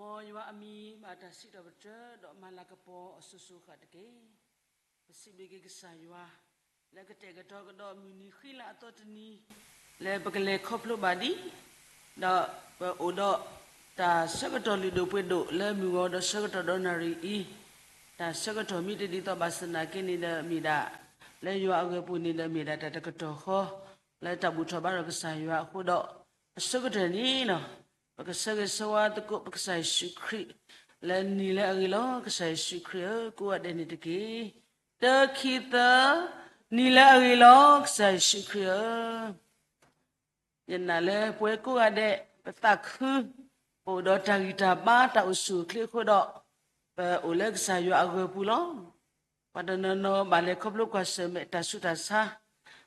မ်ယွၤအမံၤဘၣ်တၢ်စံးထီၣ်ပတြၢၤ ဒီးမၤလၤကပီၤအီၤစိၤစိၤဃၣ်တက့ၢ်. ပစံးဘျုးက့ၤကစၢ်ယွၤ လၢကတဲာ်ကတီၤကဒီးမုၢ်နံၤဃံလၤအသီတနံၤ လၢပကလဲၤခီဖျိဘၣ်ဒံး, ဒီးပအိၣ်ဒီးတၢ်ဆၢကတီၢ်လုၢ်ဒိၣ်ပှ့ၤဒိၣ်လၢမုၢ်ဂီၤဒီးဆၢကတီၢ်ဒီနၣ်ရံၣ်အံၤ, တၢ်ဆၢကတီၢ်မ့ၢ်တဒ်သိးဘၣ်ဆၣ်သနာ်က့န့ၣ်ဒီးမ့ၢ်ဒၣ် လၢယွၤအဂ့ၢ်ပူၤန့ၣ်ဒီးမ့ၢ်ဒၣ်တၢ်တကတီၢ်ဃီ လၢတၢ်ဘူၣ်ထီၣ်ဘါထီၣ်ကစၢ်ယွၤအဃိဒီး အဆိကတၢၢ်န့ၣ်လီၤ. ပကဆၢဂ့ၤဆၢဝါသကိးပကစၢ်ယ့ၣ်ၡူးခရံာ် လၢနံၤလၢအဂ့ၤလီၤ ကစၢ်ယ့ၣ်ၡူးခရံာ်ဧၢ, ကိးဂၤဒဲးန့ၣ်တက့ၢ်. တၢ ခံ သၢ, နံၤလၢအဂ့ၤလီၤ ကစၢ်ယ့ၣ်ၡူးခရံာ်ဧၢ. ယနာ်လၢပဝဲကိးဂၤဒဲး ပသးခု, ပအိၣ်ဒီးတၢ်ဂံၢ်တၢ်ဘါတၢ်အိၣ်ဆူၣ်အိၣ်ချ့အဃိဒီး, ပအိၣ်လၢကစၢ်ယွၤအဂၢၤပူၤလီၤ. ပှၤတနီၤနီၤဘၣ်လဲၤခီဖျိကွၢ်ဆၢၣ်မဲာ်တၢ်ဆူးတၢ်ဆါ,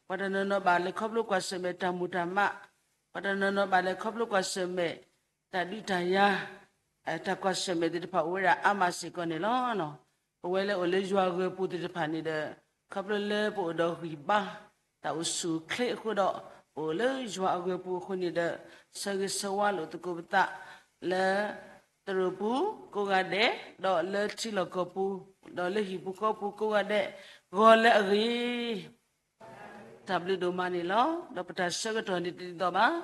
ပှၤတနီၤနီၤဘၣ်လဲၤခီဖျိကွၢ်ဆၢၣ်မဲာ်တၢ်မူၤတၢ်မး, ပှၤတနီၤနီၤဘၣ်လဲၤခီဖျိကွၢ်ဆၢၣ်မဲာ် တၢ်ဒုးတၢ်ယၤ, တၢ်ကွၢ်ဆၢၣ်မဲာ်သ့ၣ်တဖၣ်အိၣ်ဝဲဒၣ်အါမးစ့ၢ်ကီးန့ၣ်လီၤ. ပဝဲလၢအိၣ်လၢယွၤအဂၢၤပူၤသ့ၣ်တဖၣ်န့ၣ်ဒီး ခီဖျိလၢပအိၣ်ဒီးဂံၢ်ဘါ တၢ်အိၣ်ဆူၣ်အိၣ်ချ့အဃိဒီး, ပအိၣ်လၢယွၤအဂၢၤပူၤအဃိန့ၣ်ဒီး, ဆၢဂ့ၤဆၢဝါလိာ်သကိးပသး လၢသရိာ်ပူၤကိးဂၤဒဲး, ဒီးလၢထံလီၢ်ကီၢ်ပူၤ, ဒီးလၢဟံၣ်ပူၤဃီပူၤကိးဂၤဒဲး, ဂီၤလၢအဂ့ၤ တၢ်ဘျုးဒိၣ်မးန့ၣ်လီၤ. ဒီးပတၢ်ဆၢကတီၢ်န့ၣ်တဒ်သိးဘၣ်.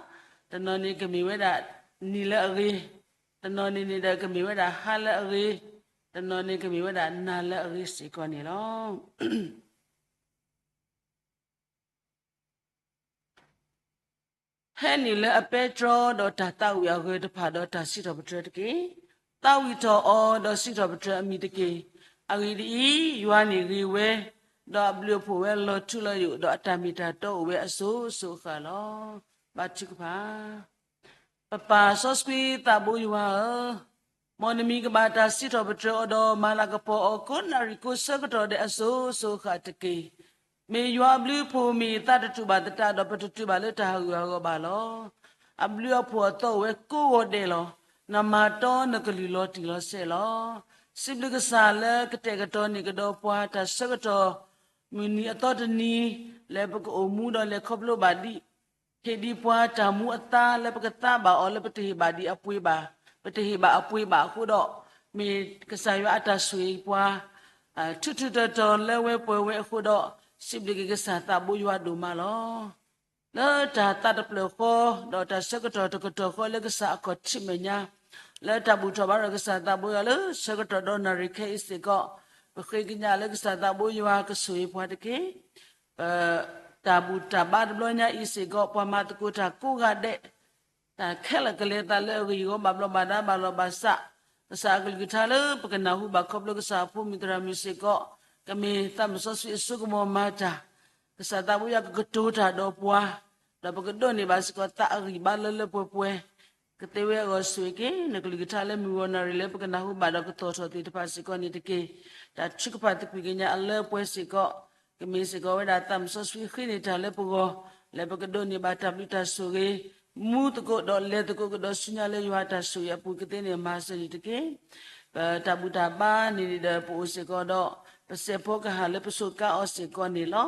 တနီၤန့ၣ်ကမ့ၢ်ဝဲဒၣ်နံၤလၢအဂ့ၤ, တနီၤန့ၣ်န့ၣ်ဒီးကမ့ၢ်ဝဲဒၣ်ဟါလၢအဂ့ၤ, တနီၤန့ၣ်ကမ့ၢ်ဝဲဒၣ်နၤလၢအဂ့ၤစ့ၢ်ကီးန့ၣ်လီၤ. ဟဲနုာ်လၢအပဲတြီဒီးတၢ်သးဝံၣ်အဂၢၢ်တဖၣ်ဒီးတၢ်စံးထီၣ်ပတြၢၤတက့ၢ်. သးဝံၣ်ထီၣ်အီၤဒီးစံးထီၣ်ပတြၢၤအမံၤတက့ၢ်. အဂ့ၢ်ဒ်အံၤ, ယွၤန့ၣ်ဂ့ၤဝဲ, ဒီးအဘျုးအဖှိၣ်ဝဲလီၤထူလီၤယိာ်, ဒီးအတၢ်မ့ၢ်တၢ်တီအိၣ်ဝဲအစိၤစိၤအဃၣ်လီၤ. ဘါထုကဖၣ်. ပပၢ်စီဆှံသးဘိယွၤဧၢ, မ်နမံၤကဘၣ်တၢ်စံးထီၣ်ပတြၢၤအီၤဒီးမၤလၤကပီၤအီၤကိးနၣ်ရံၣ်ကိးဆၢကတီၢ်ဒဲးအစိၤစိၤအဃၣ်တက့ၢ်. မ့ၢ်ယွၤအဘျုးအဖှိၣ်မ့ၢ်သးတတူၢ်ဘၣ်သတးဒီး ပတတုၤဘၣ်လၢတၢ်ဟးဂူာ်ဟးဂီၤဘၣ်လီၤ. အဘျုးအဖှိၣ်အသီအိၣ်ဝဲကိးဂီၤဒဲးလီၤ. နမၤတီနကလုၢ်လီၤတံၢ်လီၤဆဲးလီၤ. စံးဘျုးကစၢ်လၢကတဲာ်ကတီၤန့ၢ်ကဒီးပှၤတၢ်ဆၢကတီၢ် မုၢ်နံၤအသီတနံၤ လၢပကအိၣ်မူဒီးလဲၤခီဖျိဘၣ်ဒံး ဟ့ၣ်ဒံးပှၤတၢ်မူအသါလၢပကသါဘၣ်အီၤလၢပတဟ့ၣ်ဘၣ်ဒံးအပှ့ၤဘၣ်, ပတဟ့ၣ်ဘၣ်အပှ့ၤဘၣ်အဃိဒီး, မ့ၢ်ကစၢ်ယွၤအတၢ်ဆိၣ်ဂ့ၤပှၤ ထူးထူးတီၤတီၤလၢဝဲပှဲၤဝဲအဃိဒီး, စံးဘျုးက့ၤကစၢ်သးဘိယွၤဒိၣ်မးလီၤ. လၢတၢ်သးတဖျၢၣ်ဃီ, ဒီးတၢ်ဆၢကတီၢ်တကတီၢ်ဃီလၢကစၢ်အခီၣ်ထံးမဲာ်ညါ, လၢတၢ်ဘူၣ်ထီၣ်ဘါထီၣ်ကစၢ်သးဘိယွၤလၢဆၢကတီၢ်ဒီနၣ်ရံၣ်ခဲအံၤစ့ၢ်ကီး, ပဃ့ကညးလၢကစၢ်သးဘိယွၤကဆိၣ်ဂ့ၤပှၤတက့ၢ်. ပတၢ်ဘူၣ်တၢ်ဘါတဘျီညါအံၤစ့ၢ်ကီး ပှၤမၤသကိးတၢ်ကိးဂၤဒဲး, တၢ်ခဲလၢာ်ကလဲၤသးလၢအဂ့ၢ်အဂီၢ်ဘၣ်ဘျီးဘၣ်ဒါဘၣ်လီၤဘၣ်စး, ကစၢ်အကလုၢ်ကထါလၢပကနၢ်ဟူဘၣ်ခီဖျိကစၢ်အဖိမုၣ်သရၣ်မုၣ်စ့ၢ်ကီး, ကမ့ၢ်သးမုၣ်စီဆှံအစိကမီၤမၤတၢ်, ကစၢ်သးဘိယွၤကကတိၤတၢ်ဒီးပှၤ, ဒီးပကဒိးန့ၢ်ဘၣ်စ့ၢ်ကီးသးအဂံၢ်ဘါလၢလၢပှဲၤပှဲၤ, ကသ့ဝဲအဂီၢ်ဆိၣ်ဂ့ၤက့ၤ နကလုၢ်ကထါလၢမုၢ်ဂီၤနၣ်ရံၣ်လၢပကနၢ်ဟူဘၣ်ဒီးကသီၣ်ထီၣ်သ့ၣ်တဖၣ်စ့ၢ်ကီးန့ၣ်တက့ၢ်. တၢ်ထုကဖၣ်သကွံာ်ကညးအလၢပှဲၤစ့ၢ်ကီး, ကမ့ၢ်စ့ၢ်ကီးဝဲဒၣ်သးမုၣ်စီဆှံဃ့န့ၢ်တၢ်လၢပဂီၢ်, လၢပကဒိးန့ၢ်ဘၣ်တၢ်ဘျုးတၢ်ဆိၣ်ဂ့ၤ, မူသကိးဒီးလဲၤသကိးကဒီးဆူညါလၢယွၤတၢ်ဆိၣ်ဂ့ၤအပူၤကသ့န့ၢ်မၤစၢၤန့ၣ်တက့ၢ်. ပတၢ်ဘူၣ်တၢ်ဘါန့ၣ်ဒီးပအိၣ်စ့ၢ်ကီးဒီး, ပစဲးဖီကဟၣ်လၢပစူးကါအီၤစ့ၢ်ကီးန့ၣ်လီၤ.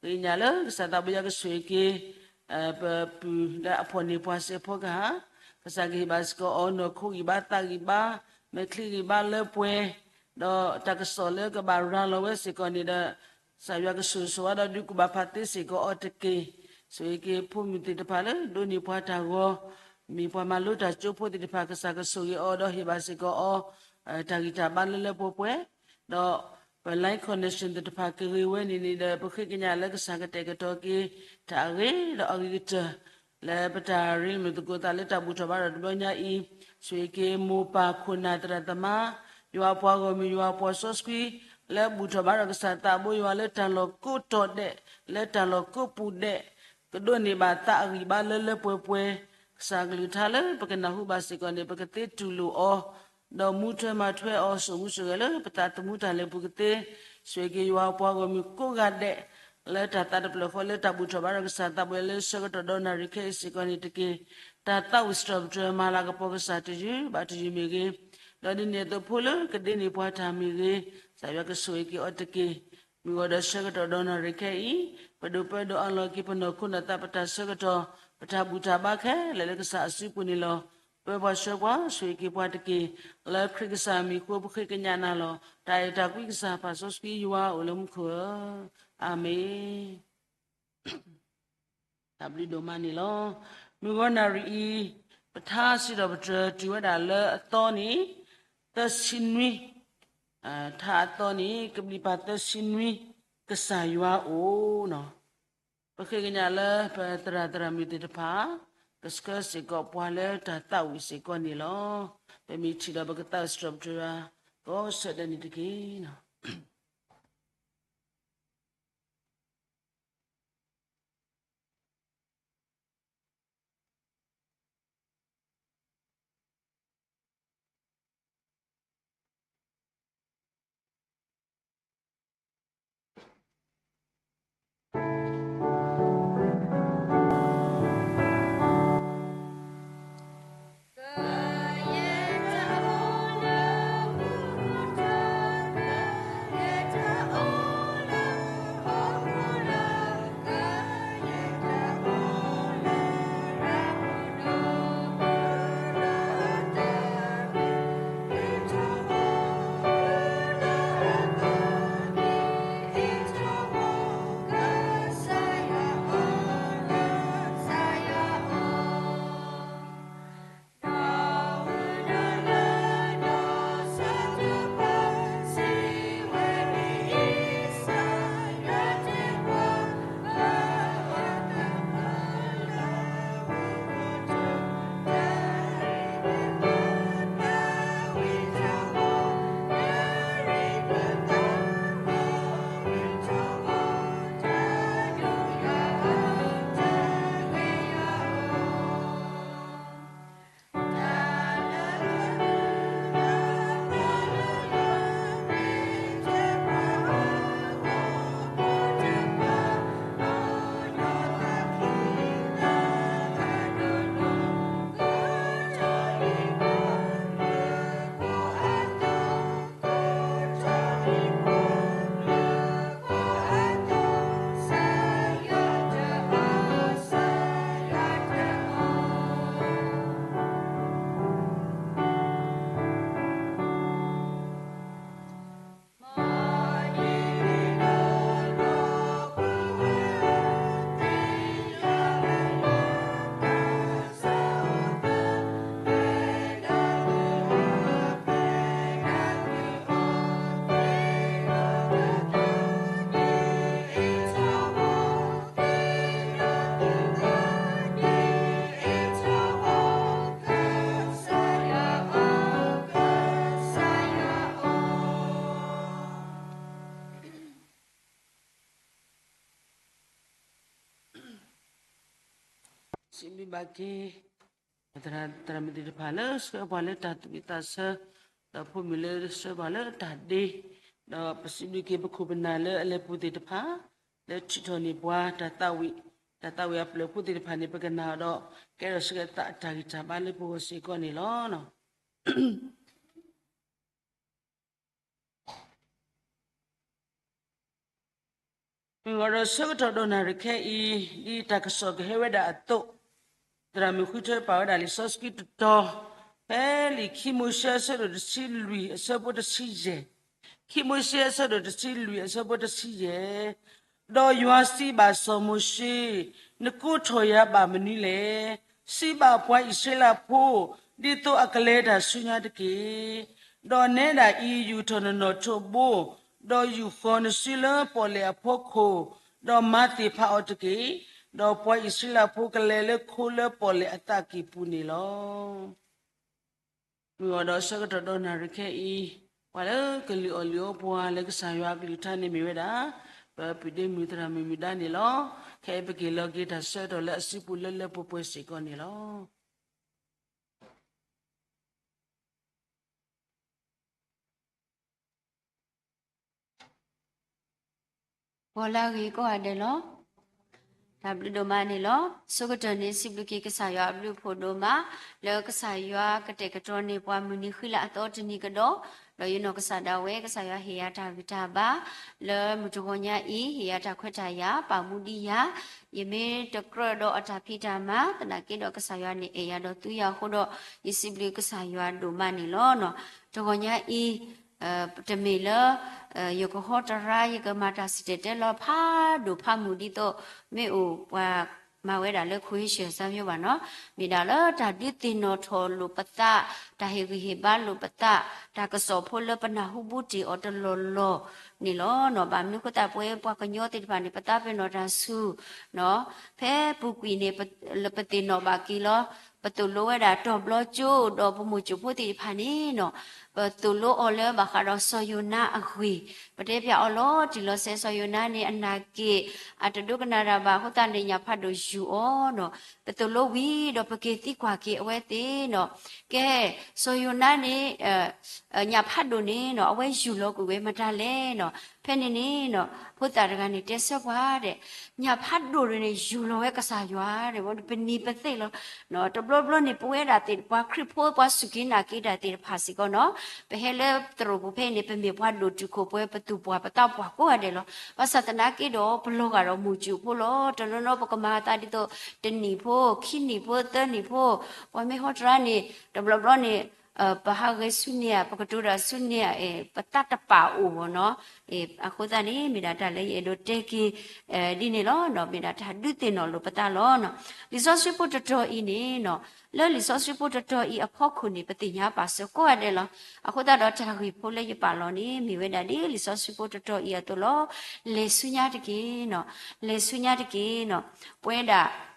ဃ့ကညးလၢကစၢ်သးဘိယွၤကဆိၣ်ဂ့ၤက့ၤ ပပုၢ်လၢအဖှီၣ်န့ၢ်ပှၤစဲးဖီကဟၣ်, ကစၢ်ကဟ့ၣ်ဘၣ်စ့ၢ်ကီးအီၤနီၢ်ခိဂံၢ်ဘါသးဂံၢ်ဘါ, မဲာ်ချံဂံၢ်ဘါလၢပှဲၤ, ဒီးတၢ်ကစီၣ်လၢကဘၣ်ရၤလီၤဝဲစ့ၢ်ကီးန့ၣ်ဒီး, ကစၢ်ယွၤကဆိၣ်ဂ့ၤဆိၣ်ဝါဒီးဒုးကူၣ်ဘၣ်ဖးသ့စ့ၢ်ကီးအီၤတက့ၢ်. ဆိၣ်ဂ့ၤက့ၤဖိမုၣ်သ့ၣ်တဖၣ်လၢဒိးန့ၢ်ပှၤတၢ်ဂီၤ, မ့ၢ်ပှၤမၤလိတၢ်ကၠိဖိသ့ၣ်တဖၣ် ကစၢ်ကဆိၣ်ဂ့ၤအီၤဒီးဟ့ၣ်ဘၣ်စ့ၢ်ကီးအီၤ တၢ်ဂံၢ်တၢ်ဘါလၢလၢပှဲၤပှဲၤ, ဒီး ပ line connection သ့ၣ်တဖၣ်ကဂ့ၤဝဲန့ၣ်န့ၣ်ဒီး ပဃ့ကညးလၢကစၢ်ကတဲာ်ကတီၤက့ၤ တၢ်အဂ့ၤဒီးအဂ့ၤကတၢၢ် လၢပတၢ်ရ့လိာ်သကိးသးလၢတၢ်ဘူၣ်ထီၣ်ဘါထီၣ်တဘျီညါအံၤ, ဆိၣ်ဂ့ၤက့ၤမိၢ်ပၢ်ခိၣ်နၢ်သရၣ်သမါ, ယွၤအပှၤဂီၢ်မုၢ် ယွၤအပှၤစီဆှံ, လၢဘူၣ်ထီၣ်ဘါထီၣ်ကစၢ်သးဘိယွၤလၢတၢ်လီၢ်ကိးတီၤဒဲး, လၢတၢ်လီၢ်ကိးပူၤဒဲး, ကဒိးန့ၢ်ဘၣ်သးအဂံၢ်ဘါလၢလၢပှဲၤပှဲၤ, ကစၢ်ကလုၢ်ကထါလၢပကနၢ်ဟူဘၣ်စ့ၢ်ကီးန့ၣ် ပကသ့တူၢ်လိာ်အီၤ ဒီးမူထွဲမၤထွဲအီၤ စိာ်မူစိာ်ဂဲၤလၢပသးသမူတၢ်လဲၤပူၤကသ့, ဆိၣ်ဂ့ၤက့ၤယွၤအပှၤဂီၢ်မုၢ်ကိးဂၤဒဲး, လၢတၢ်သးတဖျၢၣ်ဃီလၢတၢ်ဘူၣ်ထီၣ်ဘါထီၣ်ကစၢ်သးဘိယွၤလၢဆၢကတီၢ်ဒီနၣ်ရံၣ်ခဲအံၤစ့ၢ်ကီးန့ၣ်တက့ၢ်. တၢ်သးဝံၣ်စံးထီၣ်ပတြၢၤမၤလၤကပီၤကစၢ်တယုၢ်ဘၣ်တယုၢ်မ့ၢ်ဂ့ၤ, ဒီးဒ်န့ၣ်အသိးဖိလၢကဒ့န့ၢ်ပှၤတၢ်မ့ၢ်ဂ့ၤ, ကစၢ်ယွၤကဆိၣ်ဂ့ၤက့ၤအီၤတက့ၢ်. မုၢ်ဂီၤဒီးဆၢကတီၢ်ဒီနၣ်ရံၣ်ခဲအံၤ, ပဒိၣ်ပၢဒီးအလီၢ်က့ၤပနီၢ်ခိနီၢ်သးပတၢ်ဆၢကတီၢ်, ပတၢ်ဘူၣ်တၢ်ဘါခဲလၢာ်လၢကစၢ်အစုပူၤန့ၣ်လီၤ. ပှဲၤပှၤဆှၢပှၤ ဆိၣ်ဂ့ၤက့ၤပှၤတက့ၢ်. လၢခရံာ်ကစၢ်မံၤအဃိ ပဃ့ကညးနၤလီၤ. တၢ်အဲၣ်တၢ်ကွံကစၢ် ပာ်စီဆှံယွၤအိၣ်လၢမူခိၣ်ဧၢ, အၤမ့ၣ်. တၢ်ဘျုးဒိၣ်မးန့ၣ်လီၤ. မုၢ်ဂီၤနၣ်ရံၣ်အံၤ ပထါစံးထီၣ်ပတြၢၤတုၤဝဲဒၣ်လၢအသီန့ၣ် သၢဆံနွံ, ထါအသီန့ၣ် ကဘျံးပၤသၢဆံနွံ ကစၢ်ယွၤအိၣ်နီၤ. ပဃ့ကညးလၢပသရၣ်သရၣ်မုၣ်သ့ၣ်တဖၣ် ကဆှၢစ့ၢ်ကီးပှၤလၢတၢ်သးဝံၣ်စ့ၢ်ကီးန့ၣ်လီၤ. ပမ့ၢ်ထံၣ်ဒီးပကသးစံးထီၣ်ပတြၢၤ ကိးဆၢဒဲးန့ၣ်တက့ၢ်နီၤ. စံးဘျုးဘၣ်က့ၤ သရၣ်သရၣ်မုၣ်သ့ၣ်တဖၣ်လၢဆှၢပှၤလၢတၢ်သူၣ်ဝံၣ်သးဆၢ, ဒီးဖိမုၣ်လၢဆှၢပှၤလၢတၢ်ဒ့, ဒီးပစံးဘျုးက့ၤပခိၣ်ပနၢ်လၢအလဲၤပူၤသ့ၣ်တဖၣ် လၢထုးထီၣ်န့ၢ်ပှၤတၢ်သးဝံၣ်, တၢ်သးဝံၣ်အပျၢၢ်ဖိသ့ၣ်တဖၣ်န့ၣ် ပကနၣ်အီၤဒီး ကဲထီၣ်ဆၢကတီၢ်အတၢ်ဂံၢ်တၢ်ဘါလၢပဂီၢ်စ့ၢ်ကီးန့ၣ်လီၤ. မုၢ်ဂီၤဒီးဆၢကတီၢ်ဒိၣ်နၣ်ရံၣ်ခဲအံၤ ဒ်တၢ်ကစီၣ်ကဟဲဝဲဒၣ်အသိး, သရၣ်မုၣ်ဃုထၢပာ်ဝဲဒၣ်လံာ်စီဆှံတတီၤ, ဖဲလံာ်ခံမိၤၡ့အဆၢဒိၣ်တဆံလွံၢ်အဆၢဖိတဆံယဲၢ်, ခံမိၤၡ့အဆၢဒိၣ်တဆံလွံၢ်အဆၢဖိတဆံယဲၢ်, ဒီးယွၤစံးဘၣ်စီၤမိၤၡ့, နကိးထီၣ်ယၤဘၣ်မနုၤလဲၣ်. စံးဘၣ်ပှၤအံၣ်စရ့လးဖိ, ဒ်သိးအကလဲၤတၢ်ဆူညါတက့ၢ်. ဒီးနဲဒၣ်အံၤ ယူာ်ထီၣ်နနီၣ်ထိးဘိ, ဒီးယူာ်ဃီၤနစုလၢပီၣ်လဲၣ်အဖီခိၣ်, ဒီးမၤသ့ၣ်ဖးအီၤတက့ၢ်. ဒီးပှၤအံၣ်စရ့လးဖိကလဲၤလၢခိလၢပီၣ်လဲၣ်အသးကံၢ်ပူၤန့ၣ်လီၤ. မုၢ်ဂီၤဒီးဆၢကတီၢ်ဒိၣ်နၣ်ရံၣ်ခဲအံၤ, ပှၤလၢကလုၢ်အီၣ်လုၢ်အီပှၤလၢကစၢ်ယွၤအကလုၢ်ကထါန့ၣ်မ့ၢ်ဝဲဒၣ် ပပုၢ်ဒ့မုၣ်သရၣ်မုၣ်မုၢ်ဒါန့ၣ်လီၤ. ခဲအံၤပက့ၤလီၤက့ၤတၢ်ဆၢကတီၢ်လၢအစုပူၤလၢလၢပှဲၤပှဲၤစ့ၢ်ကီးန့ၣ်လီၤ. ဂီၤလၢအဂ့ၤကိးဂၤဒဲးလီၤ. တၢ်ဘျုးဒိၣ်မးန့ၣ်လီၤ. ဆိကတၢၢ်န့ၣ် စံးဘျုးက့ၤကစၢ်ယွၤအဘျုးအဖှိၣ်ဒိၣ်မး, လၢကစၢ်ယွၤကတဲာ်ကတီၤန့ၢ်ပှၤမုၢ်နံၤဃံလၤအသီတနံၤကဒီး, ဒီးယနီၢ်ကစၢ်ဒၣ်ဝဲ ကစၢ်ယွၤဟ့ၣ်ယၤတၢ်ဂံၢ်တၢ်ဘါ, လၢမုၢ်တဂီၤညါအံၤ ဟ့ၣ်ယၤတၢ်ခွဲးတၢ်ယာ်, ပာ်မူဒံးယၤ, ယမ့ၢ်တကြၢးဒီးအတၢ်ဖံးတၢ်မၤ သနာ်က့ဒီးကစၢ်ယွၤန့ၣ်အဲၣ်ယၤဒီးသူယၤအဃိဒီး, ယစံးဘျုးကစၢ်ယွၤဒိၣ်မးန့ၣ်လီၤ. တဂီၤညါအံၤ တမ့ၢ်လၢ ယကဟီတရါ ယကမၤတၢ်စံၣ်တဲၤတဲလီၤဖးဒိၣ်ဖးမုၢ်ဒ်သိး မ့ၢ်အိၣ်ပှၤမၤဝဲဒၣ်လၢ ခွ့ၡၢၣ်စၢ်မၠိဘၣ်နီၤ, မ့ၢ်ဒၣ်လၢတၢ်ဒုးသ့ၣ်နီၣ်ထီၣ်လိာ်ပသး, တၢ်ဟ့ၣ်ဂံၢ်ဟ့ၣ်ဘါလိာ်ပသး, တၢ်ကစီၣ်ဖိလၢပနၢ်ဟူဘူးတ့ၢ်အီၤတလီၢ်လီၢ်န့ၣ်လီၤ. ဘၣ်မနုၤအဃိသတး ပဝဲပှၤကညီသ့ၣ်တဖၣ်န့ၣ် ပသးပ့ၤနီၣ်တၢ်ဆူၣ် ဖဲပူၤကွံာ်န့ၣ် ပသ့ၣ်နီၣ်ဘၣ်က့ၤလီၤ. ပသိၣ်လိဝဲဒၣ်တီၢ်ဘျီကၠိဒီးပမိၢ်ကၠိဖိသ့ၣ်တဖၣ်န့ၣ်နီၤ, ပသိၣ်လိအီၤလၢဘၣ်ဃးဒီးစီၤယိၤနါအဂ့ၢ်, ပတဲပၠးအီၤလီၤတံၢ်လီၤဆဲး စီၤယိၤနါန့ၣ် အနာ်က့ၢ် အတဒိကနၣ်တၢ်ဘၣ်အဃိသတးန့ၣ် ညၣ်ဖးဒိၣ်ယူာ်အီၤနီၤ. ပသိၣ်လိဝံၤဒီးပက့ၤသံကွၢ်က့ၤအဝဲသ့ၣ်နီၤ, ကဲ စီၤယိၤနါန့ၣ် ညၣ်ဖးဒိၣ်န့ၣ်နီၤ အဝဲယူာ်လီၤကွံာ်ဝဲမတၤလဲၣ်နီၤ. ဖဲန့ၣ်န့ၣ်နီၤ ဖိသၣ်တဂၤန့ၣ် တဲဆၢပှၤဒဲး, ညၣ်ဖးဒိၣ်န့ၣ် ယူာ်လီၤဝဲကစၢ်ယွၤဒဲး ပနံၤပသ့ၣ်လီၤ. တဘျီဘျီန့ၣ် ပဝဲဒၣ်သ့ၣ်တဖၣ် ခရံာ်ဖိပှၤစူၢ်က့ၤနာ်က့ၤတၢ်သ့ၣ်တဖၣ်စ့ၢ်ကီးနီၤ, ပဟဲလၢသရိာ်ပူၤဖဲအံၤန့ၣ် ပမ့ၢ်ပှၤဒိၣ်တုာ်ခိၣ်ပှဲၤ ပသူၣ်ပှၢ်ပသးပှၢ်ကိးဂၤဒဲးလီၤ. ဘၣ်ဆၣ်သနာ်က့ဒီး ပလီၤဂာ်ဒီးမိၢ်ကၠိဖိလီၤ. တနီၤနီၤပကမၤအသးဒ်သိး တနံၣ်ဖိ ခံနံၣ်ဖိ သၢနံၣ်ဖိ, ပှၤမ့ၢ်ဟီတရါန့ၣ် တဘျီဘျီန့ၣ် ပဟးဂဲၤဆူန့ၢ်ဧါ ပကတိၤတၢ်ဆူန့ၢ်ဧါ ပသးတပာ်အိၣ်ဘၣ်နီၤ. အဃိသတးန့ၣ် မ့ၢ်ဒၣ်တၢ်လၢယအဲၣ်ဒိးတဲက့ၤ ဒ်န့ၣ်လီၤ. မ့ၢ်ဒၣ်တၢ်ဒုးသ့ၣ်နီၣ်လိာ်ပသးလီၤ. လံာ်စီဆှံဖိတတီၤအံၤန့ၣ်နီၤ, လၢလံာ်စီဆှံဖိတတီၤအံၤအဖီခိၣ်န့ၣ် ပသ့ၣ်ညါပာ်စၢၤကိးဂၤဒဲးလီၤ. အဃိသတးဒီးတၢ်ဂ့ၢ်ဖိလၢယပာ်လီၤန့ၣ် မ့ၢ်ဝဲဒၣ်ဒ်လံာ်စီဆှံဖိတတီၤအံၤအသိးလီၤ. လဲၤဆူညါတက့ၢ်နီၤ, လဲၤဆူညါတက့ၢ်နီၤ. ပဝဲဒၣ်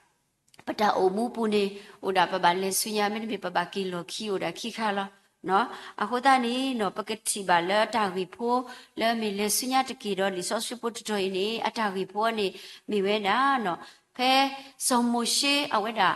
ပတၢ်အိၣ်မူပူၤန့ၣ် အိၣ်ဒၣ်ပဘၣ်လဲၤဆူညါ မ့တမ့ၢ်ပဘၣ်က့ၤလီၢ်ခံ အိၣ်ဒၣ်ခံခါလီၤ. အဃိသတးန့ၣ်နီၤ ပကထံၣ်ဘၣ်လၢတၢ်ဂ့ၢ်ဖိ လၢမ့ၢ်လဲၤဆူညါတက့ၢ်ဒီး လံာ်စီဆှံဖိတတီၤအံၤန့ၣ် အတၢ်ဂ့ၢ်ဖိန့ၣ် မ့ၢ်ဝဲဒၣ်နီၤ, ဖဲစီၤမိၤၡ့အဝဲဒၣ်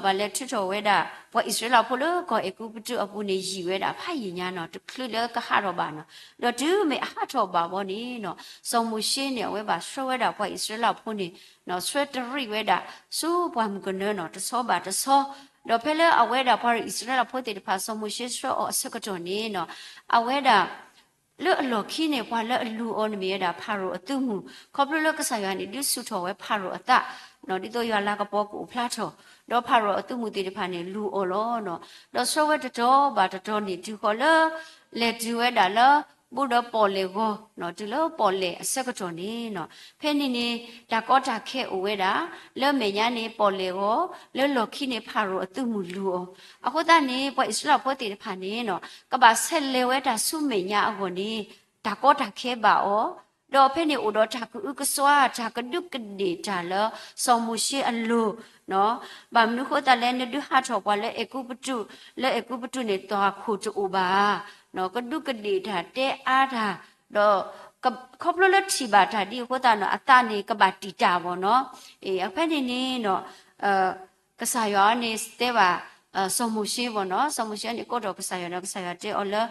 ဘၣ်လဲၤထုးထီၣ်ဝဲဒၣ် ပှၤအံၣ်စရ့လးဖိလၢကီၢ်အဲၤကူပတူးအပူၤန့ၣ် ယံာ်ဝဲဒၣ်ဖးယံာ်ညါနီၤ, တချုးလၢကဟးထီၣ်ဘၣ်နီၤ. ဒီးတုၤမ့ၢ်အဟးထီၣ်ဘၣ်ဘီန့ၣ်နီၤ, စီၤမိၤၡ့န့ၣ် အဝဲဘၣ်ဆှၢဝဲဒၣ်ပှၤအံၣ်စရ့လးဖိန့ၣ် ဆှၢတရံးဝဲဒၣ် ဆူပှၢ်မုၢ်ကနၢနီၤ, တဆီဘၣ်တဆီ, ဒီးဖဲလၢအဝဲဒၣ်ပှၤအံၣ်စရ့လးဖိသ့ၣ်တဖၣ် စီၤမိၤၡ့ဆှၢအီၤအဆၢကတီၢ်န့ၣ်နီၤ, အဝဲဒၣ် လၢအလီၢ်ခံန့ၣ် ပှၤလၢအလူၤအီၤန့ၣ်မ့ၢ်ဝဲဒၣ်ဖၤရိၤအသုးမုၢ်, ခီဖျိလၢကစၢ်ယွၤန့ၣ် ဒုးဆူၣ်ထီၣ်ဝဲဖၤရိၤအသး, ဒ်သိးယွၤလၤကပီၤကအိၣ်ဖျါထီၣ်, ဒီးဖၤရိၤအသုးမုၢ်သ့ၣ်တဖၣ်န့ၣ် လူၤအီၤလီၤ. ဒီးဆှၢဝဲတတီၤဘၣ်တတီၤန့ၣ် တုၤဃီၤလၢ လဲၤတုၤဝဲဒၣ်လၢ ဘူးဒီးပီၣ်လဲၣ်ဂီၤ, တုၤလၢပီၣ်လဲၣ်အဆၢကတီၢ်န့ၣ်နီၤ, ဖဲန့ၣ်န့ၣ် တၢ်ကီတၢ်ခဲအိၣ်ဝဲဒၣ်, လၢမဲာ်ညါန့ၣ်ပီၣ်လဲၣ်ဂီၤ, လၢလီၢ်ခံန့ၣ်ဖၤရိၤအသုးမုၢ်လူၤအီၤ, အဃိသတးန့ၣ် ပှၤအံၣ်စရ့လးဖိသ့ၣ်တဖၣ်န့ၣ်နီၤ, ကဘၣ်ဆဲးလဲၤဝဲတၢ်ဆူမဲာ်ညါအဂီၢ်န့ၣ် တၢ်ကီတၢ်ခဲဘၣ်အီၤ, ဒီးဖဲန့ၣ်အိၣ်ဒီးတၢ်ကအုကစွါ တၢ်ကဒူးကဒ့ၣ်တၢ်လၢ စီၤမိၤၡ့အလိၤ, ဘၣ်မနုၤဃိသတးလဲၣ် နဒုးဟးထီၣ်ပှၤလၢအဲၤကူပတူး, လၢအဲၤကူပတူးန့ၣ် သွၣ်ခိၣ်တအိၣ်ဘၣ်ဧါ, ကဒူးကဒ့ၣ်တၢ် တဲအါတၢ်, ဒီး ခီဖျိလၢထံၣ်ဘၣ်တၢ်ဒ်အဃိသတးနီၤ အသးန့ၣ်ကဘၣ်တံာ်တာ်ဘၣ်နီၤ, အဖဲန့ၣ်န့ၣ်နီၤ ကစၢ်ယွၤန့ၣ်တဲဘၣ် စီၤမိၤၡ့ဘၣ်နီၤ, စီၤမိၤၡ့န့ၣ်ကိးထီၣ်ကစၢ်ယွၤဒီး ကစၢ်ယွၤတဲအီၤလၢ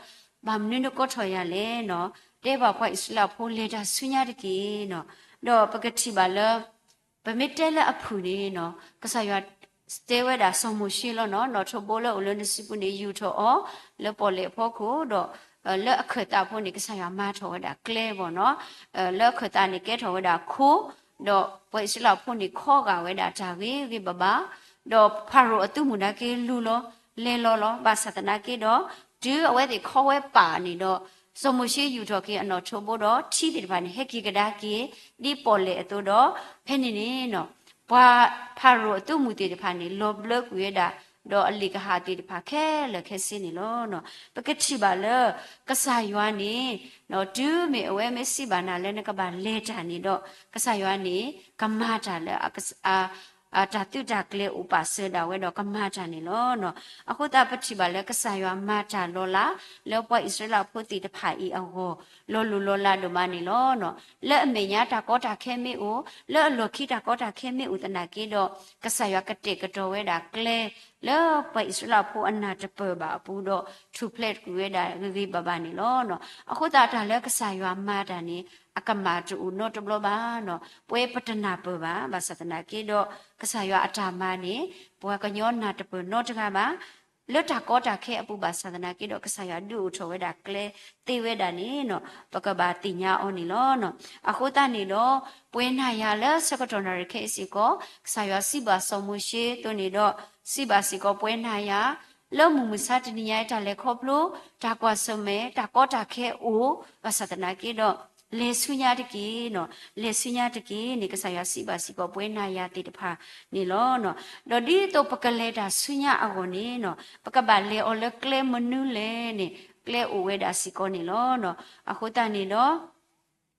ဘၣ်မနုၤနကိးထီၣ်ယၤလဲၣ်နီၤ, တဲဘၣ်ပှၤအံၣ်စရ့လးဖိလဲၤတၢ်ဆူညါတက့ၢ်နီၤ, ဒီးပကထံၣ်ဘၣ်လၢ ပမ့ၢ်တဲလၢအဖုၣ်န့ၣ်နီၤ ကစၢ်ယွၤတဲဝဲဒၣ်စီၤမိၤၡ့လီၤနီၤ, နီၣ်ထိးဘိလၢအိၣ်လၢနစုပူၤန့ၣ် ယူာ်ထီၣ်အီၤ လၢပီၣ်လဲၣ်အဖီခိၣ်ဒီး လၢအခၢၣ်သးဖိန့ၣ် ကစၢ်ယွၤမၤထီၣ်ဝဲဒၣ်ကျဲဘၣ်နီၤ, လၢအခၢၣ်သးန့ၣ်ကဲထီၣ်ဝဲဒၣ်ခိ, ဒီးပှၤအံၣ်စရ့လးဖိန့ၣ်ခီဂာ်ဝဲဒၣ်တၢ်ဂ့ၤဂ့ၤဘၣ်ဘၣ်, ဒီးဖၤရိၤအသုးမုၢ်နာ်က့လူၤလီၤ လဲၤလီၤလီၤ, ဘၣ်ဆၣ်သနာ်က့ဒီး တုၤအဝဲသ့ၣ်ခီဝဲပာ်န့ၣ်ဒီး စီၤမိၤၡ့ယူာ်ထီၣ်က့ၤအနီၣ်ထိးဘိဒီး ထံသ့ၣ်တဖၣ်န့ၣ် ဟဲက့ၤကဒါက့ၤ ဒ်ပီၣ်လဲၣ်အသိးဒီး ဖဲန့ၣ်န့ၣ်နီၤ ပှၤဖၤရိၤအသုးမုၢ်သ့ၣ်တဖၣ်န့ၣ် လီၤဘျၢကွံာ်ဝဲဒၣ် ဒီးအလ့ၣ်ကဟၣ်သ့ၣ်တဖၣ်ခဲလၢာ်ခဲဆ့န့ၣ်လီၤ. ပကထံၣ်ဘၣ်လၢ ကစၢ်ယွၤန့ၣ် တုၤမ့ၢ်အဝဲမ့ၢ်စံးဘၣ်နၤလၢနကဘၣ်လဲၤတၢ်န့ၣ်ဒီး ကစၢ်ယွၤန့ၣ် ကမၤတၢ်လၢ တၢ်သုးတၢ်ကျဲၤအိၣ်ပာ်စၢၤဒၣ်ဝဲဒီးကမၤတၢ်န့ၣ်လီၤ. အဃိသတးပထံၣ်ဘၣ်လၢကစၢ်ယွၤမၤတၢ်လီၤလး လၢပှၤအံၣ်စရ့လးဖိသ့ၣ်တဖၣ်အံၤအဂီၢ် လီၤလိၢ်လီၤလးဒိၣ်မးန့ၣ်လီၤ. လၢအမဲာ်ညါတၢ်ကီတၢ်ခဲမ့ၢ်အိၣ်, လၢအလီၢ်ခံတၢ်ကီတၢ်ခဲမ့ၢ်အိၣ်သနာ်က့ဒီး ကစၢ်ယွၤကတဲာ်ကတီၤဝဲဒၣ်ကျဲ လၢပှၤအံၣ်စရ့လးဖိအနၢ်တပၢၢ်ဘၣ်အပူၤဒီး ထူၣ်ဖျဲးတကွံာ်ဝဲဒၣ်ဂ့ၤဂ့ၤဘၣ်ဘၣ်န့ၣ်လီၤ. အဃိသတးတၢ်လၢကစၢ်ယွၤမၤတၢ်န့ၣ် အကမၣ်တအိၣ်နီတဘျီဘၣ်နီၤ. ပဝဲပတနၢ်ပၢၢ်ဘၣ် ဘၣ်ဆၣ်သနာ်က့ဒီး ကစၢ်ယွၤအတၢ်မၤန့ၣ် ပှၤကညီနၢ်တပၢၢ်နီတဂၤဘၣ် လၢတၢ်ကီတၢ်ခဲအပူၤဘၣ်ဆၣ်သနာ်က့ဒီး ကစၢ်ယွၤဒုးအိၣ်ထီၣ်ဝဲဒၣ်ကျဲသ့ဝဲဒၣ်န့ၣ်နီၤ ပကဘၣ်သ့ၣ်ညါအီၤန့ၣ်လီၤ. အဃိသတးန့ၣ်ဒီး ပဝဲနၤယၤလၢဆၢကတီၢ်နၣ်ရံၣ်ခဲအံၤစ့ၢ်ကီး ကစၢ်ယွၤစံးဘၣ်စီၤမိၤၡ့အသိးန့ၣ်ဒီး စံးဘၣ်စ့ၢ်ကီးပဝဲနၤယၤ လၢမုၢ်မဆါတနံၤညါအံၤ တၢ်လဲၤခီဖျိ တၢ်ကွၢ်ဆၢၣ်မဲာ် တၢ်ကီတၢ်ခဲအိၣ် ဘၣ်ဆၣ်သနာ်က့ဒီး လဲၤဆူညါတက့ၢ်နီၤ လဲၤဆူညါတက့ၢ်န့ၣ် ကစၢ်ယွၤစံးဘၣ်စ့ၢ်ကီးပဝဲနၤယၤသ့ၣ်တဖၣ်န့ၣ်လီၤ. ဒီးဒ်သိးပကလဲၤတၢ်ဆူညါအဂီၢ်န့ၣ်နီၤ ပကဘၣ်လဲၤအီၤလၢကျဲမနုၤလဲၣ်န့ၣ် ကျဲအိၣ်ဝဲဒၣ်စ့ၢ်ကီးန့ၣ်လီၤ. အဃိသတးန့ၣ်ဒီး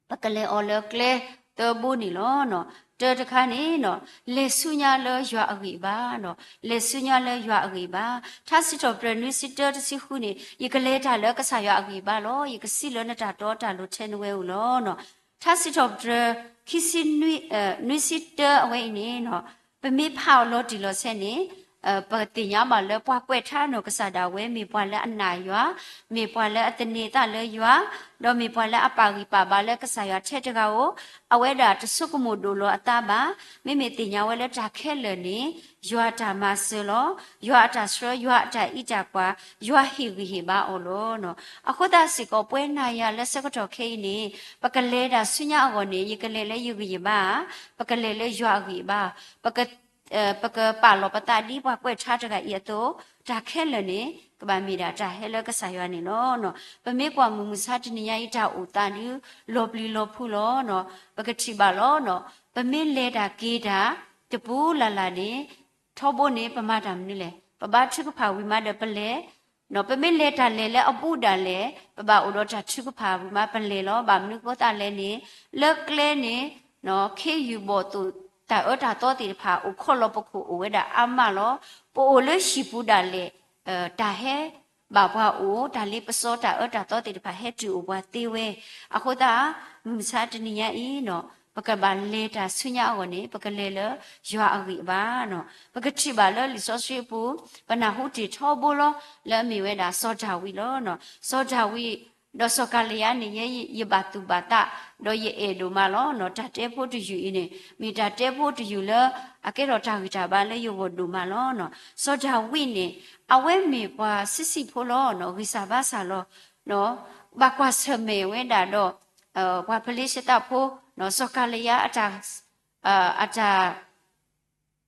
ပကလဲၤအီၤလၢကျဲသၢဘိန့ၣ်လီၤ. တၢတခါန့ၣ်နီၤ လဲၤဆူညါလၢယွၤအဂံၢ်အဘါနီၤ လဲၤဆူညါလၢယွၤအဂံၢ်အဘါ ထါစံးထီၣ်ပတြၢၤနွံဆံတၢတဆံဃုန့ၣ် ယကလဲၤတၢ်လၢကစၢ်ယွၤအဂံၢ်အဘါလီၤ. ယကစံးလၢနတၢ်တီတၢ်လိၤထဲနဝဲအိၣ်လီၤ. ထါစံးထီၣ်ပတြၢၤ ခံဆံ နွံဆံတၢအဝဲအံၤန့ၣ်နီၤ ပမ့ၢ်ဖးအီၤလီၤတံၢ်လီၤဆဲးန့ၣ် ပသ့ၣ်ညါဘၣ်လၢပှၤကွဲးထါနီၢ်ကစၢ်ဒၣ်ဝဲ မ့ၢ်ပှၤလၢအနာ်ယွၤ, မ့ၢ်ပှၤလၢအသန့ၤအသးလၢယွၤ, ဒီးမ့ၢ်ပှၤလၢအပာ်ဂံၢ်ပာ်ဘါလၢကစၢ်ယွၤထဲတဂၤဧိၤ, အဝဲဒၣ်တဆိကမိၣ်ဒိၣ်လီၤအသးဘၣ်. မ့မ့ၢ်သ့ၣ်ညါဝဲလၢတၢ်ခဲလၢာ်န့ၣ် ယွၤအတၢ်မၤစၢၤလီၤ. ယွၤအတၢ်ဆှၢ, ယွၤအတၢ်အံးတၢ်ကွၢ်, ယွၤဟ့ၣ်ဂံၢ်ဟ့ၣ်ဘါအီၤလီၤ. အဃိသတးစ့ၢ်ကီး ပဝဲနၤယၤလၢဆၢကတီၢ်ခဲအံၤန့ၣ် ပကလဲၤတၢ်ဆူညါအဂီၢ်န့ၣ် ယကလဲၤလၢယဂံၢ်ယဘါဧါ, ပကလဲၤလၢယွၤအဂံၢ်အဘါ, ပက ပကပာ်လီၤပသးဒ်ပှၤကွဲးထါတဂၤအံၤအသိး, တၢ်ခဲလၢာ်န့ၣ် ကဘၣ်မ့ၢ်ဒၣ်တၢ်ဟဲလၢကစၢ်ယွၤန့ၣ်လီၤ. ပမ့ၢ်ကွၢ်မုၢ်မဆါတနံၤညါအံၤ တၢ်အိၣ်သးဒုး လီၤပျံၤလီၤဖုးလီၤ. ပကထံၣ်ဘၣ်လီၤ. ပမ့ၢ်လဲၤတၢ်က့ၤတၢ် တပူၤလၢ်လၢ်န့ၣ် ထီဘိန့ၣ် ပမၤတၢ်မနုၤလဲၣ်. ပဘါထုကဖၣ်ဝံၤမးဒီးပလဲၤ ပမ့ၢ်လဲၤတၢ်လဲၤလၢအဘူးဒၣ်လဲာ် ပဘၣ်အိၣ်ဒီးတၢ်ထုကဖၣ်ဝံၤမးပလဲၤလီၤ. ဘၣ်မနုၤဃိသတးလဲၣ်န့ၣ် လၢကျဲန့ၣ် ခ့ယုၢ်ဘီၣ်သိၣ် တၢ်အၢတၢ်သီသ့ၣ်တဖၣ် အိၣ်ခီၣ်လီၤပခိၣ်အိၣ်ဝဲဒၣ်အါမးလီၤ. ပအိၣ်လၢဟံၣ်ပူၤဒၣ်လဲာ် တၢ်ဟဲဘၣ်ပှၤအိၣ် တၢ်လ့ပစီတၢ်အၢတၢ်သီသ့ၣ်တဖၣ်ဟဲတုၤအိၣ်ပှၤသ့ဝဲ. အဃိသတး မုၢ်မဆါတနံၤညါအံၤ ပကဘၣ်လဲၤတၢ်ဆူညါအဂီၢ်န့ၣ် ပကလဲၤလၢယွၤအဂံၢ်အဘါ. ပကထံၣ်ဘၣ်လၢလံာ်စီဆှံအပူၤ ပနၢ်ဟူတ့ၢ်ထီဘိလီၤ လၢအမ့ၢ်ဝဲဒၣ်စီၤဒၤဝံးလီၤ. စီၤဒၤဝံး ဒီးစီၤကၤလံယါန့ၣ် ယဲယဘၣ်သူၣ်ဘၣ်သး ဒီးယအဲၣ်ဒိၣ်မးလီၤ. တၢ်တဲဖိတယုၢ်အံၤန့ၣ် မ့ၢ်တၢ်တဲဖိတယုၢ်လၢ အကဲထီၣ်တၢ်ဂံၢ်တၢ်ဘါလၢယဂီၢ်ဒိၣ်မးလီၤ. စီၤဒၤဝံးန့ၣ် အဝဲမ့ၢ်ပှၤဆံးဆံးဖိလီၤ. ဂံၢ်စၢ်ဘါစၢ်လီၤ. ဘၣ်ကွၢ်ဆၢၣ်မဲာ်ဝဲဒၣ်ဒီး ပှၤဖလ့ၡသးဖိ စီၤကၤလံယါ အတၢ် စ့ၢ်ကီး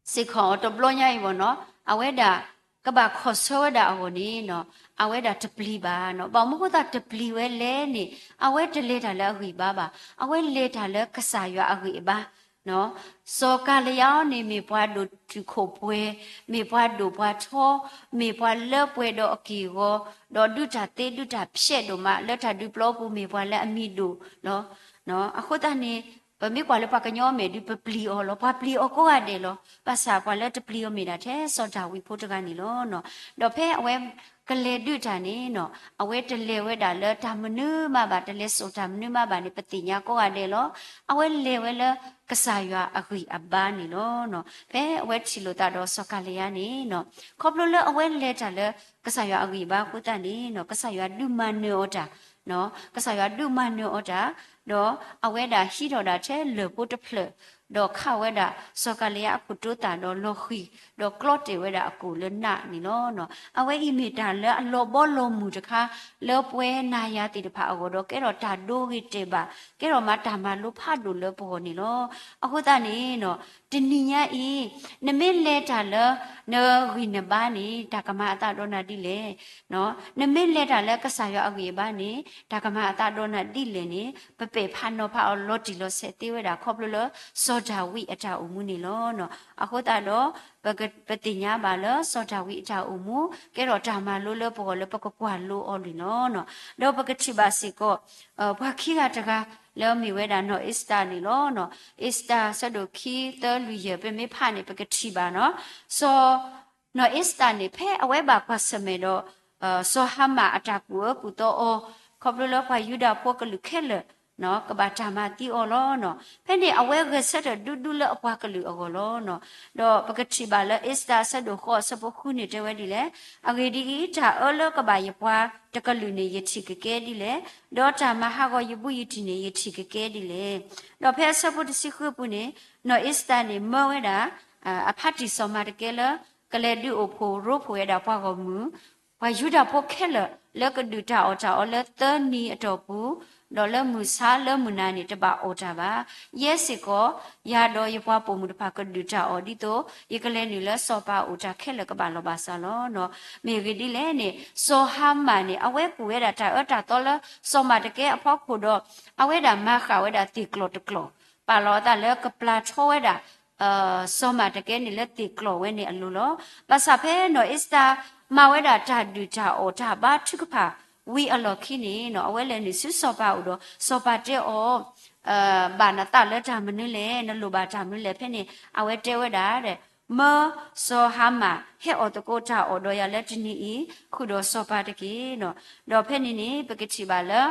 အီၤတဘျီညါအံၤဘၣ်နီၤ အဝဲဒၣ် ကဘၣ်ခီၣ်ဆၢဝဲဒၣ်အဂီၢ်န့ၣ်နီၤ အဝဲဒၣ်တပျံၤဘၣ်နီၤ. ဘၣ်မနုၤဃိသတးတပျံၤဝဲလဲၣ်န့ၣ် အဝဲတလဲၤတၢ်လၢအဂံၢ်ဘါဘၣ်. အဝဲလဲၤတၢ်လၢကစၢ်ယွၤအဂံၢ်အဘါ စီၤကၤလံယါန့ၣ် မ့ၢ်ပှၤဒိၣ်တုာ်ခိၣ်ပှဲၤ, မ့ၢ်ပှၤဒိၣ်ပှၤထီ, မ့ၢ်ပှၤလၢပှဲၤဒီးအက့ၢ်အဂီၤ, ဒီးဒုးတၢ်သ့ဒုးတၢ်ဖျဲးဒိၣ်မး လၢတၢ်ဒုးပျီပူၤမ့ၢ်ပှၤလၢအမံၤဒိၣ်လီၤ. အဃိသတးန့ၣ် ပမ့ၢ်ကွၢ်လၢပှၤကညီအမဲာ်ဒုး ပပျံၤအီၤလီၤ. ပှၤပျံၤအီၤကိးဂၤဒဲးလီၤ. ဘၣ်ဆၣ်ပှၤလၢတပျံၤအီၤမ့ၢ်ဒၣ်ထဲစီၤဒၤဝံးဖိတဂၤန့ၣ်လီၤ. ဒီးဖဲအဝဲကလဲၤဒုးတၢ်န့ၣ်နီၤ အဝဲတလဲၤဝဲဒၣ်လၢတၢ်မနုၤမးဘၣ် တလဲၤစိာ်တၢ်မနုၤမးဘၣ်န့ၣ် ပသ့ၣ်ညါကိးဂၤဒဲးလီၤ. အဝဲလဲၤဝဲလၢကစၢ်ယွၤအဂံၢ်အဘါန့ၣ်လီၤ. ဖဲအဝဲထံၣ်လိာ်သးဒီးစီၤကၤလံယါန့ၣ်နီၤ ခီဖျိလၢအဝဲလဲၤတၢ်လၢကစၢ်ယွၤအဂံၢ်အဘါအဃိသတးန့ၣ်နီၤ ကစၢ်ယွၤဒုးမၤနၢၤအီၤတၢ် ကစၢ်ယွၤဒုးမၤနၢၤအီၤတၢ် ဒီးအဝဲဒၣ်ဟံးထီၣ်ဒၣ်ထဲလၢၢ်ဖိတဖျၢၣ် ဒီးခးဝဲဒၣ်စီၤကၤလံယါအခိၣ်တိသၣ်ဒီးလီၤဃံၤ ဒီးကျီတဲာ်ဝဲဒၣ်အကိာ်လၢနးန့ၣ်လီၤ. အဝဲအံၤမ့ၢ်တၢ်လၢအလီၤဘီလီၤမုၢ်တခါ လၢပဝဲနၤယၤသ့ၣ်တဖၣ်အဂီၢ်ဒီး ကဲထီၣ်တၢ်ဒိဂ့ၤတဲာ်ဘၣ် ကဲထီၣ်မးတၢ်မၤလိဖးဒိၣ်လၢပဂီၢ်န့ၣ်လီၤ. အဃိသတးန့ၣ်နီၤ တနံၤညါအံၤ နမ့ၢ်လဲၤတၢ်လၢနဂံၢ်နဘါန့ၣ် တၢ်ကမၤအသးဒီးနၤဒ်လဲၣ် နမ့ၢ်လဲၤတၢ်လၢကစၢ်ယွၤအဂံၢ်အဘါန့ၣ် တၢ်ကမၤအသးဒီးနၤဒ်လဲၣ်န့ၣ် ပပဲာ်ဖးနီၤဖးအီၤလီၤတံၢ်လီၤဆဲးသ့ဝဲဒၣ် ခီဖျိလၢစီၤဒၤဝံးအတၢ်အိၣ်မူန့ၣ်လီၤ. အဃိသတးဒီး ပသ့ၣ်ညါဘၣ်လၢစီၤဒၤဝံးအတၢ်အိၣ်မူ ကဲထီၣ်တၢ်မၤလိလၢပဂီၢ်လၢပကကွၢ်လိအီၤန့ၣ်လီၤ. ဒီးပကထံၣ်ဘၣ်စ့ၢ်ကီး ပှၤခံဂၤတဂၤ လၢအမ့ၢ်ဝဲဒၣ်နီၢ်အ့စတၢ်န့ၣ်လီၤ. အ့စတၢ် ဆၢဒိၣ်ခံ သၢ လွံၢ် ယဲၢ် ပမ့ၢ်ဖးန့ၣ် ပကထံၣ်ဘၣ်နီၤ စီၤ နီၢ်အ့စတၢ်န့ၣ် ဖဲအဝဲဘၣ်ကွၢ်ဆၢၣ်မဲာ်ဒီး စီၤဟၤမၣ်အတၢ်ကူၣ်အၢကူၣ်သီအီၤ ခီဖျိလၢပှၤယူဒၤဖိကလုာ်ခဲလၢာ် ကဘၣ်တၢ်မၤသံအီၤလီၤ. ဖဲန့ၣ်အဝဲဂဲၤဆၢထၢၣ်ဒူဒူလၢအပှၤကလုာ်အဂီၢ်လီၤ. ဒီးပကထံၣ်ဘၣ်လၢအ့စတၢ်အဆၢဒိၣ်ဃိးအဆၢဖိဃုန့ၣ်တဲဝဲဒ်လဲၣ်, အဂ့ၢ်ဒ်အံၤ, တၢ်အၢလၢကဘၣ်ယပှၤတကလုာ်န့ၣ် ယထံၣ်ကကဲဒ်လဲၣ်, ဒီးတၢ်မၤဟးဂီၤယဘူးယတံၢ်န့ၣ် ယထံၣ်ကကဲဒ်လဲၣ်. ဒီးဖဲအဆၢဖိတဆံဃုအပူၤန့ၣ်, နီၢ်အ့စတၢ်န့ၣ် မၢဝဲဒၣ် အဖါတံၢ်စီၤမၤတကဲလၢ ကလဲၤဒုးအိၣ်ဖှိၣ်ရိဖှိၣ်ဝဲဒၣ်ပှၤဂီၢ်မုၢ် ပှၤယူဒၤဖိခဲလၢာ်လၢကဒုၣ်တၢ်အီၣ်တၢ်အီလၢသၢနံၤအတီၢ်ပူၤ, ဒီးလၢမုၢ်ဆါလၢမုၢ်နၤန့ၣ် တဘၣ်အီၣ်တၢ်ဘၣ်. ယဲစ့ၢ်ကီး ယၤဒီးယပှၤပိာ်မုၣ်တဖၣ်ကဒုၣ်တၢ်အီၣ်ဒ်သိး ယကလဲၤနုာ်လၢစီၤပၤအအိၣ်တၢ်ခဲလၢာ်ကဘၣ်လီၤဘၣ်စးလီၤ. မ့ၢ်အဂ့ၢ်ဒ်လဲၣ်န့ၣ် စီၤဟၤမၣ်န့ၣ် အဝဲကူၣ်ဝဲဒၣ်တၢ်အၢတၢ်သီလၢစီၤမၤတကဲအဖီခိၣ်ဒီး အဝဲဒၣ်မၤဃာ်ဝဲဒၣ်သ့ၣ်ကျီၣ်တကျီၣ် ပာ်လီၤအသးလၢကပျၢ်ထီဝဲဒၣ် စီၤမၤတကဲန့ၣ်လၢသ့ၣ်ကျီၣ်ဝဲန့ၣ်အလိၤလီၤ. ဘၣ်ဆၣ်ဖဲနီၢ်အ့စတၢ် မၤဝဲဒၣ်တၢ်ဒုၣ်တၢ်အီၣ်တၢ်ဘါထုကဖၣ်ဝံၤအလီၢ်ခံန့ၣ် အဝဲလဲၤနုာ်ဆူစီၤပၤအအိၣ်ဒီး စီၤပၤတဲအီၤ ဘၣ်နသးလၢတၢ်မနုၤလဲၣ်, နလိၣ်ဘၣ်တၢ်မနုၤလဲၣ်. ဖဲန့ၣ် အဝဲတဲဝဲဒၣ် မၢစီၤဟၤမၣ်ဟဲအီၣ်သကိးတၢ်အီၣ်ဒီးယၤလၢတနံၤအံၤ ဃုာ်ဒီးစီၤပၤတက့ၢ်. ဒီးဖဲန့ၣ်န့ၣ် ပကထံၣ်ဘၣ်လၢ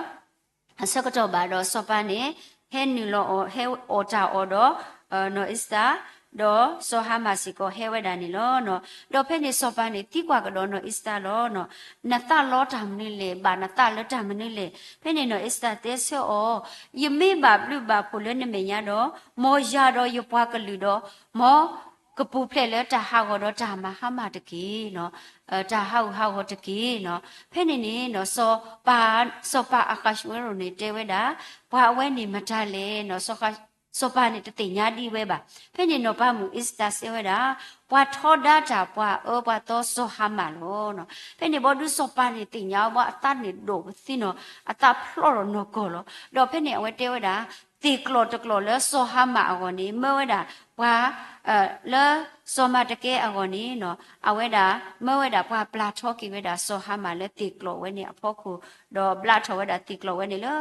အဆၢကတီၢ်ဘၣ်ဒီးစီၤပၤန့ၣ် ဟဲနုာ်လီၤအီၣ် ဟဲအီၣ်တၢ်အီၣ်ဒီး နီၢ်အ့စတၢ် ဒီးစီၤဟၤမၣ်စ့ၢ်ကီးဟဲဝဲဒၣ်န့ၣ်လီၤ. ဒီးဖဲန့ၣ်စီၤပၤန့ၣ်သံကွၢ်ကဒီးနီၢ်အ့စတၢ်လီၤ. နသးလီတၢ်မနုၤလဲၣ်, ဘၣ်နသးလၢတၢ်မနုၤလဲၣ်. ဖဲန့ၣ်နီၢ်အ့စတၢ်တဲဆၢအီၤ, ယမ့ၢ်ဘၣ်ဘျုးဘၣ်ဖှိၣ်လၢနမဲာ်ညါဒီး မ်ယၤဒီးယပှၤကလုာ်ဒီး မ်ကပူၤဖျဲးလၢတၢ်ဟးဂီၤဒီးတၢ်မၤဟါမၢ်တက့ၢ်. တၢ်ဟးဂူာ်ဟးဂီၤတက့ၢ်. ဖဲန့ၣ်န့ၣ် စီၤပၤအၤဃးၡူးဝဲရိၤန့ၣ်တဲဝဲဒၣ် ပှၤအဝဲန့ၣ်မတၤလဲၣ်. စီၤပၤန့ၣ်တသ့ၣ်ညါဒံးဝဲဘၣ်. ဖဲန့ၣ်နီၢ်ပၤမုၣ်အ့စတၢ်စံးဝဲဒၣ် ပှၤထီဒါတၢ်ပှၤအၢပှၤသီစီၤဟၤမၣ်လီၤ. ဖဲန့ၣ်ဘီဒုးစီၤပၤန့ၣ်သ့ၣ်ညါအီၤဘၣ် အသးန့ၣ်ဒိၣ်ပသံနီၤ အသးဖျိးထီၣ်နီၢ်ကီၢ်လီၤ. ဒီးဖဲန့ၣ်အဝဲတဲဝဲဒၣ် သ့ၣ်ကျီၣ်တကျီၣ်လၢစီၤဟၤမၣ်အဂီၢ်န့ၣ် မၢဝဲဒၣ်ပှၤ လၢစီၤမၤတကဲအဂီၢ်န့ၣ် အဝဲဒၣ် မၢဝဲဒၣ်ပှၤပျၢ်ထီက့ၤဝဲဒၣ်စီၤဟၤမၣ်လၢသ့ၣ်ကျီၣ်ဝဲန့ၣ်အဖီခိၣ်, ဒီးဘျးထီၣ်ဝဲဒၣ်သ့ၣ်ကျီၣ်ဝဲန့ၣ်လၢ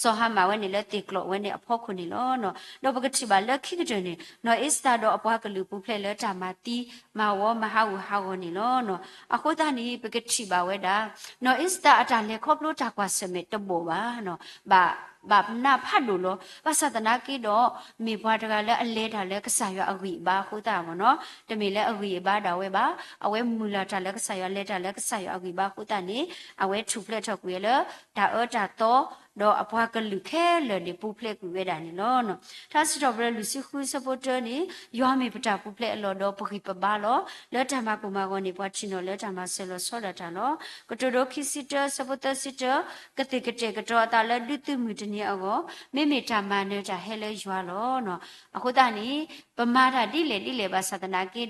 စီၤဟၤမၣ်ဝဲန့ၣ်လၢသ့ၣ်ကျီၣ်ဝဲန့ၣ်အဖီခိၣ်န့ၣ်လီၤ. ဒီးပကထံၣ်ဘၣ်လၢခံကတၢၢ်န့ၣ် နီၢ်အ့စတၢ်ဒီးအပှၤကလုာ်ပူၤဖျဲးလၢတၢ်မၤသံမၤဝီမၤဟးဂူာ်ဟးဂီၤန့ၣ်လီၤ. အဃိသတးန့ၣ် ပကထံၣ်ဘၣ်ဝဲဒၣ် နီၢ်အ့စတၢ်အတၢ်လဲၤခီဖျိတၢ်ကွၢ်ဆၢၣ်မဲာ်တဘီၣ်ဘၣ် ဘၣ် ဘၣ်ပနၢ်ဖးဒိၣ်လီၤ. ဘၣ်ဆၣ်သနာ်က့ဒီး မ့ၢ်ပှၤတဂၤလၢအလဲၤတၢ်လၢကစၢ်ယွၤအဂံၢ်အဘါအဃိသတးမ့ၢ်နီၤ, တမ့ၢ်လၢအဂံၢ်အဘါဒၣ်ဝဲဘၣ်. အဝဲမုၢ်လၢ်တၢ်လၢကစၢ်ယွၤလဲၤတၢ်လၢကစၢ်ယွၤအဂံၢ်ဘါအဃိသတးန့ၣ် အဝဲထူၣ်ဖျဲးထီၣ်ကွံာ်ဝဲလၢ တၢ်အၢတၢ်သီ ဒီးအပှၤကလုာ်ခဲလၢာ်န့ၣ် ပူၤဖျဲးကွံာ်ဝဲဒၣ်န့ၣ်လီၤ. ထါစံးထီၣ်ပတြၢၤလွံၢ်ဆံဃုဆၢဖိတၢန့ၣ် ယွၤမ့ၢ်ပတၢ်ပူၤဖျဲးအလီၢ်ဒီးပဂံၢ်ပဘါလီၤ. လၢတၢ်မၤကိၢ်မၤဂီၤန့ၣ် ပှၤထံၣ်နီၣ်လၢတၢ်မၤစၢၤလီၤဆီဒၣ်တၢ်လီၤ. ကတိၤဒိခံဆံတၢ ဆၢဖိသၢဆံတၢ, ကသ့ၣ်ကတဲာ်ကတီၤအသးလၢဒုးသုးမုၢ်တနံၤအဂီၢ်, မ့မ့ၢ်တၢ်မၤနၢၤတၢ်ဟဲလၢယွၤလီၤ. အဃိသတးန့ၣ် ပမၤတၢ်ဒ်လဲၣ်ဒ်လဲၣ်ဘၣ်ဆၣ်သနာ်က့ဒီး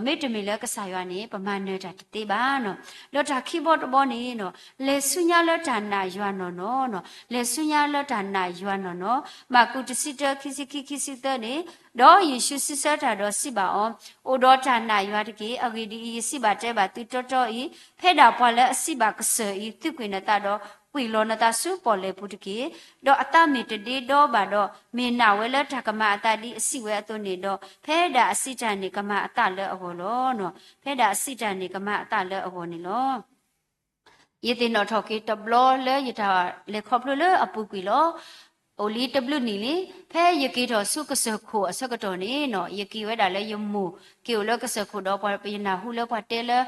မ့တမ့ၢ်လၢကစၢ်ယွၤန့ၣ် ပမၤနၢၤတၢ်တသ့ဘၣ်နီၤ. ဒီးတၢ်ခံဘီတဘီန့ၣ်နီၤ, လဲၤဆူညါလၢတၢ်နာ်ယွၤနီၢ်နီၢ်နီၤ, လဲၤဆူညါလၢတၢ်နာ်ယွၤနီၢ်နီၢ်. မၢ်ကူးတဆံတၢ ခံဆံခံ ခံဆံသၢန့ၣ်, ဒီးယ့ၣ်ၡူးစံးဆၢတၢ်ဒီးစံးဘၣ်အီၤ, အိၣ်ဒီးတၢ်နာ်ယွၤတက့ၢ်. အဂ့ၢ်ဒ်အံၤ, ယစံးဘၣ်တဲဘၣ်သုတီတီအံၤ, ဖဲဒၣ်ပှၤလၢအစံးဘၣ်ကစၢၢ်အံၤ, သုးကွံာ်နသးဆူပီၣ်လဲၣ်ပူၤတက့ၢ်. ဒီးအသးမ့ၢ်တဒ့ဒီဘၣ်ဒီး, မ့ၢ်နာ်ဝဲလၢတၢ်ကမၤအသးဒ်အစံးဝဲအသိးန့ၣ်ဒီး, ဖဲဒၣ်အစံးတၢ်န့ၣ်ကမၤအသးလၢအဂီၢ်လီၤ. ဖဲဒၣ်အစံးတၢ်န့ၣ်ကမၤအသးလၢအဂီၢ်န့ၣ်လီၤ. ယသ့ၣ်နီၣ်ထီၣ်က့ၤတဘျီလၢယတၢ်လဲၤခီဖျိလၢအပူၤကွံာ်လီၤ. အိၣ်လံတဘျုးနံၣ်လံ, ဖဲယက့ၤထီၣ်ဆူကစၢၢ်ခိၣ်အဆၢကတီၢ်န့ၣ်နီၤ, ယက့ၤဝဲဒၣ်လၢယမိၢ်က့ၤအိၣ်လၢကစၢၢ်ခိၣ်ဒီး ပှၤယနၢ်ဟူလၢပှၤတဲလၢ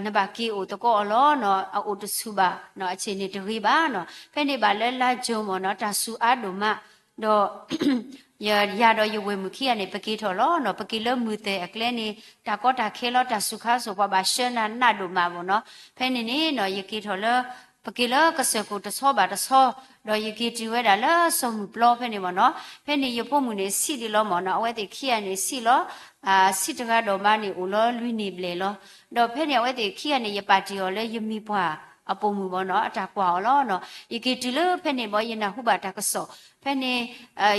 နဘၣ်က့ၤအိၣ်သကိးအီၤလီၤ, အအိၣ်တဆူၣ်ဘၣ်, အဆ့ၣ်န့ၣ်တဂ့ၤဘၣ်နီၤ. ဖဲန့ၣ်ဘၣ်လၢလါကၠိမ့ၢ်နီၤ, တၢ်စူၤအါဒိၣ်မး, ဒီး ယၤဒီးယဝဲၢ်မုၣ်ခံဂၤန့ၣ် ပက့ၤထီၣ်လီၤနီၤ. ပက့ၤလၢမုၢ်သဲၣ်အကျဲန့ၣ် တၢ်ကီတၢ်ခဲလီၤ, တၢ်စူၤခါစိၣ် ပှၤဘၣ်ဆှၢနၤနးဒိၣ်မးမ့ၢ်နီၤ. ဖဲန့ၣ်န့ၣ်နီၤ, ယက့ၤထီၣ်လၢ ပက့ၤလၢကစၢၢ်ခိၣ်တဆီဘၣ်တဆီ, ဒီးယက့ၤတုၤဝဲဒၣ်လၢစီၤမုၢ်ပျီဖဲန့ၣ်မ့ၢ်နီၤ. ဖဲန့ၣ်ယဖိမုၣ်န့ၣ်ဆံးဒံးလီၤမ့ၢ်နီၤ, အဝဲသ့ၣ်ခံဂၤန့ၣ်ဆံးလီၤ, ဆံးတဂၤဒီးမါန့ၣ်အိၣ်လီၤလွံၢ်နံၣ်ဘျဲၣ်လီၤ. ဒီးဖဲန့ၣ်အဝဲသ့ၣ်ခံဂၤန့ၣ် ယပာ်တ့ၢ်အီၤလၢယမံၤပှၢ်အပိာ်မုၣ်မ့ၢ်နီၤ, အတၢ်ကွၢ်အီၤလီၤနီၤ. ယက့ၤတုၤလၢဖဲန့ၣ်ဘၣ် ယနၢ်ဟူဘၣ်တၢ်ကစီၣ်, ဖဲန့ၣ်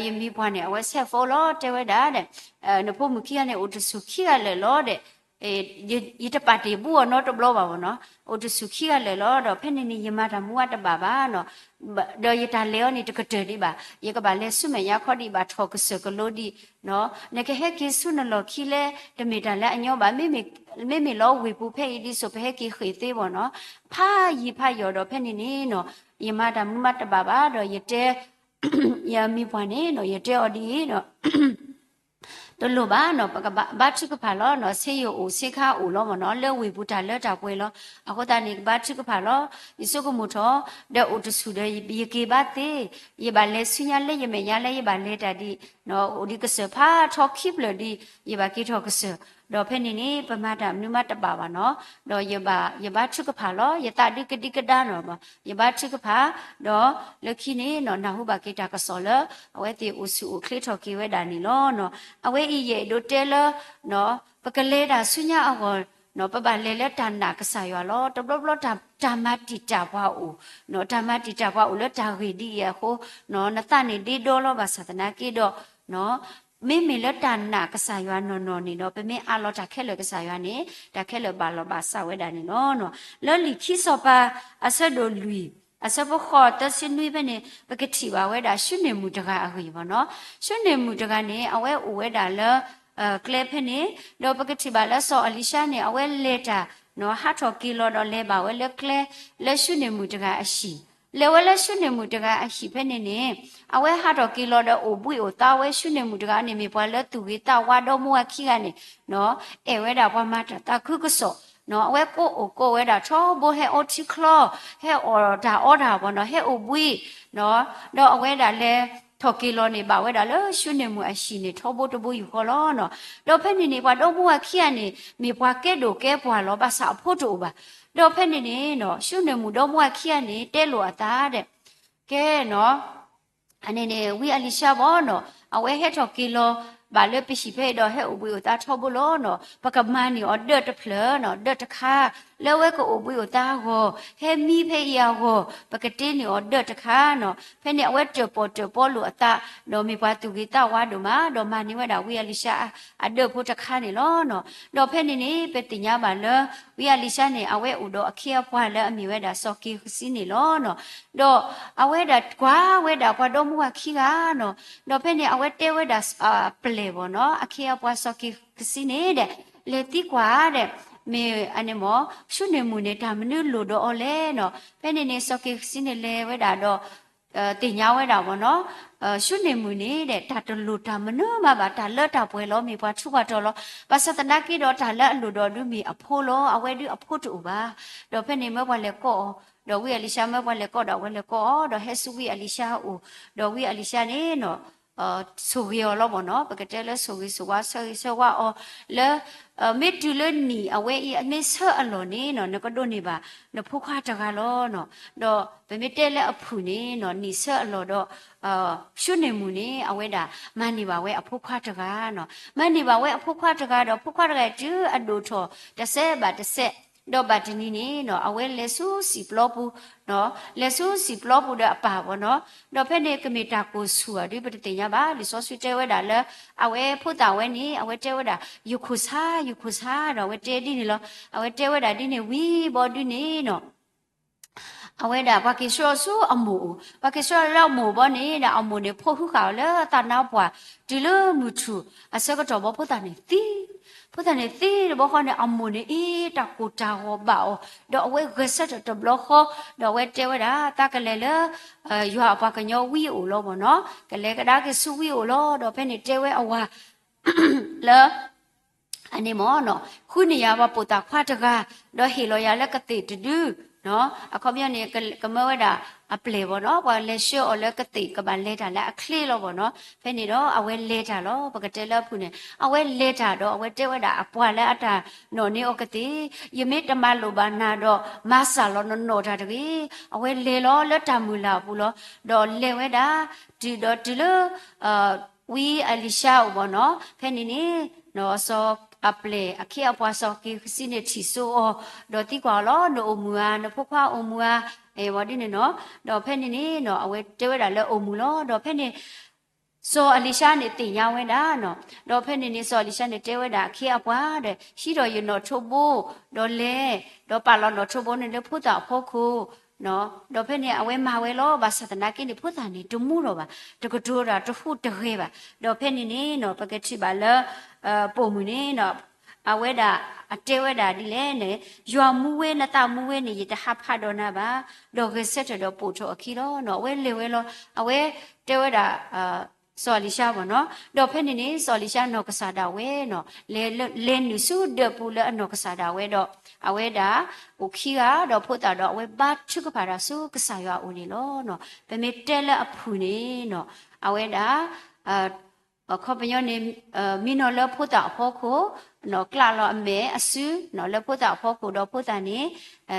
ယမံၤပှၢ်န့ၣ် အဝဲဆဲး phone လီၤ တဲဝဲဒၣ်ဒီး, နဖိမုၣ်ခံဂၤန့ၣ် အိၣ်တဆူၣ်ခံဂၤလၢာ်လီၤဒီး, ယတပာ်တ့ၢ်ဘူးအီၤနီတဘျီဘၣ်မ့ၢ်နီၤ, အိၣ်တဆူၣ်ခံဂၤလၢာ်လီၤ. ဒီးဖဲန့ၣ်န့ၣ် ယမၤတၢ်မူအတဘၣ်ဘၣ်နီၤ, ဒီးယတၢ်လဲၤအီၤန့ၣ်တကတၢၢ်ဒံးဘၣ်, ယကဘၣ်လဲၤဆူမဲာ်ညါခီဒံးဘၣ် ထီၣ်ကစၢၢ်ကလိဒံး, နကဟဲက့ၤဆူနလီၢ်ခံလဲၣ်, တမ့ၢ်တၢ်လၢအညီဘၣ်, မ့မ့ၢ်လီၤဝ့ၢ်ပူၤဖဲအံၤဒ်သိး ပဟဲက့ၤဃ့ၢ်သ့မ့ၢ်နီၤ, ဖးယံာ်ဖးယီၤဒီးဖဲန့ၣ်န့ၣ်နီၤ ယမၤတၢ်မနုၤမးတဘၣ်ဘၣ် ဒီးယတဲ ယမံၤပှၢ်န့ၣ်နီၤ ယတဲအီၤဒ်အံၤဒီး တလိၣ်ဘၣ်နီၤ ပကဘါထုကဖၣ်လီၤနီၤ ဆ့ယိၣ်အိၣ်ဆ့ခါအိၣ်လီၤမ့ၢ်နီၤ လၢဝ့ၢ်ပူၤတၢ်လၢတၢ်ပှဲၤလီၤ. အဃိသတးန့ၣ် ကဘါထုကဖၣ်လီၤ. ယဆိကမိၣ်ထီၣ် ဒီးအိၣ်တဆူၣ်ဒီး ယက့ၤဘၣ်သ့, ယဘၣ်လဲၤဆူညါလၢယမဲာ်ညါလၢယဘၣ်လဲၤတၢ်ဒ် အိၣ်ဒံးကစၢၢ်ဖးထီခံဖျၢၣ်ဒ် ယဘၣ်က့ၤထီၣ်ကစၢၢ်, ဒီးဖဲန့ၣ်န့ၣ် ပမၤတၢ်မနုၤမးတဘၣ်ဘၣ်နီၤ, ဒီးယဘၣ် ယဘါထုကဖၣ်လီၤ. ယသးဒုးကဒံကဒါနီၤ, ယဘါထုကဖၣ်, ဒီးလၢခံန့ၣ်နီၤ နၢ်ဟူဘၣ်က့ၤတၢ်ကစီၣ်လၢ အဝဲသ့ၣ်အိၣ်ဆူၣ်အိၣ်ချ့ထီၣ်က့ၤဝဲဒၣ်န့ၣ်လီၤ. အဝဲအံၤယအဲၣ်ဒိးတဲလၢ ပကလဲၤတၢ်ဆူညါအဂီၢ် ပဘၣ်လဲၤလၢတၢ်နာ်ကစၢ်ယွၤလီၤ. တဘျီဘျီတၢ်မၤတံာ်တာ်ပှၤအိၣ်, တၢ်မၤတံာ်တာ်ပှၤအိၣ်လၢတၢ်ဂ့ၢ်ဒ်အံၤအဃိ, နသးန့ၣ်ဒ့ဒီလီၤ. ဘၣ်ဆၣ်သနာ်က့ဒီး မ့မ့ၢ်လၢတၢ်နာ်ကစၢ်ယွၤနီၢ်နီၢ်န့ၣ်ဒီး ပမ့ၢ်အးလီၤတၢ်ခဲလၢာ်ကစၢ်ယွၤန့ၣ် တၢ်ခဲလၢာ်ဘၣ်လီၤဘၣ်စးဝဲဒၣ်န့ၣ်လီၤ. လၢလံာ်ခံစီၤပၤ အဆၢဒိၣ်လွံၢ် အဆၢဖိဃိး သၢဆံနွံဖဲန့ၣ် ပကထံၣ်ဘၣ်ဝဲဒၣ် ၡူန့ၣ်မုၣ်တဂၤအဂ့ၢ်မ့ၢ်နီၤ. ၡူန့ၣ်မုၣ်တဂၤန့ၣ် အဝဲအိၣ်ဝဲဒၣ်လၢ ကျဲဖဲန့ၣ်, ဒီးပကထံၣ်ဘၣ်လၢစီၤအလံၤၡါန့ၣ် အဝဲလဲၤတၢ် ဟးထီၣ်က့ၤလီၤဒီးလဲၤဘၣ်ဝဲလၢကျဲ လၢၡူန့ၣ်မုၣ်တဂၤအဟံၣ်, လဲၤဝဲလၢၡူန့ၣ်မုၣ်တဂၤအဟံၣ်ဖဲန့ၣ်န့ၣ် အဝဲဟးထီၣ်က့ၤလီၤဒီးအိၣ်ဘှံးအိၣ်သါဝဲ ၡူန့ၣ်မုၣ်တဂၤန့ၣ် မ့ၢ်ပှၤလၢသူၣ်ဂ့ၤသးဝါဒီမါဝၤခံဂၤန့ၣ် အဲၣ်ဝဲဒၣ်ပှၤမၤတၢ်သးခုကစီၣ်, အဝဲကိးအိၣ်ကိးဝဲဒၣ်ထီဘိ ဟဲအီထံချီ, ဟဲအီၣ်တၢ်အီတၢ်ဘၣ်နီၤ, ဟဲအိၣ်ဘှံး ဒီးအဝဲဒၣ်လဲၤထီၣ်က့ၤလီၤန့ၣ် ဘၣ်ဝဲဒၣ်လၢၡူန့ၣ်မုၣ်အဟံၣ်န့ၣ် ထီဘိတဘိယူၢ်ဃီလီၤနီၤ. ဒီးဖဲန့ၣ်န့ၣ် ပှၤဒီမါဝၤခံဂၤန့ၣ် မ့ၢ်ပှၤကဲဒိၣ်ကဲပှၢ်လီၤ, ဘၣ်ဆၣ်အဖိတအိၣ်ဘၣ်. ဒီးဖဲန့ၣ်န့ၣ်နီၤ ၡူန့ၣ်မုၣ်ဒီမါဝၤခံဂၤန့ၣ် တဲလိာ်အသးဒီး ကဲနီၤ အန့ၣ်န့ၣ် ဝံအလံၤၡါဘၣ်နီၤ အဝဲဟဲထီၣ်က့ၤလီၤ ဘၣ်လၢပဟံၣ်ဖဲအံၤဒီး ဟဲအိၣ်ဘှံးအိၣ်သါထီဘိလီၤနီၤ. ပကမၤန့ၢ်အီၤဒၢးတဖျၢၣ်နီၤ, ဒၢးတခါ လၢအဝဲကအိၣ်ဘှံးအိၣ်သါအဂီၢ်, ဟဲမံဖဲအံၤအဂီၢ်, ပကတ့န့ၢ်အီၤဒၢးတခါနီၤ. ဖဲန့ၣ် အဝဲတၢၣ်ပီၣ်တၢၣ်ပီလိာ်အသး, ဒီးမ့ၢ်ပှၤသူၣ်ဂ့ၤသးဝါဒိၣ်မး, ဒီးမၤန့ၢ်ဝဲဒၣ်ဝံအလံၤၡါအဒၢးဖိတခါန့ၣ်လီၤနီၤ. ဒီးဖဲန့ၣ်န့ၣ် ပသ့ၣ်ညါဘၣ်လၢ ဝံအလံၤၡါန့ၣ် အဝဲအိၣ်ဒီးအခ့အပှၤလၢအမ့ၢ်ဝဲဒၣ်စီၤက့ၤဃစံန့ၣ်လီၤနီၤ. ဒီးအဝဲဒၣ်ကွၢ်ဝဲဒၣ်ပှၤဒီမါဝၤခံဂၤနီၤ, ဒီးဖဲန့ၣ် အဝဲတဲဝဲဒၣ်အပျဲၢ်ဘၣ်နီၤ, အခ့အပှၤစီၤက့ၤဃစံန့ၣ်ဒီး လဲၤသံကွၢ်ဒီး မ့ၢ်အန့ၣ်မ့ၢ် ၡူန့ၣ်မုၣ်န့ၣ် တၢ်မနုၤလိၣ်ဒီးအီၤလဲၣ်နီၤ. ဖဲန့ၣ်န့ၣ် စီၤက့ၤဃစံန့ၣ်လဲၤဝဲဒၣ်ဒီး သ့ၣ်ညါဝဲဒၣ်ဘၣ်နီၤ, ၡူန့ၣ်မုၣ်န့ၣ်ဒီး တၢ်တလိၣ်တၢ်မနုၤမးဘၣ်, တၢ်လၢတၢ်ပှဲၤလီၤ မ့ၢ်ပှၤထူးပှၤတီၤလီၤ. ဘၣ်ဆၣ်သနာ်က့ဒီး တၢ်လၢအလိၣ်ဒီးဒုးမ့ၢ်အဖိလီၤ, အဝဲဒုးအဖိတအိၣ်ဘၣ်. ဒီးဖဲန့ၣ်မၢပှၤလဲၤကိးအီၤ, ဒီးဝံအလံၤၡါမၢပှၤလဲၤကိးဒီး အဝဲလဲၤကိးအီၤ, ဒီးဟဲဆူဝံအလံၤၡါအအိၣ်, ဒီးဝံအလံၤၡါန့ၣ်နီၤ ဆိၣ်ဂ့ၤအီၤလီၤဘၣ်နီၤ, ပကတဲလၢဆိၣ်ဂ့ၤဆိၣ်ဝါ ဆၢဂ့ၤဆၢဝါအီၤလၢ မ့ၢ်တုၤလၢနံၣ်အဝဲအံၤ မ့ၢ်ဆၢအလီၢ်န့ၣ်နီၤ နကဒိးန့ၢ်ဘၣ် နဖိခွါတဂၤလီၤနီၤ. ဒီးပမ့ၢ်တဲလၢအဖုၣ်န့ၣ်နီၤ နံၣ်ဆၢအလီၢ်ဒီး ၡူန့ၣ်မုၣ်န့ၣ် အဝဲဒၣ်မၤန့ၢ်ဘၣ်ဝဲအဖိခွါတဂၤနီၤ, မၤန့ၢ်ဘၣ်ဝဲအဖိခွါတဂၤဒီး ဖိခွါတဂၤတုၤအဒိၣ်ထီၣ်တစဲးဘၣ်တစဲး, ဒီးဘၣ်တနံၤန့ၣ်နီၤ အဝဲလဲၤဆူစံာ်ပျီပူၤ လဲၤဆူစံာ်ပျီပူၤဒီးအပၢ်ဘၣ်နီၤ, ဒီးဖဲန့ၣ်ကမ့ၢ်တၢ်ကိၢ်ဆူၣ်ဧါဒုး ပတသ့ၣ်ညါဘၣ်. လံာ်စီဆှံတဲဝဲဒၣ်လၢ အဝဲဖိသၣ်ဝဲန့ၣ် အဝဲတဲဝဲဒၣ် ယခိၣ်ဆါ ယခိၣ်ဆါ ဒီးအဝဲတဲဒ်န့ၣ်လီၤ. အဝဲတဲဝဲဒၣ်ဒ်န့ၣ်ဝံၤဘီဒုးန့ၣ်နီၤ အဝဲဒၣ်ပှၤက့ၤဆှၢအီၤဆူအမိၢ်အိၣ်, ပှၤက့ၤဆှၢအီၤလၢအမိၢ်ဘီန့ၣ်ဒီး အမိၢ်န့ၣ်ဖိဃုဃာ်အီၤလၢသးနါပှၢ်, တုၤလၢမုၢ်ထူၣ်အဆၢကတီၢ်ဘီ ဖိသၣ်န့ၣ်သံ, ဖိသၣ်န့ၣ်သံတဘျီဃီန့ၣ် အမိၢ်န့ၣ်အ့ၣ်တၢ်ကိၢ်တၢ်ဂီၤဘၣ်အီၤ, ဒီးအဝဲဂဲၤဆၢထၢၣ်တဘျီဃီ, ဒီးအဝဲတဲဝဲဒၣ် သးကလဲၤလၢ ယွၤအပှၤကညီဝံအိၣ်လီၤဘၣ်နီၤ, ကလဲၤကဒါက့ၤဆူဝံအိၣ်လီၤ. ဒီးဖဲန့ၣ်တဲဝဲအဝၤ လၢ အန့ၣ်မ့ၢ်နီၤ ဃုန့ၢ်ယၤပှၤပိာ်သၣ်ခွါတဂၤ, ဒီးဟ့ၣ်လီၤယၤလၢကသ့ၣ်တဒု, အခီပညီန့ၣ် ကမၢဝဲဒၣ်အပျဲၢ်ဘၣ်နီၤ, ပှၤလဲၤဆှၢအီၤလၢကသ့ၣ် ကဘၣ်လဲၤတၢ်လၢအချ့လီၤဘၣ်နီၤ. ဖဲန့ၣ်ဒီးအဝဲလဲၤတၢ်လီၤ. ပကတဲလၢအဖုၣ်န့ၣ် အဝဲလဲၤတၢ်ဒီး အဝဲတဲဝဲဒၣ်အပှၤလၢအတၢ်နီၣ်န့ၢ်အီၤကသ့ၣ်, ယမ့ၢ်တမၤလိာ်ဘၣ်နၤဒီး မၤစၢ်လီၤနနီၣ်တၢ်တဂ့ၤ. အဝဲလဲၤလီၤလၢတၢ်မုၢ်လၢ်အပူၤလီၤ. ဒီးလဲၤဝဲဒၣ် တုၤဒီးတုၤလၢ ဝံအလံၤၡါအအိၣ်ဘၣ်နီၤ, ဖဲန့ၣ်န့ၣ် စီၤအပျဲၢ်အခ့အပှၤစီၤက့ၤဃစံန့ၣ်ထံၣ်စိအီၤ, ဒီးသံကွၢ်အီၤလီၤ, နအိၣ်မုာ်ဧါ, နဖိခွါအိၣ်မုာ်ဧါ, ဝဲဒ်န့ၣ်နီၤ, ဒီးဖဲန့ၣ်န့ၣ်နီၤ အဝဲတဲဝဲဒၣ်လၢအိၣ်မုာ်လီၤ. ဒီးဖဲန့ၣ် စီၤအလံၤၡါန့ၣ်သ့ၣ်ညါဝဲဒၣ်နီၤ, ဒီးဖဲန့ၣ်န့ၣ် စီၤအလံၤၡါန့ၣ်တဲဝဲဒၣ်အခ့အပှၤဒီး ဟံးထီၣ်ယနီၣ်ထိးဘိ, ဒီးလဲၤ, ဒီးပာ်လီၤနီၣ်ထိးဘိန့ၣ်လၢဖိသၣ်အဖီခိၣ် ဒီးဖဲန့ၣ် အဝဲမၤဝဲလီၤ. ဘၣ်ဆၣ်သနာ်က့န့ၣ် ဖိသၣ်န့ၣ်တမူဒီးဘၣ်, တကတိၤတၢ်တဟူးတဂဲၤဘၣ်. ဒီးဖဲန့ၣ်န့ၣ်နီၤ ပကထံၣ်ဘၣ်လၢ ပိာ်မုၣ်န့ၣ်နီၤ အဝဲဒၣ်အတဲဝဲဒၣ်ဒ်လဲၣ်န့ၣ်, ယွၤမူဝဲ နသးမူဝဲန့ၣ် ယတဟးဖးဒီးနၤဘၣ်, ဒီးဂဲၤဆၢထၢၣ်ဒီးပိာ်ထီၣ်အခံလီၤ. အဝဲလဲၤဝဲလီၤ. အဝဲတဲဝဲဒၣ် စီၤအလံၤၡါဘၣ်နီၤ, ဒီးဖဲန့ၣ်န့ၣ် စီၤအလံၤၡါနီၢ်ကစၢ်ဒၣ်ဝဲနီၤ, လဲၤနုာ်ဆူဒၢးပူၤလၢအနီၢ်ကစၢ်ဒၣ်ဝဲဒီး အဝဲဒၣ်အိၣ်ခံဂၤဒီးဖိသၣ်ဒီး အဝဲဘါထုကဖၣ်တၢ်ဆူကစၢ်ယွၤအအိၣ်န့ၣ်လီၤ. ပမ့ၢ်တဲလၢအဖုၣ်န့ၣ်နီၤ, အဝဲဒၣ် အခီပညီန့ၣ် မံနီၤလၢဖိသၣ်အဖီခိၣ်, ကျးလီၤအမဲာ်အစု လၢဖိသၣ်အဖီခိၣ်ဒီးဖိသၣ်န့ၣ်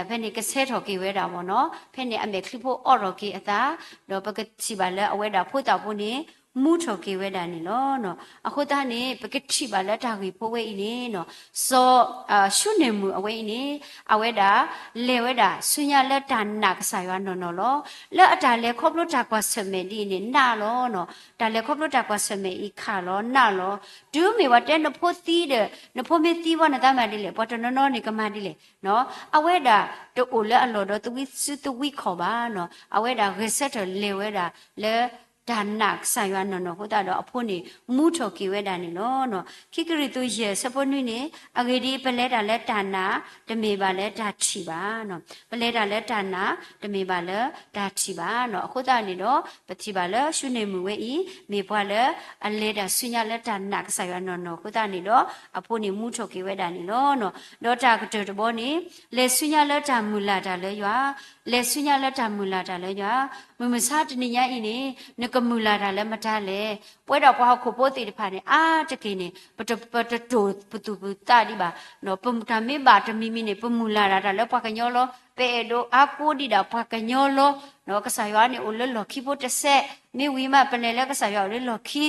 ဖဲန့ၣ်ကဆဲထီၣ်က့ၤဝဲဒၣ်ဘၣ်နီၤ, ဖဲန့ၣ်အမဲာ်ချံဖိအိးထီၣ်က့ၤအသး, ဒီးပကထံၣ်ဘၣ်လၢအဝဲဒၣ်ဖိသၣ်ဖိန့ၣ် မူထီၣ်က့ၤဝဲဒၣ်န့ၣ်လီၤ. အဃိသတးန့ၣ် ပကထံၣ်ဘၣ်လၢတၢ်ဂ့ၢ်ဖိဝဲအံၤန့ၣ် စီၤၡူန့ၣ်မုၣ်အဝဲအံၤန့ၣ် အဝဲဒၣ် လဲၤဝဲဒၣ်ဆူညါလၢတၢ်နာ်ကစၢ်ယွၤနီၢ်နီၢ်လီၤ. လၢအတၢ်လဲၤခီဖျိတၢ်ကွၢ်ဆၢၣ်မဲာ်ဒ်အံၤန့ၣ် နာ်လီၤနီၤ, တၢ်လဲၤခီဖျိတၢ်ကွၢ်ဆၢၣ်မဲာ်အံၤခးလီၤ နာ်လီၤ. တုၤမ့ၢ်ဝဲတဲနဖိသံဒီး နဖိမ့ၢ်သံဘၣ်နသးမၤဒ်လဲၣ်, ပှၤတနီၤနီၤန့ၣ်ကမၤဒ်လဲၣ်နီၤ, အဝဲဒၣ်တအိၣ်လၢအလီၢ်ဒီးသဝံစုသဝံခီၣ်ဘၣ်နီၤ, အဝဲဒၣ်ဂဲၤဆၢထၢၣ်လဲၤဝဲဒၣ်လၢ တၢ်နာ်ကစၢ်ယွၤနီၢ်နီၢ်အဃိသတးဒီးအဖိန့ၣ် မူထီၣ်က့ၤဝဲဒၣ်န့ၣ်လီၤ. ခံကရံၣ်သူးယဲၢ်ဆၢဖိနွံန့ၣ် အဂ့ၢ်ဒ်အံၤ ပလဲၤတၢ်လၢတၢ်နာ် တမ့ၢ်ဘၣ်လၢတၢ်ထံၣ်ဘၣ်, ပလဲၤတၢ်လၢတၢ်နာ် တမ့ၢ်ဘၣ်လၢတၢ်ထံၣ်ဘၣ်နီၤ. အဃိသတးန့ၣ်ဒီး ပထံၣ်ဘၣ်လၢၡူန့ၣ်မုၣ်ဝဲအံၤ မ့ၢ်ပှၤလၢအလဲၤတၢ်ဆူညါလၢတၢ်နာ်ကစၢ်ယွၤနီၢ်နီၢ်အဃိသတးန့ၣ်ဒီး အဖိန့ၣ်မူထီၣ်က့ၤဝဲဒၣ်န့ၣ်လီၤ. ဒီးတၢ်ကတၢၢ်တဘီန့ၣ် လဲၤဆူညါလၢတၢ်မုၢ်လၢ်တၢ်လၢယွၤ, လဲၤဆူညါလၢတၢ်မုၢ်လၢ်တၢ်လၢယွၤ, မုၢ်မဆါတနံၤညါအံၤန့ၣ် နကမုၢ်လၢ်တၢ်လၢမတၤလဲၣ်. ပဝဲဒၣ်ပှၤဟီၣ်ခိၣ်ဖိသ့ၣ်တဖၣ်န့ၣ် အါတက့ၢ်န့ၣ် ပတ ပတတိၢ်ပသူၣ်ပသးဒံးဘၣ်, ပတၢ်မ့ၢ်ဘၣ်တမံၤမံၤန့ၣ် ပမုၢ်လၢ်ဒၣ်တၢ်လၢပှၤကညီလီၤ. ပအဲၣ်ဒိးအါကိးဒံးဒၣ်ပှၤကညီလီၤ. ကစၢ်ယွၤန့ၣ်အိၣ်လၢလီၢ်ခံဖိတစဲး, မ့ၢ်ဝံၤမး ပလဲၤလၢကစၢ်ယွၤအိၣ်လၢလီၢ်ခံ,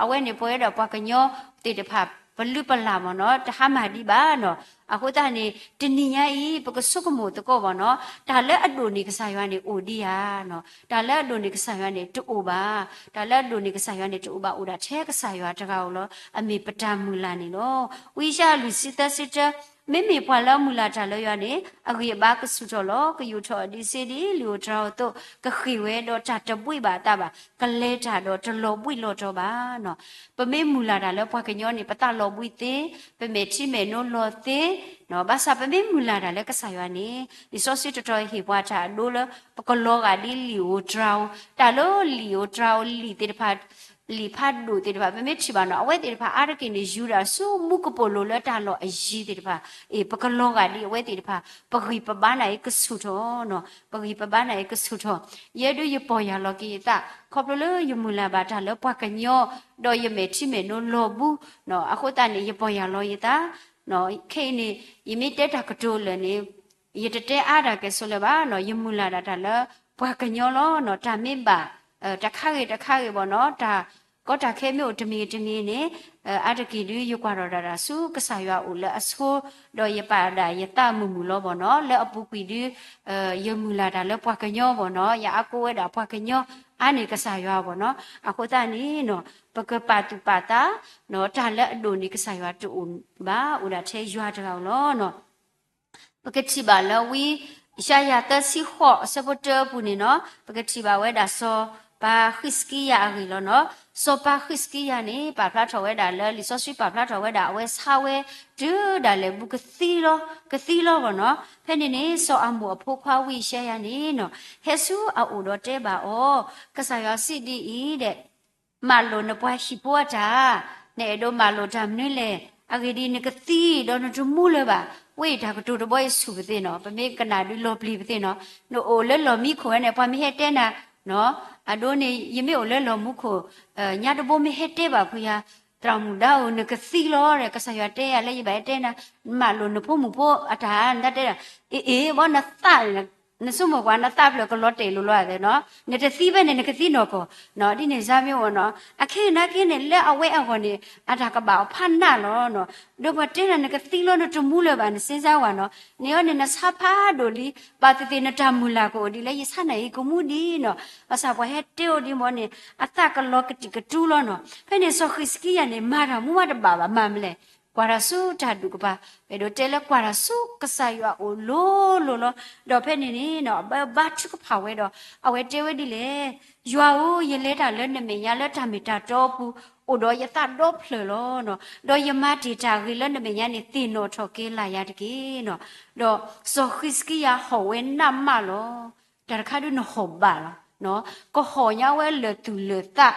အဝဲန့ၣ်ပဝဲဒၣ်ပှၤကညီသ့ၣ်တဖၣ် ပလုၢ်ပလၢ်မ့ၢ်နီၤ တဟါမၢ်ဒံးဘၣ်နီၤ. အဃိသတးန့ၣ် တနံၤညါအံၤ ပကဆိကမိၣ်သကိးမ့ၢ်နီၤ တၢ်လၢအဒိၣ်န့ၢ်ကစၢ်ယွၤန့ၣ်အိၣ်ဒံးဧါနီၤ, တၢ်လၢအဒိၣ်န့ၢ်ကစၢ်ယွၤန့ၣ်တအိၣ်ဘၣ်, တၢ်လၢအဒိၣ်န့ၢ်ကစၢ်ယွၤန့ၣ်တအိၣ်ဘၣ် အိၣ်ဒၣ်ထဲကစၢ်ယွၤတဂၤဧိၤလီၤ. အမ့ၢ်ပတၢ်မုၢ်လၢ်န့ၣ်လီၤ. ဝံယၡါယၤလွံၢ်ဆံသၢဆံတၢ, မ့မ့ၢ်ပှၤလၢအမုၢ်လၢ်တၢ်လၢယွၤန့ၣ် အဂံၢ်အဘါကဆူၣ်ထီၣ်လီၤ. ကယူာ်ထီၣ်အဒံးစ့ဒ်လံာ်ဧိၤတြၤဧိၤအသိး, ကဃ့ၢ်ဝဲဒီးတၢ်တဘှံးဘၣ်အသးဘၣ်, ကလဲၤတၢ်ဒီးတလီၤဘှံးလီၤတီၤဘၣ်နီၤ. ပမ့ၢ်မုၢ်လၢ်တၢ်လၢပှၤကညီန့ၣ် ပသးလီၤဘှံးသ့, ပမဲာ်ထံမဲာ်နိလီၤသ့, ဘၣ်ဆၣ်ပမ့ၢ်မုၢ်လၢ်တၢ်လၢကစၢ်ယွၤန့ၣ် လံာ်စီဆှံတတီၤဟ့ၣ်ပှၤတၢ်အဒိလၢ ပကလီၤဂာ်ဒ်လံာ်ဧိၤတြၤဧိၤ, တၢ်လၢလံာ်ဧိၤတြၤဧိၤ လံာ်သ့ၣ်တဖၣ် လံာ်ဖးဒိၣ်သ့ၣ်တဖၣ် ပမ့ၢ်ထံၣ်ဘၣ်နီၤ အဝဲသ့ၣ်တဖၣ်အါတက့ၢ်န့ၣ် ယူၤဒၣ်ဆူမူကပိာ်လိၤလၢတၢ်လီၢ်အယံၤသ့ၣ်တဖၣ်, အ့ၣ် ပကလီၤဂာ်ဒ်အဝဲသ့ၣ်တဖၣ်, ပဂံၢ်ပဘါန့ၣ်ကဆူၣ်ထီၣ်နီၤ, ပဂံၢ်ပဘါန့ၣ်ကဆူၣ်ထီၣ်. ယဲဒုးယပီၢ်ယၢ်လီၤက့ၤယသး ခီဖျိလၢယမုၢ်လၢ်ဘၣ်တၢ်လၢပှၤကညီ, ဒီးယမဲာ်ထံမဲာ်နိလီၤဘှံး, အဃိသတးန့ၣ် ယပီၢ်ယၢ်လီၤယသး, ခဲအံၤန့ၣ် ယမ့ၢ်တဲတၢ်ကတိၤလၢာ်န့ၣ် ယတတဲအါတၢ်ကဲဆိးလၢၤဘၣ်နီၤ, ယမုၢ်လၢ်ဒၣ်တၢ်လၢပှၤကညီလီၤနီၤ, တၢ်မ့ၢ်ဘၣ် တခါဂ့ၤတခါဂ့ၤဘၣ်နီၤ, တၢ်ကီတၢ်ခဲမ့ၢ်အိၣ်တမံၤဂ့ၤတမံၤဂ့ၤန့ၣ်, အါတက့ၢ်ဒုးယကွၢ်ထီၣ်ဒၣ်တၢ်ဆူကစၢ်ယွၤအိၣ်လၢအဆိ, ဒီးယပာ်ဒၣ်ယသးမုာ်မုာ်လီၤဘၣ်နီၤ, လၢအပူၤကွံာ်ဒုး ယမုၢ်လၢ်တၢ်လၢပှၤကညီဘၣ်နီၤ, ယအါကိးဝဲဒၣ်ပှၤကညီအါန့ၢ်ကစၢ်ယွၤဘၣ်နီၤ, အဃိသတးန့ၣ်နီၤ ပကပာ်သူၣ်ပာ်သးနီၤ, တၢ်လၢအဒိၣ်န့ၢ်ကစၢ်ယွၤတအိၣ်ဘၣ်, အိၣ်ဒၣ်ထဲယွၤတဂၤဧိၤလီၤနီၤ. ပကထံၣ်ဘၣ်လၢဝံယၡါယၤသၢဆံဃိးအဆၢဖိတၢအပူၤန့ၣ်နီၤ, ပကထံၣ်ဘၣ်ဝဲဒၣ်စီၤပၤဃံးစကံယၤအဂ့ၢ်လီၤနီၤ. စီၤပၤဃံးစကံယၤန့ၣ် ပာ်ဖျါထီၣ်ဝဲဒၣ်လၢလံာ်စီဆှံပာ်ဖျါထီၣ်ဝဲဒၣ် အဝဲဆါဝဲတုၤဒၣ်လဲာ်ဘူးကသံလီၤ, ကသံလီၤဘၣ်နီၤ. ဖဲန့ၣ်န့ၣ် စီၤအၤမိၣ်အဖိခွါဝံယၡါယၤန့ၣ်နီၤ ဟဲဆူအအိၣ်ဒီးတဲဘၣ်အီၤ, ကစၢ်ယွၤစံးဒ်အံၤဒဲး မၤလိာ်နပှၤဟံၣ်ဖိအတၢ်, နအဲၣ်ဒိးမၤလိာ်တၢ်မနုၤလဲၣ်. အဂ့ၢ်ဒ်အံၤ နကသံဒီးနတမူလၢၤဘၣ်. ဝဲအံၤတၢ်ကတိၤတဘီအံၤဆူၣ်ပသ့ၣ်နီၤ, ပမ့ၢ်ကနၣ်ဒုးလီၤပျံၤပသ့ၣ်နီၤ, နအိၣ်လၢလီၢ်မံခိၣ်ဝဲန့ၣ် ပှၤမ့ၢ်ဟဲတဲနၤ, အဒိန့ၣ် ယမ့ၢ်အိၣ်လၢလီၢ်မံခိၣ်, ညါတဘိမ့ၢ်ဟဲတဲဘၣ်ဖုယၤ, သရၣ်မုၣ်ဒါဧိၤ နကသံလီၤဒီး ကစၢ်ယွၤတဲယၤလၢယဘၣ်ဟဲတဲနၤ, မၤလိာ်နဖိမုၣ်ဖိအတၢ်, နတၢ်တဲဒၣ်, အ့ၣ်အ့ၣ် ဘီနသး နဆိကမိၣ်ကွၢ် နသးဖျၢၣ်ကလီၤတဲာ်လိၤလီၤသ့ၣ်နီၤ, နတသံဘၣ်န့ၣ် နကသံနီၢ်ကီၢ်, ဒ်န့ၣ်စါမ့ၢ်အိၣ်နီၤ, အခဲအံၤနာ်က့န့ၣ် လၢအဝဲအဂီၢ်န့ၣ် အတၢ်ကဘၣ်အီၤဖးနးလီၤနီၤ, ဒီးပှၤတဲနၤ နကသံလီၤ နတမူလၢၤဘၣ် နစ့စါဝဲနီၤ, န့ၣ်အီၤန့ၣ် နဆါဖးဒိၣ်လံ, ဘၣ်သ့ၣ်သ့ၣ်နတၢ်မုၢ်လၢ်ကအိၣ်ဒ်လဲၣ် ယဆါနၤအံၤကမူဒ်နီၤ, ဘၣ်ဆၣ်ပှၤဟဲတဲအိၣ်ဒ်မ့ၢ်န့ၣ် အသးကလီၤကတံာ်ကတူာ်လီၤနီၤ, ဖဲန့ၣ်စီၤဃံးစကံယၤန့ၣ် မၤတၢ်မူမးတဘၣ်ဘၣ် မၤမလဲၣ် ကွၢ်တၢ်ဆူတၢ်ဒူၣ်ကပၤ, ပအဲၣ်ဒိးတဲလၢကွၢ်တၢ်ဆူကစၢ်ယွၤအအိၣ်လိၤလိၤလီၤ. ဒီးဖဲန့ၣ်န့ၣ်နီၤ အဘၢဘါထုကဖၣ်ဝဲဒီး အဝဲတဲဝဲဒ်လဲၣ်, ယွၤဧၢ, ယလဲၤတၢ်လၢနမဲာ်ညါလၢတၢ်မ့ၢ်တၢ်တီအပူၤ, အိၣ်ဒီးယသးဒီဖျၢၣ်လီၤနီၤ. ဒီးယမၤတ့ၢ်တၢ်ဂ့ၤလၢနမဲာ်ညါန့ၣ် သ့ၣ်နီၣ်ထီၣ်က့ၤလၢ်ယၤတက့ၢ်နီၤ. ဒီးစီၤဃံးစကံယၤဟီၣ်ဝဲနးမးလီၤ. တၢ်တခါဒုးနဟီၣ်ဘၣ်လီၤ. ကဟီၣ်ညါဝဲလၢာ်သူၣ်လၢာ်သး,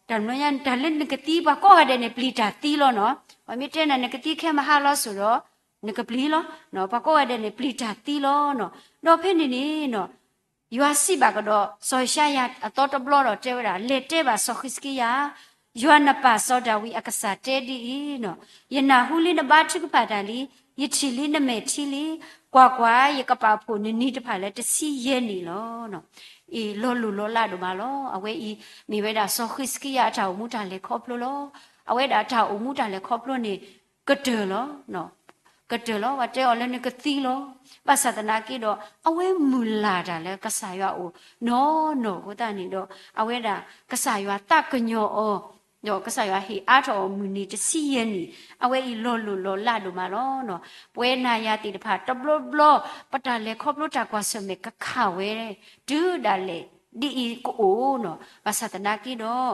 တၢ်မနုၤညါ တၢ်လၢနကသံ ပှၤကိးဂၤဒဲးန့ၣ် ပျံၤတၢ်သံလီၤနီၤ. ပှၤမ့ၢ်တဲနၤ နကသံခဲမဟါလီၤစိၤဒီး နကပျံၤလီၤ. ပှၤကိးဂၤဒဲးန့ၣ် ပျံၤတၢ်သံလီၤနီၤ. ဒီးဖဲန့ၣ်န့ၣ်နီၤ ယွၤစံးဘၣ်ကဒီး စီၤယၡါယၤအသီတဘျီဒီးတဲဝဲဒၣ်, လဲၤတဲဘၣ်စီၤဃံးစကံယၤ, ယွၤနပၢ်စီၤဒၤဝံးအကစၢ်တဲဒ်အံၤနီၤ, ယနၢ်ဟူလံနဘါထုကဖၣ်တၢ်လံ, ယထံၣ်လံနမဲာ်ထံလံ, ကွၢ်ကွၢ်, ယကပာ်ဖှိၣ်နနံၤတဖၣ်လၢတဆံယဲၢ်နံၣ်လီၤ. အ့ၣ် လီၤလိၢ်လီၤလးဒိၣ်မးလီၤ. အဝဲအံၤ မ့ၢ်ဝဲဒၣ်စီၤဃံးစကံယၤအတၢ်အိၣ်မူတၢ်လဲၤခီဖျိလီၤ. အဝဲဒၣ်တၢ်အိၣ်မူတၢ်လဲၤခီဖျိန့ၣ် ကတၢၢ်လီၤ. ကတၢၢ်လီၤ, ပှၤတဲအီၤလၢနကသံလီၤ. ဘၣ်ဆၣ်သနာ်က့ဒီး အဝဲမုၢ်လၢ်တၢ်လၢကစၢ်ယွၤအအိၣ်နီၢ်နီၢ်အဃိသတးန့ၣ်ဒီး အဝဲဒၣ်ကစၢ်ယွၤသးကညီၤအီၤ, ဒီးကစၢ်ယွၤဟ့ၣ်အါထီၣ်အီၤမုၢ်နံၤတဆံယဲၢ်နံၣ်, အဝဲအံၤလီၤလိၢ်လီၤလးဒိၣ်မးလီၤ. ပဝဲနၤယၤသ့ၣ်တဖၣ်တဘျီဘျီ ပတၢ်လဲၤခီဖျိတၢ်ကွၢ်ဆၢၣ်မဲာ်ကခးဝဲ တုၤဒၣ်လဲာ်ဒ်အံၤကအိၣ်နီၤ. ဘၣ်ဆၣ်သနာ်က့ဒီး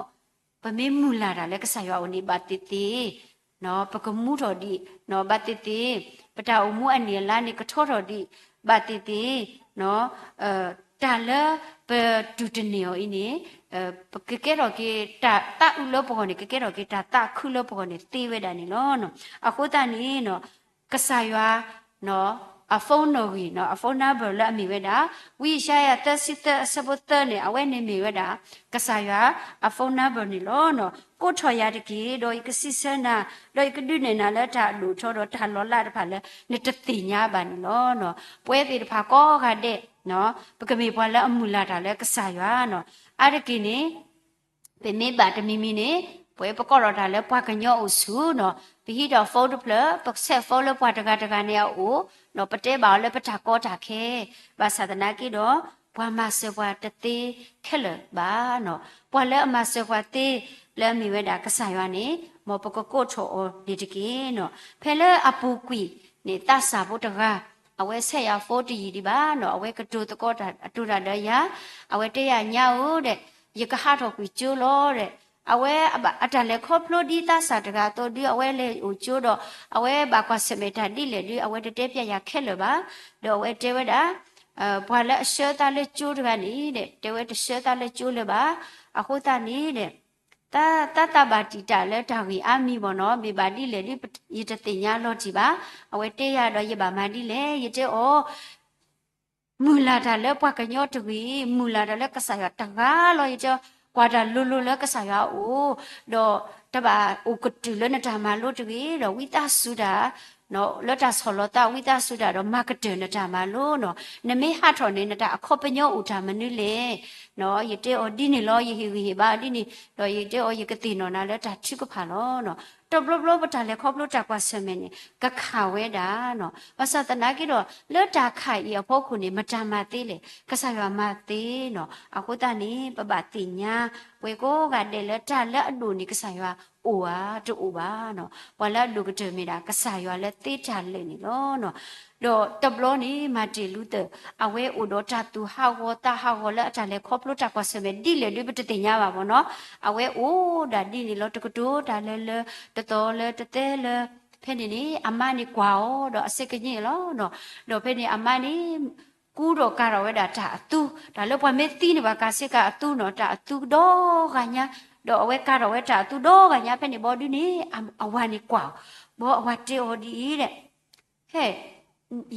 ပမ့ၢ်မုၢ်လၢ်တၢ်လၢကစၢ်ယွၤအအိၣ်န့ၣ် ဘၣ်သ့ၣ်သ့ၣ် ပကမူထီၣ်ဒံး, ဘၣ်သ့ၣ်သ့ၣ် ပတၢ်အိၣ်မူအနံၣ်အလါန့ၣ် ကထီထီၣ်ဒံး, ဘၣ်သ့ၣ်သ့ၣ် တၢ်လၢပတူၢ်တန့ၢ်အီၤအံၤန့ၣ် ပကကဲထီၣ်က့ၤတၢ်သးအုးလၢပဂီၢ်န့ၣ် ကကဲထီၣ်က့ၤတၢ်သးခုလၢပဂီၢ်န့ၣ်သ့ဝဲဒၣ်န့ၣ်လီၤ. အဃိသတးန့ၣ် ကစၢ်ယွၤ အ phone နီၣ်ဂံၢ် အ phone number လၢအမ့ၢ်ဝဲဒၣ် ဝံယၡါယၤသၢဆံသၢအဆၢဖိသၢန့ၣ် အဝဲန့ၣ်မ့ၢ်ဝဲဒၣ် ကစၢ်ယွၤအ phone number န့ၣ်လီၤ. ကိးထီၣ်ယၤတက့ၢ်, ဒီးယကစံးဆၢနၤ, ဒီးယကဒုးနဲၣ်နၤလၢတၢ်အဒိၣ်အထီဒီးတၢ်လီၤလးတဖၣ်လၢနတသ့ၣ်ညါဘၣ်န့ၣ်လီၤ. ပဝဲသ့ၣ်တဖၣ်ကိးဂၤဒဲး ပကမ့ၢ်ပှၤလၢအမုၢ်လၢ်တၢ်လၢကစၢ်ယွၤနီၤ. အါတက့ၢ်န့ၣ် ပမ့ၢ်ဘၣ်တမံၤမံၤန့ၣ် ပဝဲပကိးထီၣ်တၢ်လၢပှၤကညီအိၣ်ဆူၣ်နီၤ, ပဟံးထီၣ် phone တဖျၢၣ် ပဆဲး phone လၢပှၤတဂၤတဂၤန့ၣ်အအိၣ်, ဒီးပတဲဘၣ်အီၤလၢပတၢ်ကီတၢ်ခဲ, ဘၣ်ဆၣ်သနာ်က့ဒီး ပှၤမၤစၢၤပှၤတသ့ခဲလၢာ်ဘၣ်နီၤ. ပှၤလၢအမၤစၢၤပှၤသ့လၢအမ့ၢ်ဝဲဒၣ်ကစၢ်ယွၤန့ၣ် မ်ပကကိးထီၣ်အီၤန့ၣ်တက့ၢ်နီၤ. ဖဲလၢအပူၤကွံာ်န့ၣ် သးစၢ်ဖိတဂၤ အဝဲဆဲးယၤ phone တယံာ်ဒံးဘၣ်နီၤ, အဝဲကတိၤသကိးတၢ်အတိၤတၢ်ဒီးယၤ, အဝဲတဲယၤညါဧၢဒီး ယကဟးထီၣ်ကွံာ်ကၠိလီၤဒီး အဝဲအတၢ်လဲၤခီဖျိဒ်သးစၢ်တဂၤအသိးဒု အဝဲလဲၤအိၣ်ကၠိဒီး အဝဲဘၣ်ကွၢ်ဆၢၣ်မဲာ်တၢ်ဒ်လဲၣ်ဒု အဝဲတတဲပျဲယၤခဲလၢာ်ဘၣ်. ဒီးအဝဲတဲဝဲဒၣ် ပှၤလၢအဆှၢသးလၢကၠိတဂၤန့ၣ်ဒီး တဲဝဲတဆှၢသးလၢကၠိလၢၤဘၣ်. အဃိသတးန့ၣ်ဒီး သးသးဘၣ်တံာ်တာ်လၢတၢ်ဂ့ၢ်အါမံၤဘၣ်နီၤ, မ့ၢ်ဘၣ်ဒ်လဲၣ်ဒု ယတသ့ၣ်ညါလီၤတံၢ်ဘၣ်. အဝဲတဲယၤဒီးယဘၣ်မၤဒ်လဲၣ်, ယတဲအီၤ မုၢ်လၢ်တၢ်လၢပှၤကညီတဂ့ၤ, မုၢ်လၢ်တၢ်လၢကစၢ်ယွၤတဂၤလီၤ. ယတဲ ကွၢ်တၢ်လိၤလိၤလၢကစၢ်ယွၤအအိၣ်, ဒီးတဘၣ်အိၣ်ကတုာ်လၢနတၢ်မၤလိတဂ့ၤ, ဒီးဝံသးစူၤတၢ် လၢတၢ်ဆီၣ်လီၤသး ဝံသးစူၤတၢ်ဒီးမၤကတၢၢ်နတၢ်မၤလိနီၤ. နမ့ၢ်ဟးထီၣ်န့ၣ် နတၢ်အခီပညီအိၣ်တၢ်မနုၤလဲၣ်. ယတဲအီၤဒ်န့ၣ်လီၤ, ယဟ့ၣ်ဂံၢ်ဟ့ၣ်ဘါအီၤဒ်န့ၣ်, ဒီးယတဲအီၤ ယကသ့ၣ်နီၣ်နၤလၢတၢ်ထုကဖၣ်လီၤ. တဘျီဘျီပတၢ်လဲၤခီဖျိတၢ်ကွၢ်ဆၢၣ်မဲာ်န့ၣ် ကခးဝဲဒၣ်နီၤ. ဘၣ်ဆၣ်သနာ်က့ဒီး လၢတၢ်ခးအံၤအဖီခိၣ်န့ၣ် မတၤမၤသ့လဲၣ်, ကစၢ်ယွၤမၤသ့နီၤ. အဃိသတးန့ၣ် ပဘၣ်သ့ၣ်ညါ ပှၤကိးဂၤဒဲးလၢတၢ်လၢအဒိၣ်န့ၣ် ကစၢ်ယွၤအိၣ်ဧါ, တအိၣ်ဘၣ်နီၤ. ပှၤလၢအဒိၣ်ကတၢၢ်မ့ၢ်ဒၣ် ကစၢ်ယွၤလၢသ့တၢ်လၢာ်န့ၣ်လီၤ. ဒီးတဘျီန့ၣ် မၤတ့ၢ်လူသၢၣ် အဝဲအိၣ်ဒီးတၢ်သူၣ်ဟးဂီၤသးဟးဂီၤလၢအတၢ်လဲၤခီဖျိတၢ်ကွၢ်ဆၢၣ်မဲာ်ဒ်လဲၣ်ဒု ပတသ့ၣ်ညါဘၣ်မ့ၢ်နီၤ. အဝဲအိၣ်ဒၣ်ဒ်န့ၣ်လီၤ, တကတိၤတၢ်လၢလၢ တသီလၢတသဲလၢ ဖဲန့ၣ်န့ၣ် အမါန့ၣ်ကွၢ်အီၤဒီးအစ့ကညံၣ်လီၤ. ဒီးဖဲန့ၣ်အမါန့ၣ် ကူထီၣ်ကၤထီၣ်ဝဲဒၣ်တၢ်အသူ, တၢ်လၢပှၤမ့ၢ်သံန့ၣ် ပှၤကၤစ့ကၤအသူနီၤ, တၢ်အသူဒီဂၤညါ, ဒီးအဝဲကၤထီၣ်ဝဲတၢ်အသူဒီဂၤညါ ဖဲန့ၣ်ဘီဒုန့ၣ် အဝၤန့ၣ်ကွၢ်အီၤ, ဘီအဝၤတဲအီၤဒ်အံၤဒီး ဟဲ,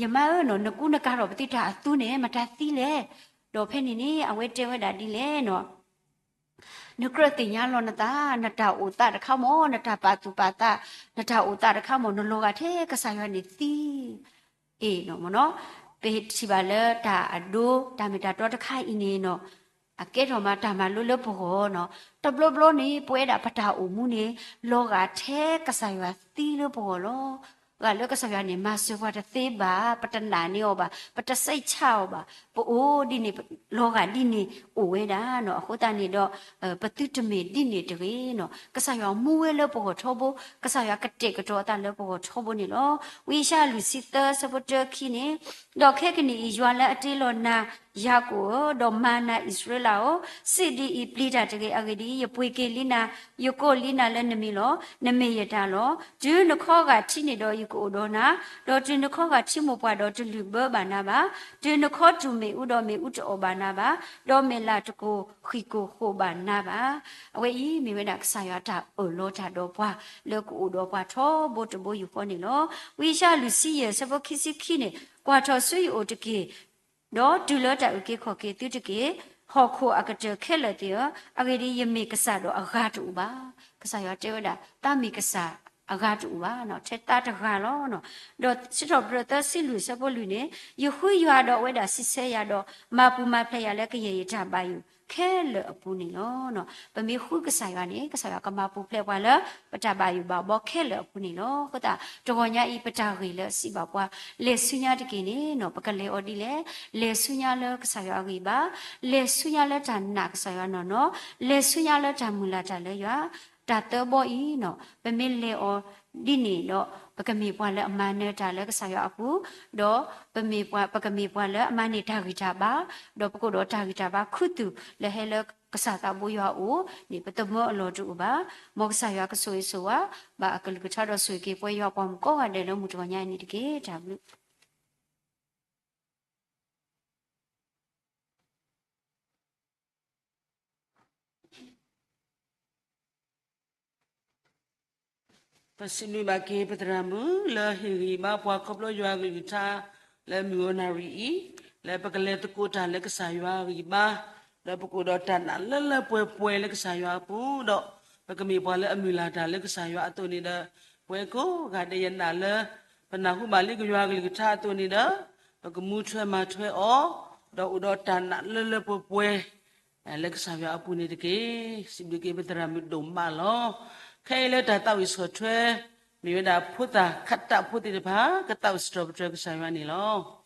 ယမါဧၢနီၤ, နကူနကၤထီၣ်ပသံတၢ်အသူန့ၣ် မတၤသံလဲၣ်. ဒီးဖဲန့ၣ်န့ၣ် အဝဲတဲဝဲဒၣ်ဒ်လဲၣ်နီၤ, နကြၢးသ့ၣ်ညါလီၤနသး, နတၢ်အိၣ်သးတခါမ့ၢ်, နတၢ်ပာ်သူၣ်ပာ်သး, နတၢ်အိၣ်သးတခါမ့ၢ်, နလီၤဂာ်ထဲကစၢ်ယွၤန့ၣ်သံ အ့ၣ်နီၤမ့ၢ်နီၤ. ပထံၣ်ဘၣ်လၢတၢ်အဒိ တၢ်မ့ၢ်တၢ်တီတခါအံၤန့ၣ်နီၤ, အကဲထီၣ်မးတၢ်မၤလိလၢပဂီၢ်နီၤ. တဘျီဘျီန့ၣ် ပဝဲဒၣ်ပတၢ်အိၣ်မူန့ၣ် လီၤဂာ်ထဲကစၢ်ယွၤသံလၢပဂီၢ်လီၤ. ပှၤလၢကစၢ်ယွၤန့ၣ် မၤစၢၤပှၤတသ့ဘၣ်, ပတနာ်န့ၢ်အီၤဘၣ်, ပတစံးဆၣ်အီၤဘၣ်, ပအိၣ်ဒ်န့ၣ်, လီၤဂာ်ဒ်န့ၣ်အိၣ်ဝဲဒၣ်နီၤ. အဃိသတးန့ၣ်ဒီး ပသုတမ့ၢ်ဒ်န့ၣ်တဂ့ၤနီၤ. ကစၢ်ယွၤမူဝဲလၢပဂီၢ်ထီဘိ, ကစၢ်ယွၤကတဲာ်ကတီၤအသးလၢပဂီၢ်ထီဘိန့ၣ်လီၤ. ဝံယၡါယၤလွံၢ်ဆံသၢဆၢဖိတၢခံန့ၣ်, ဒီးခဲကနံၣ်အံၤ ယွၤလၢအတ့လီၤနၤ ယၤကိာ်ဧၢ, ဒီးမၤနၤအံၣ်စရ့လးဧၢ, စံးဒ်အံၤ, ပျံၤတၢ်တဂ့ၤ. အဂ့ၢ်ဒ်အံၤ, ယပှ့ၤက့ၤလံနၤ, ယကိးလံနၤလၢနမံၤလီၤ. နမ့ၢ်ယတၢ်လီၤ. တုၤနခီဂာ်ထံန့ၣ်ဒီး ယကအိၣ်ဒီးနၤ, ဒီးတုၤနခီဂာ်ထံမိၢ်ပှၢ်ဒီး တလုၢ်ဘၢဘၣ်နၤဘၣ်. တုၤနခီတူာ်မ့ၣ်အူဒီး မ့ၣ်အူတအီၣ်ဘၣ်နၤဘၣ်, ဒီးမဲာ်လးတကိၢ်ဃံၣ်ကိၢ်ဃိးဘၣ်နၤဘၣ်. အဝဲအံၤမ့ၢ်ဝဲဒၣ်ကစၢ်ယွၤတၢ်အၢၣ်လီၤတၢ်ဒီးပှၤ လၢကအိၣ်ဒီးပှၤထီဘိတဘိယူၢ်ဃီန့ၣ်လီၤ. ဝံယၡါယၤလွံၢ်ဆံယဲၢ်ဆၢဖိခံဆံခံန့ၣ်, ကွၢ်ထီၣ်ဆူယအိၣ်တက့ၢ်, ဒီးတုၤလၢတၢ်အုၣ်က့ၤခီၣ်က့ၤသုတက့ၢ်, ဟီၣ်ခိၣ်အကတၢၢ်ခဲလၢာ်သ့ၣ်ဧၢ, အဂ့ၢ်ဒ်အံၤ, ယမ့ၢ်ကစၢ်ဒီးအဂၤတအိၣ်ဘၣ်. ကစၢ်ယွၤတဲဝဲဒၣ် သးမ့ၢ်ကစၢ်အဂၤတအိၣ်ဘၣ်, ထဲသးတဂၤလီၤ. ဒီးစံးထီၣ်ပတြၢၤသၢဆံလွံၢ်ဆၢဖိလွံၢ်န့ၣ်, ယဃုယွၤဒီးအဝဲဒၣ်စံးဆၢယၤဒီး မၤပူၤမၤဖျဲးယၤလၢကယဲၢ်ယတၢ်ဘၣ်ယိၣ်ခဲလၢာ်အပူၤန့ၣ်လီၤ. ပမ့ၢ်ဃုကစၢ်ယွၤန့ၣ် ကစၢ်ယွၤကမၤပူၤဖျဲးပှၤလၢ ပတၢ်ဘၣ်ယိၣ်ဘၣ်ဘီခဲလၢာ်အပူၤန့ၣ်လီၤ. အဃိသတး တဂီၤညါအံၤ ပတၢ်ဂ့ၢ်လၢအစံးဘၣ်ပှၤ လဲၤဆူညါတက့ၢ်န့ၣ်နီၤ, ပကလဲၤအီၤဒ်လဲၣ်. လဲၤဆူညါလၢကစၢ်ယွၤအဂံၢ်ဘါ, လဲၤဆူညါလၢတၢ်နာ်ကစၢ်ယွၤနီၢ်နီၢ်, လဲၤဆူညါလၢတၢ်မုၢ်လၢ်တၢ်လၢယွၤ, တၢ်သၢဘီအံၤနီၤ, ပမ့ၢ်လဲၤအီၤဒ်န့ၣ်ဒီး ပကမ့ၢ်ပှၤလၢအမၤနၢၤတၢ်လၢကစၢ်ယွၤအပူၤ, ဒီးပမ့ၢ်ပှၤ, ပကမ့ၢ်ပှၤလၢအမၤန့ၢ်တၢ်ဂံၢ်တၢ်ဘါ, ဒီးပကအိၣ်ဒီးတၢ်ဂံၢ်တၢ်ဘါခူသူၣ်လၢဟဲလၢကစၢ်သးဘိယွၤအအိၣ်န့ၣ် ပသမၢအလီၢ်တအိၣ်ဘၣ်. မ်ကစၢ်ယွၤကဆိၣ်ဂ့ၤဆိၣ်ဝါဘၣ်အကလုၢ်ကထါဒီးဆိၣ်ဂ့ၤက့ၤပှၤယွၤပှၤမုၣ်ကိးဂၤဒဲးလၢမုၢ်တဂီၤညါအံၤန့ၣ်တက့ၢ်. တၢ်ဘျုးပစံးဘျုးဘၣ်က့ၤပသရၣ်မုၣ်လၢဟ့ၣ်ဂံၢ်ဘါပှၤခီဖျိယွၤအကလုၢ်ကထါ လၢမုၢ်ဂီၤနၣ်ရံၣ်အံၤ, လၢပကလဲၤသကိးတၢ်လၢကစၢ်ယွၤအဂံၢ်ဘါ, ဒီးပကအိၣ်ဒီးတၢ်နာ်လၢလၢပှဲၤပှဲၤလၢကစၢ်ယွၤအပူၤ, ဒီးပကမ့ၢ်ပှၤလၢအမုၢ်လၢ်တၢ်လၢကစၢ်ယွၤအသိးန့ၣ်ဒီး, ပဝဲကိးဂၤဒဲးယနာ်လၢ ပနၢ်ဟူဘၣ်လံကယွၤအကလုၢ်ကထါအသိးန့ၣ်ဒီး, ပကမူထွဲမၤထွဲအီၤ, ဒီးအိၣ်ဒီးတၢ်နာ်လၢလၢပှဲၤပှဲၤ လၢကစၢ်ယွၤအပူၤန့ၣ်တက့ၢ်. စံးဘျုးက့ၤပသရၣ်မုၣ်ဒိၣ်မးလီၤ. ခဲအံၤလၢတၢ်သးဝံၣ်ဆီၣ်ထွဲ မ့ၢ်ဝဲဒၣ်ဖိသၣ်ခးတၢ်ဖိသ့ၣ်တဖၣ် ကသးဝံၣ်စံးထီၣ်ပတြၢၤကစၢ်ယွၤန့ၣ်လီၤ.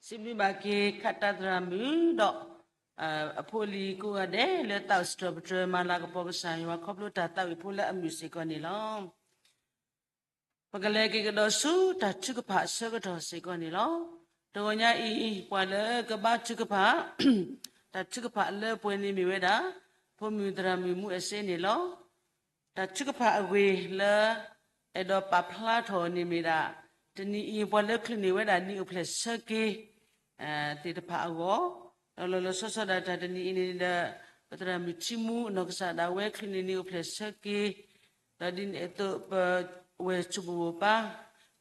စံးဘျုးဘၣ်က့ၤ ခးတၢ်သရၣ်မုၣ်ဒီး အဖိအလံၤကိးဂၤဒဲး လၢသးအိၣ်စံးထီၣ်ပတြၢၤမၤလၤကပီၤကစၢ်ယွၤ ခီဖျိတၢ်သးဝံၣ်ဖိလၢအမုာ်စ့ၢ်ကီးန့ၣ်လီၤ. ပကလဲၤက့ၤကဒီးဆူတၢ်ထုကဖၣ်အဆၢကတီၢ်စ့ၢ်ကီးန့ၣ်လီၤ. တဂီၤညါအံၤ ပှၤလၢကဘါထုကဖၣ် တၢ်ထုကဖၣ်လၢပှဲၤန့ၣ်မ့ၢ်ဝဲဒၣ် ဖိမုၣ်သရၣ်မုၣ်မူအဲၣ်စ့န့ၣ်လီၤ. တၢ်ထုကဖၣ်အဂ့ၢ်လၢ အဲၣ်ဒိးပာ်ဖျါထီၣ်န့ၣ်မ့ၢ်ဒၣ် တနံၤအံၤ ပှၤလၢချုးန့ၢ်ဝဲဒၣ်နံၣ်အိၣ်ဖျဲၣ်ဆၢက့ၤ သ့ၣ်တဖၣ်အဂီၢ်, ဒီးလီၤလီၤဆီဆီဒၣ်တၢ်တနံၤအံၤန့ၣ်ဒီး ပသရၣ်မုၣ်ထံမူအနီၢ်ကစၢ်ဒၣ်ဝဲချုးန့ၢ်နံၣ်အိၣ်ဖျဲၣ်ဆၢက့ၤ, ဒီးဒ်န့ၣ်အသိး ပဝဲၢ်ဆိၣ်ပူၤဝိၣ်ပၢ်,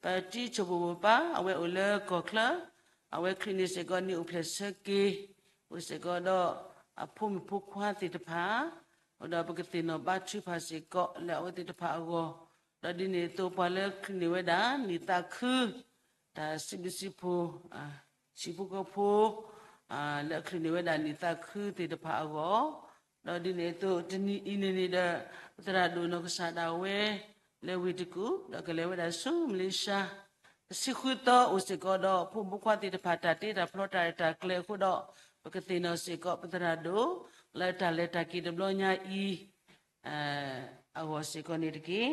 ပတံၤဆိၣ်ပူၤဝိၣ်ပၢ် အဝဲအိၣ်လၢကီၢ်ချၢ, အဝဲချုးန့ၢ်စ့ၢ်ကီးနံၣ်အိၣ်ဖျဲၣ်ဆၢက့ၤ, အိၣ်စ့ၢ်ကီးဒီးအဖိမုၣ်ဖိခွါသ့ၣ်တဖၣ်, ဒီးပကသ့ၣ်နီၣ်ဘါထုကဖၣ်စ့ၢ်ကီးလၢအဝဲသ့ၣ်တဖၣ်အဂီၢ်, ဒီးဒ်န့ၣ်အသိးပှၤလၢချုးန့ၢ်ဝဲဒၣ်နံၣ်သးခု တၢ်စံးဘျုးစံးဖှိၣ် ဟံၣ်ဖိဃီဖိ လၢအချုးန့ၢ်ဝဲဒၣ်နံၣ်သးခုသ့ၣ်တဖၣ်အဂီၢ်, ဒီးဒ်န့ၣ်အသိး တနံၤအံၤန့ၣ်န့ၣ်ဒီး ပသရၣ်ဒိၣ်နီၢ်ကစၢ်ဒၣ်ဝဲ လၢဝ့ၢ်တကူၣ် ဒီးကလဲၤဝဲဒၣ်ဆူမလ့ၡါ တဆံဃုသီအိၣ်စ့ၢ်ကီးဒီး ဖိမုၣ်ဖိခွါသ့ၣ်တဖၣ် တၢ်တ့တၢ်ဖျီတၢ်ရဲၣ်တၢ်ကျဲၤအဃိဒီး ပကသ့ၣ်နီၣ်စ့ၢ်ကီးပသရၣ်ဒိၣ် လၢတၢ်လဲၤတၢ်က့ၤတဘျီညါအံၤ အဂီၢ်စ့ၢ်ကီးန့ၣ်တက့ၢ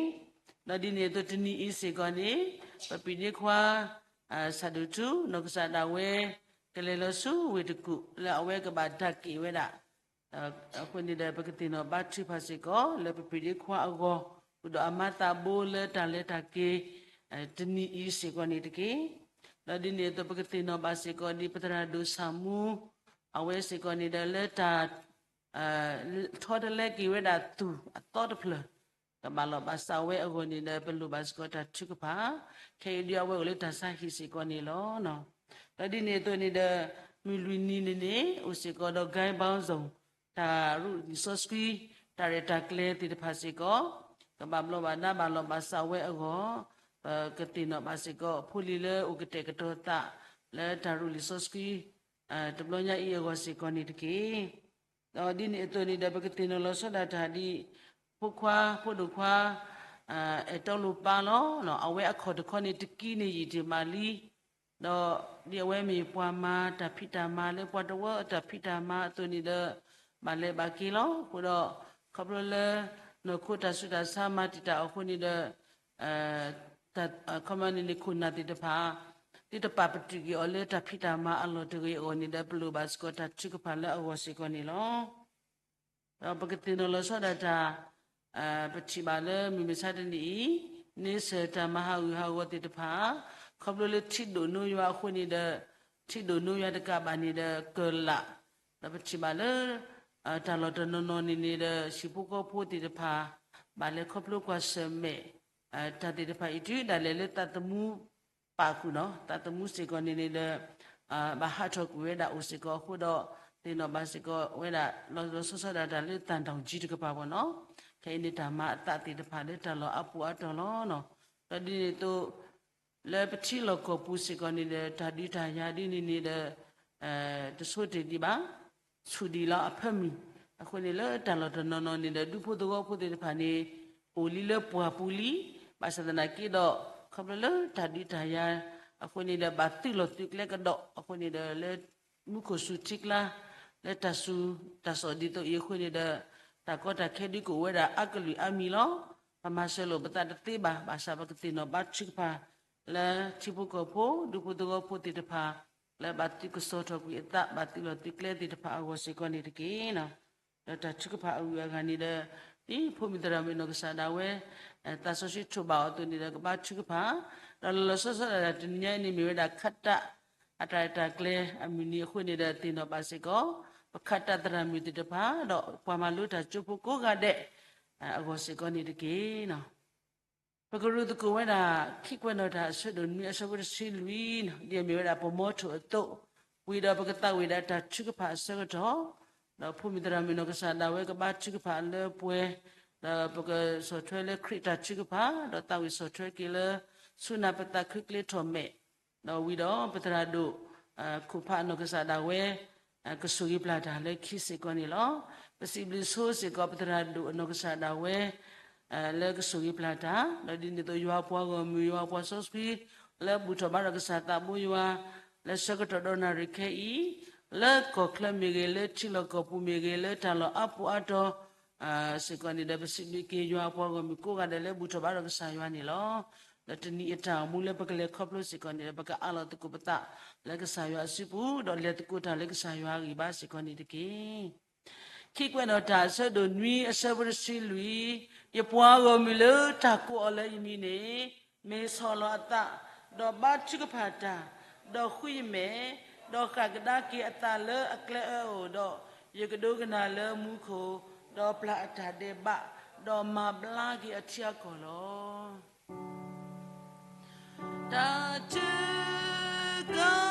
်. ဒီးဒ်န့ၣ်အသိးတနံၤအံၤစ့ၢ်ကီးန့ၣ် ပပံၤဒ့ခွါ ဆၣ်ဒိၣ်ထူ နီၢ်ကစၢ်ဒၣ်ဝဲ ကလဲၤလီၤဆူဝ့ၢ်တကူၣ် လၢအဝဲကဘၣ်တၢ်က့ၤဝဲဒၣ် အဃိန့ၣ်ဒီး ပကသ့ၣ်နီၣ်ဘါထုကဖၣ်စ့ၢ်ကီး လၢပပံၤဒ့ခွါအဂီၢ် ဃုာ်ဒီးအမၤသးဘိလၢတၢ်လဲၤတၢ်က့ၤ တနံၤအံၤစ့ၢ်ကီးန့ၣ်တက့ၢ်. ဒီးဒ်န့ၣ်အသိး ပကသ့ၣ်နီၣ်ဘၣ်စ့ၢ်ကီးဒ်ပသရၣ်ဒိၣ်ဆၣ်မူ အဝဲစ့ၢ်ကီးန့ၣ်ဒီး လၢတၢ် ထီတလဲက့ၤဝဲဒၣ်သူၣ်အသီတဖျၢၣ် ကဘၣ်လီၤဘၣ်စးဝဲအဂီၢ်န့ၣ်ဒီး ပလိၣ်ဘၣ်စ့ၢ်ကီးတၢ်ထုကဖၣ်, ခဲအံၤဒ်အဝဲအိၣ်လၢတၢ်ဆါဟံၣ်စ့ၢ်ကီးန့ၣ်လီၤ. ဒီးဒ်န့ၣ်အသိးန့ၣ်ဒီး မုၢ်လွံၢ်နံၤန့ၣ်န့ၣ် အိၣ်စ့ၢ်ကီးဒီး guide bouncing တၢ်ရူၢ်လံာ်စီဆှံ တၢ်ရဲၣ်တၢ်ကျဲၤသ့ၣ်တဖၣ်စ့ၢ်ကီး ကဘၣ်ဘျီဘၣ်ဒါဘၣ်လီၤဘၣ်စးဝဲအဂီၢ်, ပကသ့ၣ်နီၣ်ဘၣ်စ့ၢ်ကီး ဖိလံၤလၢအိၣ်ကတဲာ်ကတီၤသး လၢတၢ်ရူၢ်လံာ်စီဆှံ တဘျီညါအံၤအဂီၢ်စ့ၢ်ကီးန့ၣ်တက့ၢ်. ဒီးဒ်န့ၣ်အသိးန့ၣ်ဒီး ပကသ့ၣ်နီၣ်လီၤဆီဒၣ်တၢ်ဒ် ဖိခွါဖိဒိၣ်ခွါ အဲၣ်တီလိာ်ပၢ်လီၤ. အဝဲအခီၣ်တခီန့ၣ် တကံန့ၣ်ယံာ်တ့ၢ်မးလံ, ဒီးဒ်အဝဲမ့ၢ်ပှၤမၤတၢ်ဖံးတၢ်မၤလၢပှၤတဝၢအတၢ်ဖံးတၢ်မၤအသိးန့ၣ်ဒီး ဘၣ်လဲၤဘၣ်က့ၤလီၤ. အဃိဒီး ခီဖျိလၢ နီၢ်ခိတၢ်ဆူးတၢ်ဆါမၤတံာ်တာ်အဃိန့ၣ်ဒီး ခီမီန့ၣ်န့ၣ် ခိၣ်နၢ်သ့ၣ်တဖၣ် သုတပာ်ပတုာ်က့ၤအီၤလၢတၢ်ဖံးတၢ်မၤအလီၢ်တဂ့ၤအဂီၢ်န့ၣ်ဒီး ပလိၣ်ဘၣ်စ့ၢ်ကီးတၢ်ထုကဖၣ်လၢအဂီၢ်စ့ၢ်ကီးန့ၣ်လီၤ. ဒီးပကသ့ၣ်နီၣ်လီၤဆီဒၣ်တၢ် ပထံၣ်ဘၣ်လၢမုၢ်မဆါတနံၤအံၤ န့ဆၢၣ်တၢ်မၤဟးဂူာ်ဟးဂီၤသ့ၣ်တဖၣ် ခီဖျိလၢထံဒိၣ်နိယွၤအဃိန့ၣ်ဒီး ထံဒိၣ်နိယွၤတကးဘၣ်န့ၣ်ဒီး ကၢၢ်လၣ် ဒီးပထံၣ်ဘၣ်လၢ တၢ်လီၢ်တနီၤနီၤန့ၣ်န့ၣ်ဒီး ဟံၣ်ဖိဃီဖိသ့ၣ်တဖၣ် ဘၣ်လဲၤခီဖျိကွၢ်ဆၢၣ်မဲာ် တၢ်သ့ၣ်တဖၣ်အံၤ တုၤဒၣ်လဲာ်လၢသးသမူပာ်ဃုာ်နီၤ သးသမူစ့ၢ်ကီးန့ၣ်န့ၣ်ဒီး ဘၣ်ဟးထီၣ်ကွံာ်ဝဲဒၣ်အိၣ်စ့ၢ်ကီးအဃိဒီး သ့ၣ်နီၣ်ဘၣ်စ့ၢ်ကီးဝဲဒၣ် လီၤလီၤဆီဆီဒၣ်တၢ်လၢသၣ်တီၣ်ကၠံတကပၤဘၣ်နီၤ ခဲအံၤန့ၣ်တၢ်မၤအသးသ့ၣ်တဖၣ်လၢတၢ်လီၢ်အါပူၤအါတီၢ်လီၤ. ဒီးဒ်န့ၣ်အသိး လၢပထံလီၢ်ကီၢ်ပူၤစ့ၢ်ကီးန့ၣ်ဒီး တၢ်ဒုးတၢ်ယၤဒ်န့ၣ်န့ၣ်ဒီး တဆိတ့ၢ်ဒံးဘၣ် ဆူၣ်ဒံးလီၤအဖၢမုၢ်, အဃိန့ၣ်လၢတၢ်လီၢ်တနီၤနီၤန့ၣ်ဒီး ဒူဖိသဝီဖိသ့ၣ်တဖၣ်န့ၣ် အိၣ်လံလၢပှၢ်ပူၤလံ, ဘၣ်ဆၣ်သနာ်က့ဒီး ခီဖျိလၢတၢ်ဒုးတၢ်ယၤ အဃိန့ၣ်ဒီး ဘၣ်သုးလီၢ်သုးကျဲကဒီး အဃိန့ၣ်ဒီး လၢမူခိၣ်စူၤထံကျါ လၢတၢ်စူၤတၢ်စိၣ် ဒ်သိးအံၤအဃိန့ၣ်ဒီး တၢ်ကီတၢ်ခဲဒုးကအိၣ်ဝဲဒၣ်အါကလုာ်အါမံၤလီၤ. ပမၤစၢၤလိာ်ပသးတသ့ဘၣ်, ဘၣ်ဆၣ်ပကသ့ၣ်နီၣ်ဘါထုကဖၣ် လၢထံဖိကီၢ်ဖိ ဒူဖိသဝီဖိသ့ၣ်တဖၣ် လၢဘၣ်သုးကစီၣ်ထီၣ်ကွံာ်အသး ဘၣ်သုးလီၢ်သုးကျဲသ့ၣ်တဖၣ်အဂီၢ်စ့ၢ်ကီးန့ၣ်တက့ၢ်. ဒီးတၢ်ထုကဖၣ်အဂုၤအဂၤန့ၣ်ဒီး ဒ်ဖိမုၣ်သရၣ်မုၣ်နီၢ်ကစၢ်ဒၣ်ဝဲ သးစီဆှံထိးဘၣ်အီၤအသိးန့ၣ်ဒီး ကဘါထုကဖၣ်, ဒီးလီၤလီၤဆီဆီဒၣ်တၢ်တနံၤညါအံၤန့ၣ်မ့ၢ်ဝဲဒၣ် ခးတၢ် အတၢ်ရဲၣ်တၢ်ကျဲၤအမုၢ်နံၤအဃိန့ၣ်ဒီး သ့ၣ်နီၣ်ဘၣ်စ့ၢ်ကီး ပခးတၢ်သရၣ်မုၣ်သ့ၣ်တဖၣ် ဒီးပှၤမၤလိတၢ်ကၠိဖိကိးဂၤဒဲး အဂီၢ်စ့ၢ်ကီးန့ၣ်တက့ၢ်. ပကရူၢ်သကိးဝဲဒၣ် ခံကွဲးနီၣ်တၢ်အဆၢဒိၣ်နွံအဆၢဖိတဆံလွံၢ်န့ၣ် ဒ်အမ့ၢ်ဝဲဒၣ်ပမီထိၣ်အသိး, ဝံၤဒီးပကသးဝံၣ်ဒၣ်တၢ်ထုကဖၣ်အဆၢကတီၢ်, ဒီးဖိမုၣ်သရၣ်မုၣ်နီၢ်ကစၢ်ဒၣ်ဝဲကဘါထုကဖၣ်လၢပှဲၤ, ဒီးပကဆီၣ်ထွဲလၢခရံာ်တၢ်ထုကဖၣ်, ဒီးသးဝံၣ်ဆီၣ်ထွဲက့ၤလၢ ဆူနၢ်ပသးခုကျ့ထီၣ်မဲာ်, ဒီးဝံၤဒီးပသရၣ်ဒိၣ် ခိၣ်ဖးနီၢ်ကစၢ်ဒၣ်ဝဲ ကဆိၣ်ဂ့ၤပျၢ်တၢ်လၢခံစ့ၢ်ကီးန့ၣ်လီၤ. ပစံးဘျုးဆိစ့ၢ်ကီးပသရၣ်ဒိၣ်အနီၢ်ကစၢ်ဒၣ်ဝဲ လၢကဆိၣ်ဂ့ၤပျၢ်တၢ်, ဒီးဒ်န့ၣ်အသိးယွၤပှၤဂီၢ်မုၢ် ယွၤပှၤစီဆှံ လၢဘူၣ်ထီၣ်ဘါထီၣ်ကစၢ်သးဘိယွၤ, လၢဆၢကတီၢ်ဒီးနၣ်ရံၣ်ခဲအံၤ လၢကီၢ်ချၢမ့ၢ်ဂ့ၤ, လၢထံလီၢ်ကီၢ်ပူၤမ့ၢ်ဂ့ၤ, လၢတၢ်လီၢ်အါပူၤအါတီၤ စ့ၢ်ကီးန့ၣ်ဒီး ပစံးဘျုးက့ၤယွၤအပှၤဂီၢ်မုၢ်ကိးဂၤဒဲးလၢဘူၣ်ထီၣ်ဘါထီၣ်ကစၢ်ယွၤန့ၣ်လီၤ. လၢတနံၤအတၢ်အိၣ်မူလၢပကလဲၤခီဖျိစ့ၢ်ကီးန့ၣ်ဒီး ပကအးလီၤသကိးပသးလၢကစၢ်ယွၤအစုပူၤ ဒီးလဲၤသကိးတၢ်လၢကစၢ်ယွၤအဂံၢ်ဘါစ့ၢ်ကီးန့ၣ်တက့ၢ်. ခံကွဲးနီၣ်တၢ်အဆၢဒိၣ်နွံအဆၢဖိတဆံလွံၢ်, ယပှၤဂီၢ်မုၢ်လၢတၢ်ကိးအီၤလၢယမံၤန့ၣ် မ့ၢ်ဆီၣ်လီၤအသး, ဒီးဘါထုကဖၣ်တၢ်, ဒီးဃုယမဲာ်, ဒီးဃၣ်ကဒါက့ၤအသးလၢအကျဲအၢအအိၣ်ဒီး, ယကဒိကနၣ်လၢမူခိၣ်, ဒီးပျၢ်အတၢ်ဒဲးဘး, ဒီးမၤဘျါက့ၤအထံအကီၢ်လီၤ. တၢ်ထုက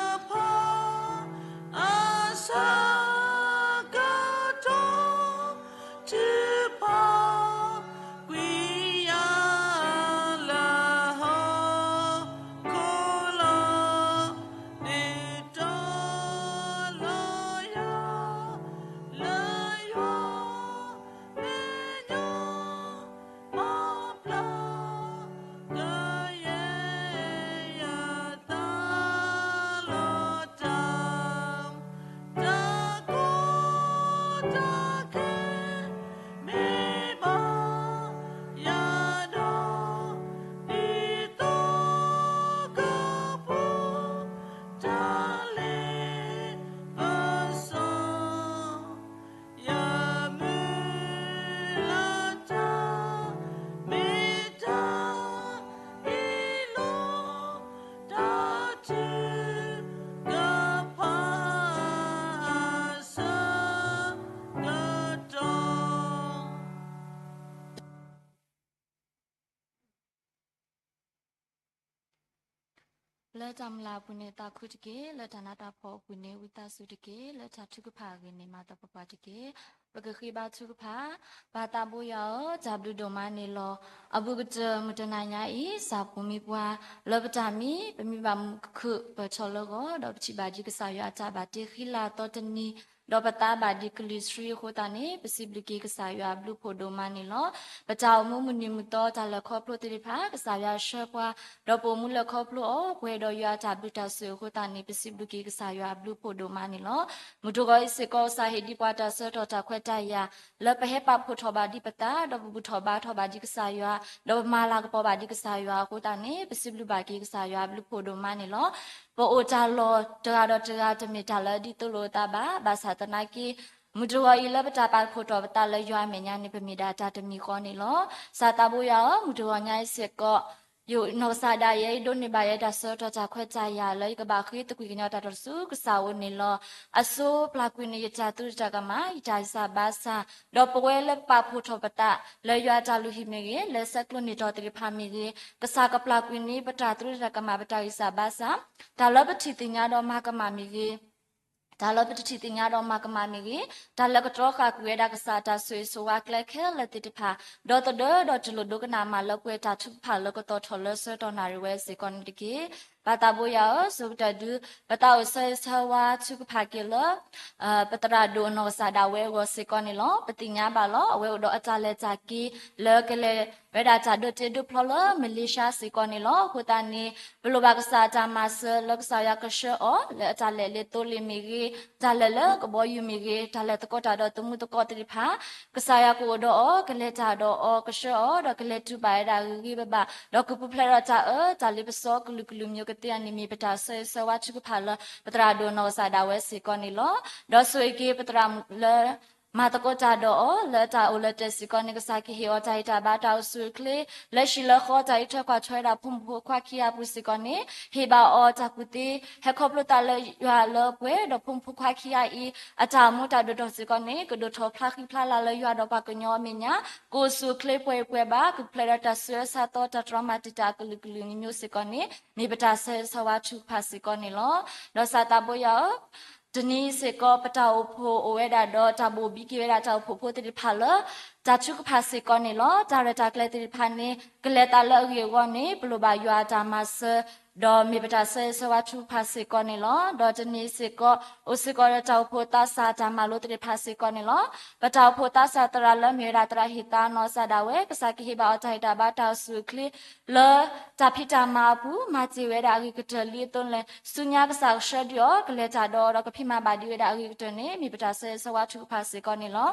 ဖၣ် အဆၢကတီၢ် ထုကဖၣ်ကွံာ်ယၤလၢဟီၣ်ခိၣ်လီၤ. ဒုးတီလီၤယၤလၢယွၤမဲာ်ညါ မၤဘျါ ကယဲၢ်ယသးလီၤ. တၢ် တၢ်ကီတၢ်ခဲ မ့ၢ်ဘၣ်ယၤဒီး ဒ်သိးကပူၤ တၢ်လ့ပစီ ယမုၢ်လၢ်တၢ် မ့ၢ်တၢ်အ့ၣ်လိာ် တၢ်ထုကဖၣ် အဆၢကတီၢ် လၢတၢ်မုၢ်လၢ်အပူၤန့ၣ် သးခုတက့ၢ်. လၢတၢ်နးတၢ်ဖှီၣ်အပူၤန့ၣ် ဝံသးစူၤတက့ၢ်. လၢတၢ်ထုကဖၣ်အဂ့ၢ်န့ၣ် မၤသပှၢ်ပှၢ်တက့ၢ်. ပကဃ့ဘါထုကဖၣ်. ပၢ်သးဘိယွၤဧၢ, တၢ်ဘျုးဒိၣ်မးန့ၣ်လီၤ. အဘူးကတၢၢ်မုၢ်တနၤညါအံၤ စၢ်ဖှိၣ်မံပှၤ လၢပတၢ်မံ ပမံဘၣ်မုာ်ခုၣ်ပၢၢ်ထီၣ်လၢဂီၤ, ဒီးပထံၣ်ဘၣ်ဒံးကစၢ်ယွၤအတၢ်ဘၣ်တ့ဃံလၤအသီတနံၤ, ဒီးပသးဘၣ်ဒံးကလံၤဆှံအဃိသတးန့ၣ် ပစံးဘျုးက့ၤကစၢ်ယွၤအဘျုးဖှိၣ်ဒိၣ်မးန့ၣ်လီၤ. ပတၢ်အိၣ်မူမုၢ်နံၤမုၢ်သီတၢ်လဲၤခီဖျိသ့ၣ်တဖၣ် ကစၢ်ယွၤဆှၢပှၤ, ဒီးပအိၣ်မူလဲၤခီဖျိအီၤ ပှဲၤဒီးယွၤအတၢ်ဘျုးတၢ်ဆိၣ်ဂ့ၤအဃိသတးန့ၣ် ပစံးဘျုးက့ၤကစၢ်ယွၤအဘျုးဖှိၣ်ဒိၣ်မးန့ၣ်လီၤ. မုၢ်တဂီၤအံၤစ့ၢ်ကီး ကစၢ်ဟ့ၣ်ဒံးပှၤတၢ်ဆၢကတီၢ်တၢ်ခွဲးတၢ်ယာ် လၢပဟဲပာ်ဖှိၣ်ထီၣ်ဘၣ်ဒံးပသး ဒီးပဘူၣ်ထီၣ်ဘါထီၣ်ဘၣ်ဒံးကစၢ်ယွၤ, ဒီးပမၤလၤကပီၤဘၣ်ဒံးကစၢ်ယွၤအဃိသတးန့ၣ် ပစံးဘျုးဘၣ်က့ၤကစၢ်ယွၤအဘျုးဖှိၣ်ဒိၣ်မးန့ၣ်လီၤ. ပအိၣ်တၢ်လီၢ်တဂၤဒီးတဂၤတမ့ၢ်တၢ်လၢအဒ်သိးလိာ်အသးဘၣ်. ဘၣ်ဆၣ်သနာ်က့ မုၢ်တဂီၤအံၤလၢပတၢ်ပာ်ဖှိၣ်ထီၣ်ပသးလၢယွၤအမဲာ်ညါန့ၣ် ပမ့ၢ်ဒၣ်တၢ်တမံၤဃီန့ၣ်လီၤ. ကစၢ်သးဘိယွၤဧၢ, မုၢ်တဂီၤညါအံၤစ့ၢ်ကီး ယနီၢ်ကစၢ်ဒၣ်ယဲအံၤ ဒိးန့ၢ်ဘၣ်ယဲတၢ်ဆၢကတီၢ်တၢ်ခွဲးတၢ်ယာ်လၢ ယကဘၣ်ဃ့သကွံၢ်ကညီတၢ်ထီၣ်ဆူကစၢ်အအိၣ်န့ၣ်လီၤ. အစိပျၢ်ကွံာ်န့ၢ်ယတၢ်သရူးတၢ်ကမၣ်, ယတၢ်ဂံၢ်စၢ်ဘါစၢ်, ဒီးပဝဲလၢပပာ်ဖှိၣ်ထီၣ်ပသး လၢယွၤအတၢ်လုၢ်ဟံၣ်မ့ၢ်ဂ့ၤ, လၢဆဲးကျိးန့ၢ်တီၢ်သ့ၣ်တဖၣ်မ့ၢ်ဂ့ၤ, ကစၢ်ကပျၢ်ကွံာ်န့ၢ်ပတၢ်သရူးတၢ်ကမၣ် ပတၢ်ဂံၢ်စၢ်ဘါစၢ်, တၢ်လၢပထံၣ်သ့ၣ်ညါဒီးမၤကမၣ်မ့ၢ်ဂ့ၤ တၢ်လၢပတထံၣ်သ့ၣ်ညါဒီးမၤကမၣ်မ့ၢ်ဂ့ၤ, တၢ်လၢကတြီဃာ်ကွံာ်ဝဲဒၣ်ကစၢ်အတၢ်ဆိၣ်ဂ့ၤဆိၣ်ဝါကျဲခဲလၢာ်သ့ၣ်တဖၣ်, ဒီသဒၢဒီးတူၢ်လိာ်ဒိကနၣ်မးလၢပှဲၤတၢ်ထုကဖၣ်လၢကတီၢ်ထီၣ်လၢဆၢကတီၢ်နၣ်ရံၣ်ဝဲစ့ၢ်ကီးန့ၣ်တက့ၢ်. ပၢ်သးဘိယွၤဧၢ, စိၤကတၢၢ်ဒု ပသးအိၣ်ဆၢဂ့ၤဆၢဝါထုကဖၣ်က့ၤလၢ ပသရၣ်ဒိၣ်အနီၢ်ကစၢ်ဒၣ်ဝဲအဂီၢ်စ့ၢ်ကီးန့ၣ်လီၤ. ပသ့ၣ်ညါဘၣ်လီၤ, အဝဲအိၣ်ဒီးအတၢ်လဲၤတၢ်က့ၤ လၢကလဲၤဝဲဒၣ်တၢ်ဒိးတ့ဒိးဖျီလၢမလ့ၡါစ့ၢ်ကီးန့ၣ်လီၤ. အဃိသတးန့ၣ် ပလိၣ်ဘၣ်ကစၢ်အတၢ်မၤစၢၤလၢကစၢ်ယွၤကဆှၢအီၤ လၢအတၢ်လဲၤလၢသိလ့ၣ်မ့ၢ်ဂ့ၤ, တၢ်လဲၤလၢကဘီယူၤမ့ၢ်ဂ့ၤ, တၢ်လဲၤသကိးတၢ်ဒီးသမူသကိးသ့ၣ်တဖၣ် ကစၢ်ယွၤကအိၣ်ဒီးအီၤ, ကလဲၤတၢ်ဒီးအီၤ, ကဆှၢအီၤ, ဒီးကလဲၤတူၢ်ဘၣ်ဝဲဒၣ်ဂ့ၤဂ့ၤဘၣ်ဘၣ်, ဒီးကပူၤဖျဲးဒီးတၢ်အၢ တၢ်လ့ပစီကလုာ်ကလုာ်မံၤကသ့အန့ၣ် မ့ၢ်ပတၢ်ဆၢဂ့ၤဆၢဝါထုကဖၣ်လၢ ပသရၣ်ဒိၣ်နီၢ်ကစၢ်ဒၣ်ဝဲစ့ၢ်ကီးန့ၣ်လီၤ. ဒီးဆိၣ်ဂ့ၤက့ၤပသရၣ်လၢ မၤသကိးတၢ်ဒီးအီၤ လၢတၢ်အိၣ်လၢတဲာ်စ့ၢ်ကီးန့ၣ် ကစၢ်ကဟ့ၣ်အီၤတၢ်ဂံၢ်တၢ်ဘါတၢ်အိၣ်ဆူၣ်အိၣ်ချ့ လၢဟံၣ်လၢဃီတၢ်အံးထွဲကွၢ်ထွဲဝဲဒၣ်ဖိမုၣ်ဖိခွါခံဂၤအပူၤစ့ၢ်ကီးန့ၣ် ဟ့ၣ်ဘၣ်အီၤတၢ်ကူၣ်သ့ ဟဲခီဖျိသးလၢယွၤလၢပှဲၤဒီးဖိမုၣ်ဖိခွါခံဂၤအံၤ အတၢ်အိၣ်မူတၢ်ဒိၣ်ထီၣ်စ့ၢ်ကီးန့ၣ် ကဒိၣ်ထီၣ်ဖျါဃံဖျါလၤလၢယွၤဒီးပှၤကညီအမဲာ်ညါ ကအိၣ်ဆူၣ်အိၣ်ချ့ပှဲၤပှဲၤဘၣ် ကပူၤဖျဲးဒီးတၢ်ဆူးအၢဆါသီတၢ်တြီမၤတံာ်တာ်အကလုာ်ကလုာ်မံၤမံၤစ့ၢ်ကီးန့ၣ် မ့ၢ်ပတၢ်ဆၢဂ့ၤဆၢဝါထုကဖၣ်စ့ၢ်ကီးန့ၣ်လီၤ. ဒီးကစၢ်သးဘိယွၤဧၢ တနံၤအံၤစ့ၢ်ကီး ပတၢ်အိၣ်ဖှိၣ်အိၣ်ဝဲဒၣ်ဒီးတၢ်ဘိၣ်ဘံက့ၤဝဲဒၣ်တၢ်အိၣ်ဖှိၣ်ဖိသ့ၣ်တဖၣ်လၢ တၢ်ထုကဖၣ်စ့ၢ်ကီးန့ၣ်လီၤ. တၢ်ရဲၣ်တၢ်ကျဲၤသ့ၣ်တဖၣ်န့ၣ် ကလဲၤသးလၢအဂ့ၢ်အဂီၢ်န့ၣ် ပလိၣ်ဘၣ်ယွၤအတၢ်မၤစၢၤ ဒီးမ့ၢ်ပတၢ်ဆၢဂ့ၤဆၢဝါထုကဖၣ်စ့ၢ်ကီးန့ၣ်လီၤ. ဒီးတနံၤစ့ၢ်ကီး အိၣ်စ့ၢ်ကီးဒီးတၢ်အိၣ်ဖှိၣ်သးစၢ်တၢ်မၤလိသ့ၣ်တဖၣ်စ့ၢ်ကီးန့ၣ်လီၤ. ပတၢ်အိၣ်ဖှိၣ်သးစၢ်သရၣ်လၢမ့ၢ်ဝဲဒၣ်သရၣ်ဟ့ၣ်သးနီၢ်စၢ်ဒၣ်ဝဲ ကစၢ်ကဟ့ၣ်ဘၣ်အီၤတၢ်ဟ့ၣ်တၢ်ဘါတၢ်အိၣ်ဆူၣ်အိၣ်ချ့ လၢတၢ်ဖံးတၢ်မၤအပူၤ မၤစၢၤဝဲဒၣ်အဂ့ၤကတၢၢ်လံအသိးန့ၣ် ဆူညါကစၢ်ကဆှၢဒုးအီၤ ကလဲၤတၢ်ဒီးအီၤဒီး ကဖံးမၤဘၣ်ဒံးဝဲဒၣ်အဂ့ၤကတၢၢ်န့ၣ် မ့ၢ်ပတၢ်ဆၢဂ့ၤဆၢဝါထုကဖၣ်စ့ၢ်ကီးန့ၣ်လီၤ.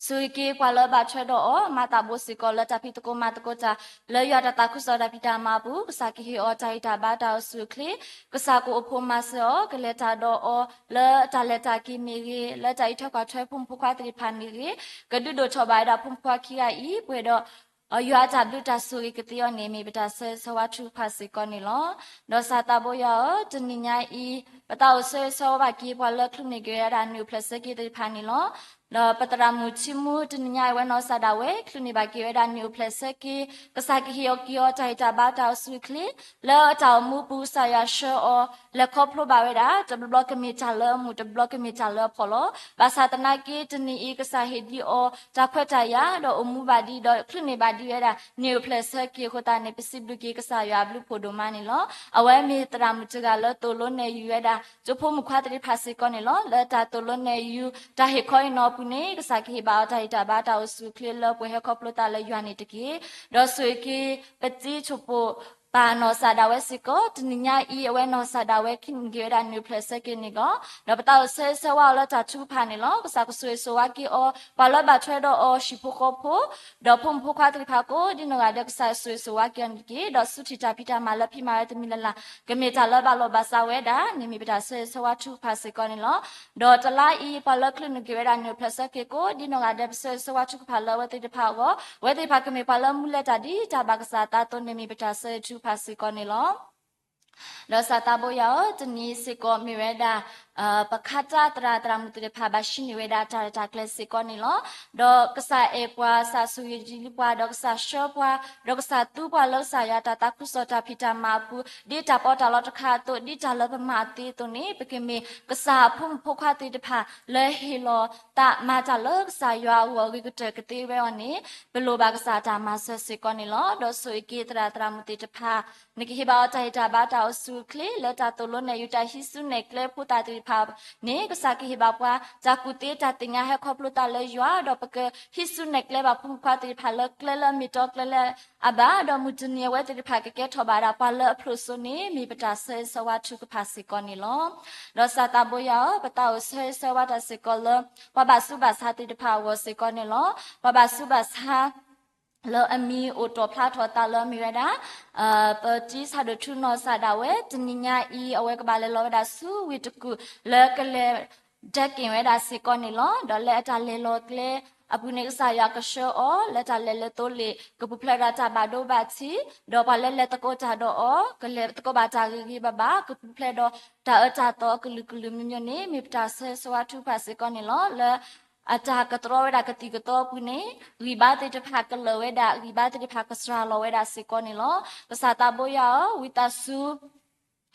ဆိၣ်ဂ့ၤက့ၤပှၤလၢဘၣ်ထွဲဒီးအီၤ မၤသးဘိစ့ၢ်ကီးလၢတၢ်ဖံးသကိးမၤသကိးတၢ် လၢယွၤတၢ်သးခုကစီၣ်တၢ်ဖံးတၢ်မၤအပူၤ ကစၢ်ကဟ့ၣ်အီၤတၢ်ဟ့ၣ်တၢ်ဘါတၢ်အိၣ်ဆူၣ်အိၣ်ချ့ ကစၢ်ကအိၣ်ဖှိၣ်မၤစၢၤအီၤ ကလဲၤတၢ်ဒီးအီၤ လၢတၢ်လဲၤတၢ်က့ၤမ့ၢ်ဂ့ၤ လၢတၢ်အံးထွဲကွၢ်ထွဲဖိမုၣ်ဖိခွါသ့ၣ်တဖၣ်မ့ၢ်ဂ့ၤ ကဒုးဒိၣ်ထီၣ်ဘၣ်ဝဲဒၣ်ဖိမုၣ်ဖိခွါခံဂၤအံၤ ပှဲၤဒီး ယွၤအတၢ်ဘျုးတၢ်ဆိၣ်ဂ့ၤကသ့အီၤန့ၣ် မ့ၢ်ပတၢ်ဆၢဂ့ၤဆၢဝါထုကဖၣ်စ့ၢ်ကီးန့ၣ်လီၤ. ဒီးစၢ်သးဘိယွၤဧၢ, တနံၤညါအံၤ ပသးအိၣ်ဆၢဂ့ၤဆၢဝါဘၣ်က့ၤပှၤလၢချုးန့ၢ်က့ၤဝဲဒၣ်နံၣ်အိၣ်ဖျဲၣ်ဆၢက့ၤသ့ၣ်တဖၣ်န့ၣ်လီၤ. ဒီးပသရၣ်မုၣ်ထံမူ တနံၤညါအံၤ အဝဲနီၢ်စၢ်ဒၣ်ဝဲ ချုးန့ၢ်ဘၣ်က့ၤဝဲဒၣ်နံၣ်အိၣ်ဖျဲၣ်ဆၢက့ၤ ကစၢ်ကဟ့ၣ်အီၤက့ၤအီၤတၢ်ဟ့ၣ်တၢ်ဘါတၢ်အိၣ်ဆူၣ်အိၣ်ချ့ လၢအတၢ်အိၣ်မူပူၤ ကစၢ်ယွၤဆှၢအီၤ လဲၤခီဖျိဘၣ်ဝဲဒၣ် တဘျီဘျီကမ့ၢ်တၢ်လၢအမုာ် တဘျီဘျီကမ့ၢ်တၢ်လၢအဖှီၣ်လီၤ. ဘၣ်ဆၣ်သနာ်က့ တနံၤအံၤ ကစၢ်ဟ့ၣ်ဒံးအီၤ တၢ်ခွဲးတၢ်ယာ် ဒီးအိၣ်မူဘၣ်ဒံး ဒီးချုးန့ၢ်ဘၣ်ဒံးဝဲဒၣ် နံၣ်အိၣ်ဖျဲၣ်ဆၢက့ၤအဃိသတးန့ၣ် ပစံးဘျုးက့ၤကစၢ်ယွၤအဘျုးဖှိၣ်ဒိၣ်မးန့ၣ်လီၤ. အဝဲမ့ၢ်သရၣ်မုၣ်တဂၤလၢသိၣ်လိနဲၣ်ယုာ်ဝဲဒၣ် ကၠိဖိမုၣ်ခွါသ့ၣ်တဖၣ်စ့ၢ်ကီးန့ၣ်လီၤ. လၢတၢ်သိၣ်လိနဲၣ်ယုာ် တၢ်ဟ့ၣ်ခီအံၤနီၢ်အပူၤန့ၣ် ကစၢ်ကဟ့ၣ်ဘၣ်အီၤတၢ်ဟ့ၣ်တၢ်ဘါတၢ်အိၣ်ဆူၣ်အိၣ်ချ့လၢပှဲၤဟဲခီဖျိသးလၢယွၤန့ၣ်တက့ၢ်. ဒီးဆိၣ်ဂ့ၤက့ၤ ပတံၤဆိၣ်ပိၢ် ပၢ်နီၢ်စၢ်ဒၣ်ဝဲစ့ၢ်ကီး တနံၤညါအံၤ အဝဲနီၢ်စၢ်ဒၣ်ဝဲ ချုးန့ၢ်က့ၤဝဲဒၣ်နံၣ်အိၣ်ဖျဲၣ်ဆၢက့ၤန့ၣ်လီၤ. ဒီးပသးအိၣ်ဆၢဂ့ၤဆၢဝါအီၤလၢတၢ်ထုကဖၣ်န့ၣ်လီၤ. ကစၢ်ကဆိၣ်ဂ့ၤဆိၣ်ဝါက့ၤအီၤ ပှၤလၢဘၣ်ထွဲဒီးအီၤဟံၣ်ဖိဃီဖိ ဒီးဖိမုၣ်ဖိခွါသ့ၣ်တဖၣ်ကိးဒ်နီၢ်ဂၤဒဲး ကစၢ်ဆိၣ်ဂ့ၤဆိၣ်ဝါက့ၤအီၤန့ၣ်တက့ၢ်. ဒီးဆူထံၣ်တၢ်ဖံးတၢ်မၤလၢဖံးမၤဝဲတမံၤလၢ်လၢ် ကမ့ၢ်တၢ်လၢဘၣ်လီၢ်ဘၣ်စးဝဲဒၣ်န့ၣ် မ့ၢ်ပတၢ်ဆၢဂ့ၤဆၢဝါထုကဖၣ်စ့ၢ်ကီးန့ၣ်လီၤ. ဒီးတလါအံၤ ပှၤလၢချုးန့ၢ်က့ၤဝဲဒၣ်နံၣ်အိၣ်ဖျဲၣ်ဆၢက့ၤကိးဒ်နီၢ်ဂၤဒဲး ပဆၢဂ့ၤဆၢဝါထုကဖၣ်လၢအဝဲသ့ၣ်တဖၣ်အဂီၢ် အဝဲသ့ၣ်တဖၣ်ကမ့ၢ်ပှၤလၢမူလဲၤတၢ်ဒ်တၢ်ဘၣ်ကစၢ်အသးအသိးန့ၣ် မ့ၢ်ပတၢ်ဆၢဂ့ၤထုကဖၣ်စ့ၢ်ကီးန့ၣ်လီၤ. ဒီးစၢ်သးဘိယွၤဧၢ, တနံၤစ့ၢ်ကီးမ့ၢ်ဝဲဒၣ် ပခါတၢ်သရၣ်သရၣ်မုၣ်သ့ၣ်တဖၣ် ဘၣ်ဟံးန့ၢ်ဝဲဒၣ်တၢ်ရဲၣ်တၢ်ကျဲၤစ့ၢ်ကီးန့ၣ်လီၤ. ဒီးကစၢ်အဲၣ်ပှၤ ကစၢ်ဆိၣ်ဂ့ၤယံာ်လံပှၤ ဒီးကစၢ်ဆှၢပှၤ ဒီးကစၢ်သူပှၤလၢကစၢ်ယွၤတၢ်သးခုကစီၣ်တၢ်ဖံးတၢ်မၤအပူၤ ဒ်တၢ်ပီးတၢ်လီတခါအသိး ဒ်တၢ်လၢပမၤအသ့အသိးန့ၣ် ပကမ့ၢ်ကစၢ်အဖိမုၣ်ဖိခွါသ့ၣ်တဖၣ် လၢဟ့ၣ်လီၤသးမၤတၢ်လၢကစၢ်ယွၤအဂီၢ်အဂ့ၤကတၢၢ်ကသ့ဝဲအီၤန့ၣ် ပလိၣ်ဘၣ်ကစၢ်အတၢ်မၤစၢၤစ့ၢ်ကီးန့ၣ်လီၤ. ဒီးဆိၣ်ဂ့ၤက့ၤသရၣ်သရၣ်မုၣ်သ့ၣ်တဖၣ် နကဟ့ၣ်ဘၣ်အီၤတၢ်ဟ့ၣ်တၢ်ဘါတၢ်အိၣ်ဆူၣ်အိၣ်ချ့ လၢတၢ်သိၣ်လိနဲၣ်ယုာ်တၢ်ဟံးစုနဲၣ်ကျဲဖိသၣ်သ့ၣ်တဖၣ်န့ၣ် ကစၢ်ကဟ့ၣ်ဘၣ်ပှၤ တၢ်ကူၣ်သ့တၢ်သ့ၣ်ညါဟဲခီဖျိသးလၢယွၤ ဒီးပကဟံးစုနဲၣ်ကျဲဘၣ်ဖိမုၣ်ဖိခွါသ့ၣ်တဖၣ်လၢကျဲလၢအမ့ၢ်တီကျဲလၢအဘၣ် ဒီးမုၢ်တနံၤအဝဲသ့ၣ်တဖၣ်ကကဲထီၣ်ဘၣ်ဒၣ်ပှၤလၢအဖျိးစိန့ၣ် မ့ၢ်ပတၢ်ဆၢဂ့ၤဆၢဝါထုကဖၣ်စ့ၢ်ကီးန့ၣ်လီၤ. ဒီးစၢ်သးဘိယွၤဧၢ, ပသးအိၣ်ဆၢဂ့ၤဆၢဝါတၢ်စ့ၢ်ကီးလၢ ပှၤဘၣ်ဆူးဘၣ်ဆါသ့ၣ်တဖၣ်အဂီၢ်စ့ၢ်ကီးန့ၣ်လီၤ. ပှၤဘၣ်ဆူးဘၣ်ဆါ လၢအမံၤအိၣ်တီၣ်ဖျါထီၣ်သးလၢမ့ၢ်ဝဲဒၣ် ပတံၤဆၣ်ဒိၣ်ထူနီၢ်စၢ်ဒၣ်ဝဲ တနံၤညါအံၤ အဝဲကဘၣ်လဲၤလီၤဝဲဒၣ်ဆူဝ့ၢ်တကူၣ် လၢကလဲၤ ဒဲက့ၤဝဲဒၣ်စ့ၢ်ကီးန့ၣ်လီၤ. ဒီးလၢအတၢ်လဲၤလီၤကျဲအပူၤန့ၣ် ကစၢ်ယွၤကဆှၢအီၤ လၢတၢ်လဲၤလၢသိလ့ၣ် ကပူၤဖျဲးဒီးတၢ်ဘၣ်ဒိဘၣ်ထံး ဒီးပှၤလၢလဲၤသကိးတၢ်ဒီးအီၤ ကလဲၤသကိးဘၣ်တၢ်ဂ့ၤဂ့ၤဘၣ်ဘၣ် ကပူၤဖျဲးဒီးတၢ်အၢတၢ်သီအကလုာ်ကလုာ်မံၤမံၤန့ၣ် မ့ၢ်ပတၢ်ဆၢဂ့ၤဆၢဝါထုကဖၣ်စ့ၢ်ကီးန့ၣ်လီၤ. လၢ အတၢ်ကတြီဝဲဒၣ်ကသံၣ်ကသီအပူၤန့ၣ် ဂံၢ်ဘါသ့ၣ်တဖၣ်ကလၢာ်ဝဲဒၣ် ဂံၢ်ဘါသ့ၣ်တဖၣ်ကစှၤလီၤဝဲဒၣ်စ့ၢ်ကီးန့ၣ်လီၤ. ကစၢ်သးဘိယွၤဧၢ, ဝံသးစူၤ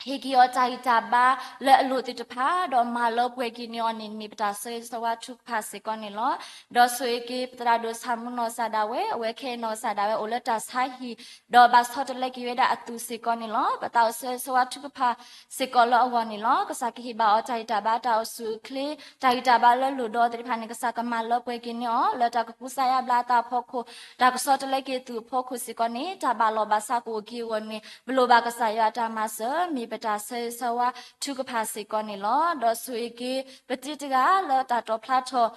ဟ့ၣ်က့ၤအီၤတၢ်ဂံၢ်တၢ်ဘါလၢအလိၣ်သ့ၣ်တဖၣ် ဒီးမၤလၢပှဲၤက့ၤန့ၢ်အီၤန့ၣ် မ့ၢ်ပတၢ်ဆၢဂ့ၤဆၢဝါထုကဖၣ်စ့ၢ်ကီးန့ၣ်လီၤ. ဒီးဆိၣ်ဂ့ၤက့ၤပသရၣ်ဒိၣ်ဆၣ်မူနီၢ်စၢ်ဒၣ်ဝဲ အဝဲခဲအံၤနီၢ်စၢ်ဒၣ်ဝဲအိၣ်လၢတၢ်ဆါဟံၣ် ဒီးဘၣ်ဆီတလဲက့ၤဝဲဒၣ်အသူၣ်စ့ၢ်ကီးန့ၣ်လီၤ. ပသးအိၣ်ဆၢဂ့ၤဆၢဝါထုကဖၣ်စ့ၢ်ကီးလၢအဂီၢ်န့ၣ်လီၤ. ကစၢ်ကဟ့ၣ်ဘၣ်အီၤတၢ်ဂံၢ်တၢ်ဘါတၢ်အိၣ်ဆူၣ်အိၣ်ချ့ တၢ်ဂံၢ်တၢ်ဘါလၢလိၣ်ဒီးသ့ၣ်တဖၣ်န့ၣ် ကစၢ်ကမၤလၢပှဲၤက့ၤန့ၢ်အီၤ လၢတၢ်ကကူစါယါဘျါအသးအဖီခိၣ် တၢ်ကဆီတလဲက့ၤအသူၣ်အဖီခိၣ်စ့ၢ်ကီးန့ၣ် တၢ်ဘၣ်လီၢ်ဘၣ်စးကအိၣ်က့ၤအဂီၢ်န့ၣ် ပလိၣ်ဘၣ်ကစၢ်ယွၤအတၢ်မၤစၢၤ မ့ၢ်ပတၢ်ဆၢဂ့ၤဆၢဝါထုကဖၣ်စ့ၢ်ကီးန့ၣ်လီၤ. ဒီးဆိၣ်ဂ့ၤက့ၤ ပတံၤတဂၤလၢတၢ်တီၣ်ဖျါထီၣ်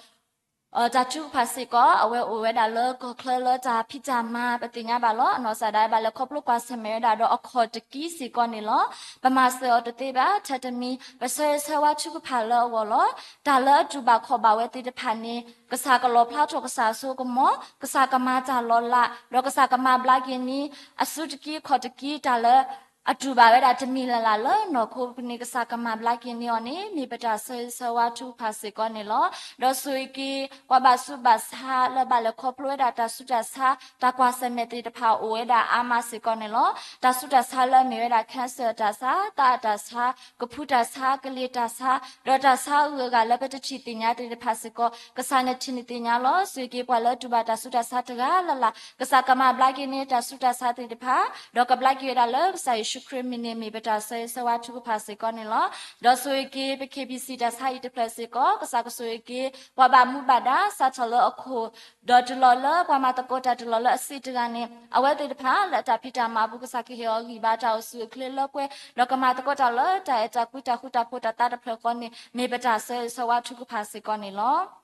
တၢ်ထုကဖၣ်စ့ၢ်ကီး အဝဲအိၣ်ဝဲဒၣ်လၢကီၢ်ချၢလၢတၢ်ဖံးတၢ်မၤ ပသ့ၣ်ညါဘၣ်လီၤ. အနီၢ်စၢ်ဒၣ်ဝဲဘၣ်လဲၤခီဖျိကွၢ်ဆၢၣ်မဲာ်ဝဲဒၣ်ဒီးအခီၣ်တကံစ့ၢ်ကီးန့ၣ်လီၤ. ပမၤစၢၤအီၤတသ့ဘၣ် ထဲတမံၤ ပဆၢဂ့ၤဆၢဝါထုကဖၣ်လၢအဂီၢ်လီၤ. တၢ်လၢအတူၢ်ဘၣ်ခီၣ်ဘၣ်ဝဲသ့ၣ်တဖၣ်န့ၣ် ကစၢ်ကလီၣ်ဖျါထီၣ်ကစၢ်အစိကမီၤ ကစၢ်ကမၤတၢ်လီၤလး ဒီးကစၢ်ကမၤဘျါက့ၤန့ၢ် အစုတကံအခီၣ်တကံ တၢ်လၢ အတူၢ်ဘၣ်ဝဲဒၣ်တမံၤလၢ်လၢ်လၢနီၢ်ခိပူၤန့ၣ် ကစၢ်ကမၤဘျါက့ၤန့ၢ်အီၤန့ၣ် မ့ၢ်ပတၢ်ဆၢဂ့ၤဆၢဝါထုကဖၣ်စ့ၢ်ကီးန့ၣ်လီၤ. ဒီးဆိၣ်ဂ့ၤက့ၤ ပှၤဘၣ်ဆူးဘၣ်ဆါလၢဘၣ်လဲၤခီဖျိဝဲဒၣ်တၢ်ဆူးတၢ်ဆါ တၢ်ကွၢ်ဆၢၣ်မဲာ်သ့ၣ်တဖၣ်အိၣ်ဝဲဒၣ်အါမးစ့ၢ်ကီးန့ၣ်လီၤ. တၢ်ဆူးတၢ်ဆါလၢအမ့ၢ်ဝဲဒၣ် cancer တၢ်ဆါ သးအတၢ်ဆါ ကဖူတၢ်ဆါ ကလ့ၤတၢ်ဆါ ဒီးတၢ်ဆါအဂုၤအဂၤလၢပတထံၣ်သ့ၣ်ညါသ့ၣ်တဖၣ်စ့ၢ်ကီး ကစၢ်နထံၣ်နသ့ၣ်ညါလီၤ. ဆိၣ်ဂ့ၤက့ၤပှၤလၢတူၢ်ဘၣ်တၢ်ဆူးတၢ်ဆါတဂၤလၢ်လၢ် ကစၢ်ကမၤဘျါက့ၤန့ၢ်တၢ်ဆူးတၢ်ဆါသ့ၣ်တဖၣ် ဒီးကဘျါက့ၤဝဲဒၣ်လၢကစၢ်ယ့ၣ်ၡူး ကစၢ်ယ့ၣ်ၡူးခရံာ်မံၤန့ၣ် မ့ၢ်ပတၢ်ဆၢဂ့ၤဆၢဝါထုကဖၣ်စ့ၢ်ကီးန့ၣ်လီၤ. ဒီးဆိၣ်ဂ့ၤက့ၤ ပ K B C တၢ်ဆါဟံၣ်တဖျၢၣ်စ့ၢ်ကီး ကစၢ်ကဆိၣ်ဂ့ၤက့ၤ ပှၤဘၣ်မူဘၣ်ဒါ စးထီၣ်လၢအခိၣ် ဒီးတုၤလီၤလၢပှၤမၤသကိးတၢ်တုၤလီၤလၢအဆံးတဂၤန့ၣ် အဝဲသ့ၣ်တဖၣ်လၢအတၢ်ဖံးတၢ်မၤအပူၤ ကစၢ်ကဟ့ၣ်အီၤဂံၢ်ဘါတၢ်အိၣ်ဆူၣ်အိၣ်ချ့လၢပှဲၤ ဒီးကမၤသကိးတၢ်လၢတၢ်အဲၣ်တၢ်ကွံတၢ်ဃူတၢ်ဖိးတၢ်သးတဖျၢၣ်ဃီန့ၣ် မ့ၢ်ပတၢ်ဆၢဂ့ၤဆၢဝါထုကဖၣ်စ့ၢ်ကီးန့ၣ်လီၤ.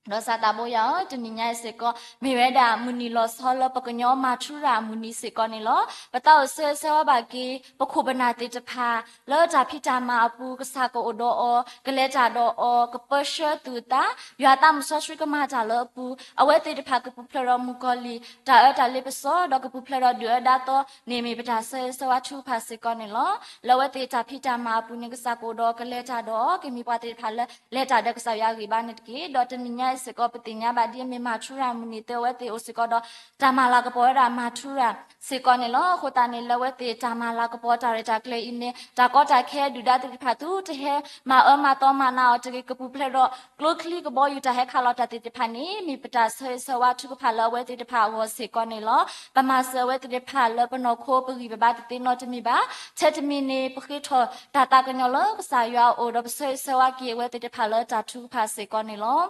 ဒီးကစၢ်သးဘိယွၤဧၢ, တနံၤညါအံၤစ့ၢ်ကီး မ့ၢ်ဝဲဒၣ်မုၢ်နံၤလီၤဆီလၢပကညီမၤထူရၤအမုၢ်နံၤစ့ၢ်ကီးန့ၣ်လီၤ. ပသးအိၣ်ဆၢဂ့ၤဆၢဝါဘၣ်က့ၤ ပခိၣ်ပနၢ်သ့ၣ်တဖၣ် လၢတၢ်ဖံးတၢ်မၤအပူၤ ကစၢ်ကအိၣ်ဒီးအီၤ ကလဲၤတၢ်ဒီးအီၤ ကပၢဆှၢသူၣ်အသး ယွၤသးမုၢ်စီဆှံကမၤတၢ်လၢအပူၤ အဝဲသ့ၣ်တဖၣ်ကပူၤဖျဲးဒီးမုၣ်ကီၤလံၢ် တၢ်အၢတၢ်လ့ပစီ ဒီးကပူၤဖျဲးဒီးဒုၣ်အၢဒါသီန့ၣ် မ့ၢ်ပတၢ်ဆၢဂ့ၤဆၢဝါထုကဖၣ်စ့ၢ်ကီးန့ၣ်လီၤ. လၢအဝဲသ့ၣ်တၢ်ဖံးတၢ်မၤအပူၤန့ၣ် ကစၢ်ကအိၣ်ဒီးအီၤ ကလဲၤတၢ်ဒီးအီၤ ကမ့ၢ်ပှၤသ့ၣ်တဖၣ်လၢ လဲၤတၢ်ဒီးကစၢ်ယွၤအဂံၢ်ဘါန့ၣ်တက့ၢ်. ဒီးတနံၤညါအံၤစ့ၢ်ကီး ပသ့ၣ်ညါဘၣ်ဒ်အမ့ၢ်မၤထူရၤအမုၢ်နံၤသ့ အဝဲသ့ၣ်အိၣ်စ့ၢ်ကီးဒီး တၢ်မၤလၤကပီၤဝဲဒၣ်မၤထူရၤစ့ၢ်ကီးန့ၣ်လီၤ. အဃိသတးန့ၣ် လၢအဝဲသ့ၣ်တၢ်မၤလၤကပီၤတၢ်ရဲၣ်တၢ်ကျဲၤအံၤန့ၣ် တၢ်ကီတၢ်ခဲဒုၣ်ဒါသ့ၣ်တဖၣ် သုတဟဲမၤအၢမၤသီမၤနးအီၤတဂ့ၤ ကပူၤဖျဲးဒီးကျိချံကဘီယူၤ တၢ်ဟဲခးလီၤတၢ်သ့ၣ်တဖၣ်န့ၣ် မ့ၢ်ပတၢ်ဆၢဂ့ၤဆၢဝါထုကဖၣ်လၢအဝဲသ့ၣ်တဖၣ်အဂီၢ်စ့ၢ်ကီးန့ၣ်လီၤ. ပမၤစၢၤအဝဲသ့ၣ်တဖၣ်လၢပနီၢ်ခိပဂံၢ်ပဘါတသ့နီတမံၤဘၣ်. ထဲတမံၤန့ၣ် ပဃ့ထီၣ်တၢ်သးကညီၤလၢကစၢ်ယွၤအအိၣ် ဒီးပဆၢဂ့ၤဆၢဝါက့ၤအဝဲသ့ၣ်တဖၣ်လၢတၢ်ထုကဖၣ်စ့ၢ်ကီးန့ၣ်လီၤ.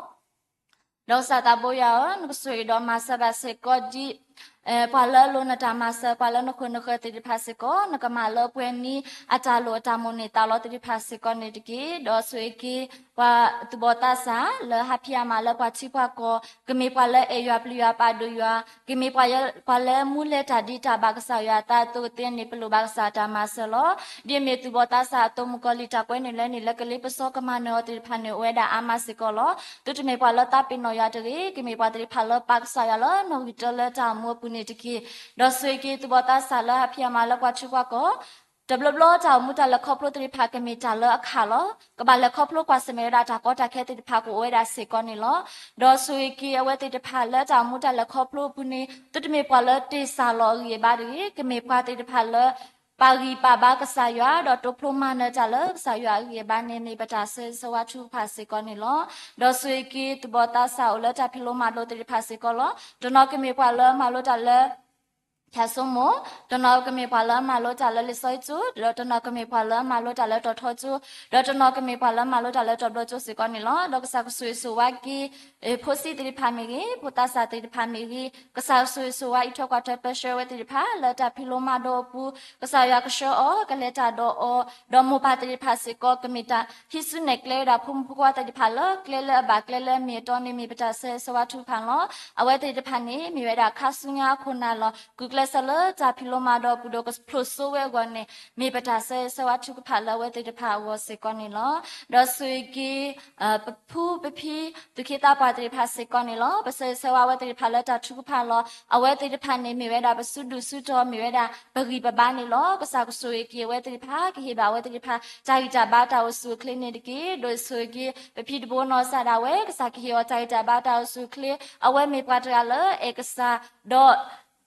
ဒီးကစၢ်သးဘိယွၤဧၢ, နကဆိၣ်ဂ့ၤဒီးမၤစၢၤဘၣ်စ့ၢ်ကီးဒ် ပှၤလၢအလိၣ်နတၢ်မၤစၢၤ ပှၤလၢနခိၣ်နဃၢၤသ့ၣ်တဖၣ်စ့ၢ်ကီး နကမၤလၢပှဲၤန့ၢ်အတၢ်လိၣ်အတၢ်မိၣ်န့ၢ်သးလီသ့ၣ်တဖၣ်စ့ၢ်ကီးန့ၣ်တက့ၢ်. ဒီးဆိၣ်ဂ့ၤက့ၤ ပှၤသူၣ်ဘီၣ်သးစၢ် လၢဟးဖံးအါမးလၢပှၤထံပှၤကီၢ် ကမ့ၢ်ပှၤလၢအဲၣ်ယွၤပျံၤယွၤပာ်ဒိၣ်ယွၤ ကမ့ၢ်ပှၤလၢမူလဲၤတၢ်ဒ်တၢ်ဘၣ်ကစၢ်ယွၤအသးအသိးကသ့န့ၣ် ပလိၣ်ဘၣ်ကစၢ်တၢ်မၤစၢၤလီၤ. ဒ်အမ့ၢ်သူၣ်ဘီၣ်သးစၢ်အသိး မုၣ်ကီၤလံၢ်တၢ်ကွဲးန့ၢ်လဲန့ၣ် လၢကလ့ပစီကမၤနၢၤအီၤသ့ၣ်တဖၣ်န့ၣ် အိၣ်ဝဲဒၣ်အါမးစ့ၢ်ကီးလီၤ. သုတမ့ၢ်ပှၤလၢသးပ့ၤနီၣ်ယွၤတဂ့ၤ, ကမ့ၢ်ပှၤသ့ၣ်တဖၣ်လၢပာ်ကစၢ်ယွၤလၢနီၣ်ဂံၢ်တၢလၢတၢ်အိၣ်မူအပူၤန့ၣ်တက့ၢ်. ဒီးဆိၣ်ဂ့ၤက့ၤသူၣ်ဘီၣ်သးစၢ်လၢဟးဖံးအါမးလၢပှၤထံပှၤကီၢ် တဘျီဘျီတၢ်အိၣ်မူတၢ်လဲၤခီဖျိသ့ၣ်တဖၣ် ကမ့ၢ်တၢ်လၢအခၣ်လီၤ. ကဘၣ်လဲၤခီဖျိကွၢ်ဆၢၣ်မဲာ်ဝဲဒၣ်တၢ်ကီတၢ်ခဲသ့ၣ်တဖၣ်ကအိၣ်ဝဲဒၣ်စ့ၢ်ကီးန့ၣ်လီၤ. ဒီးဆိၣ်ဂ့ၤက့ၤအဝဲသ့ၣ်တဖၣ်လၢတၢ်အိၣ်မူတၢ်လဲၤခီဖျိအပူၤန့ၣ် သုတမ့ၢ်ပှၤလၢတ့ၢ်စၢ်လီၤအဂံၢ်အဘါတဂ့ၤ, ကမ့ၢ်ပှၤသ့ၣ်တဖၣ်လၢ ပာ်ဂံၢ်ပာ်ဘါကစၢ်ယွၤ ဒီးတိာ်ဖျိမၤနၢၤတၢ်လၢကစၢ်ယွၤအဂံၢ်အဘါန့ၣ် မ့ၢ်ပတၢ်ဆၢဂ့ၤဆၢဝါထုကဖၣ်စ့ၢ်ကီးန့ၣ်လီၤ. ဒီးဆိၣ်ဂ့ၤက့ၤသူၣ်ဘီၣ်သးစၢ်အိၣ်လၢတၢ်ဖံးလိမၤဒိးသ့ၣ်တဖၣ်စ့ၢ်ကီးလီၤ. တနီၤကမ့ၢ်ပှၤလၢမၤလိတၢ်လၢ ဖၠၣ်စိမိၤ, တနီၤကမ့ၢ်ပှၤလၢမၤလိတၢ်လၢလံာ်စီဆှံကၠိ, ဒီးတနီၤကမ့ၢ်ပှၤလၢမၤလိတၢ်လၢတီၤထီကၠိ, ဒီးတနီၤကမ့ၢ်ပှၤလၢမၤလိတၢ်လၢတီၤဘျီကၠိစ့ၢ်ကီးန့ၣ်လီၤ. ဒီးကစၢ်ကဆိၣ်ဂ့ၤဆိၣ်ဝါက့ၤ ဖိဆံးသ့ၣ်တဖၣ်မ့ၢ်ဂ့ၤ, ဖိသးစၢ်သ့ၣ်တဖၣ်မ့ၢ်ဂ့ၤ, ကစၢ်ကဆိၣ်ဂ့ၤဆိၣ်ဝါအံးထွဲကွၢ်ထွဲပၢဆှၢဝဲသ့ၣ်တဖၣ် လၢတၢ်ဖံးလိမၤဒိးအပူၤ, ကစၢ်ယွၤကဆှၢအီၤ ကလဲၤတၢ်ဒီးအီၤ, ဒီးမိၢ်ပၢ်သ့ၣ်တဖၣ်စ့ၢ်ကီး ကမ့ၢ်တၢ်ဟံးစုနဲၣ်ကျဲဝဲဒၣ်ဖိမုၣ်ဖိခွါသ့ၣ်တဖၣ်လၢ ကျဲလၢအဘၣ်ကျဲလၢအမ့ၢ်အတီန့ၣ် မ့ၢ်ပတၢ်ဆၢဂ့ၤဆၢဝါထုကဖၣ်လီၤ. အဝဲသ့ၣ်တဖၣ်န့ၣ် မ့ၢ်ဝဲဒၣ်ခါဆူညါအခိၣ်နၢ်လီၤ. ဂုာ်ကျဲးစၢးလၢတၢ်ဖံးလိမၤဒိးအပူၤဒီး ကဖျိးစိဝဲအဂီၢ်န့ၣ် မ့ၢ်ပတၢ်ဆၢဂ့ၤဆၢဝါထုကဖၣ်လၢအဝဲသ့ၣ်တဖၣ်အဂီၢ်စ့ၢ်ကီးန့ၣ်လီၤ. ဒီးဆိၣ်ဂ့ၤက့ၤ ပဖုပဖံ သူၣ်က့သးပှၢ်သ့ၣ်တဖၣ်စ့ၢ်ကီးန့ၣ်လီၤ. ပဆၢဂ့ၤဆၢဝါအဝဲသ့ၣ်တဖၣ်လၢတၢ်ထုကဖၣ်လီၤ. အဝဲသ့ၣ်တဖၣ်န့ၣ် မ့ၢ်ဝဲဒၣ်ပစုဒုၣ်စုတီၤ မ့ၢ်ဝဲဒၣ်ပဂံၢ်ပဘါန့ၣ်လီၤ. ကစၢ်ကဆိၣ်ဂ့ၤက့ၤအဝဲသ့ၣ်တဖၣ် ကဟ့ၣ်ဘၣ်အဝဲသ့ၣ်တဖၣ် တၢ်ဂံၢ်တၢ်ဘါတၢ်အိၣ်ဆူၣ်အိၣ်ချ့န့ၣ်တက့ၢ်. ဒီးဆိၣ်ဂ့ၤက့ၤ ပဖံတဘိနီၢ်ကစၢ်ဒၣ်ဝဲ ကစၢ်ကဟ့ၣ်အီၤတၢ်ဂံၢ်တၢ်ဘါတၢ်အိၣ်ဆူၣ်အိၣ်ချ့ အဝဲမ့ၢ်ပှၤတဂၤလၢအဲၣ်ကစၢ်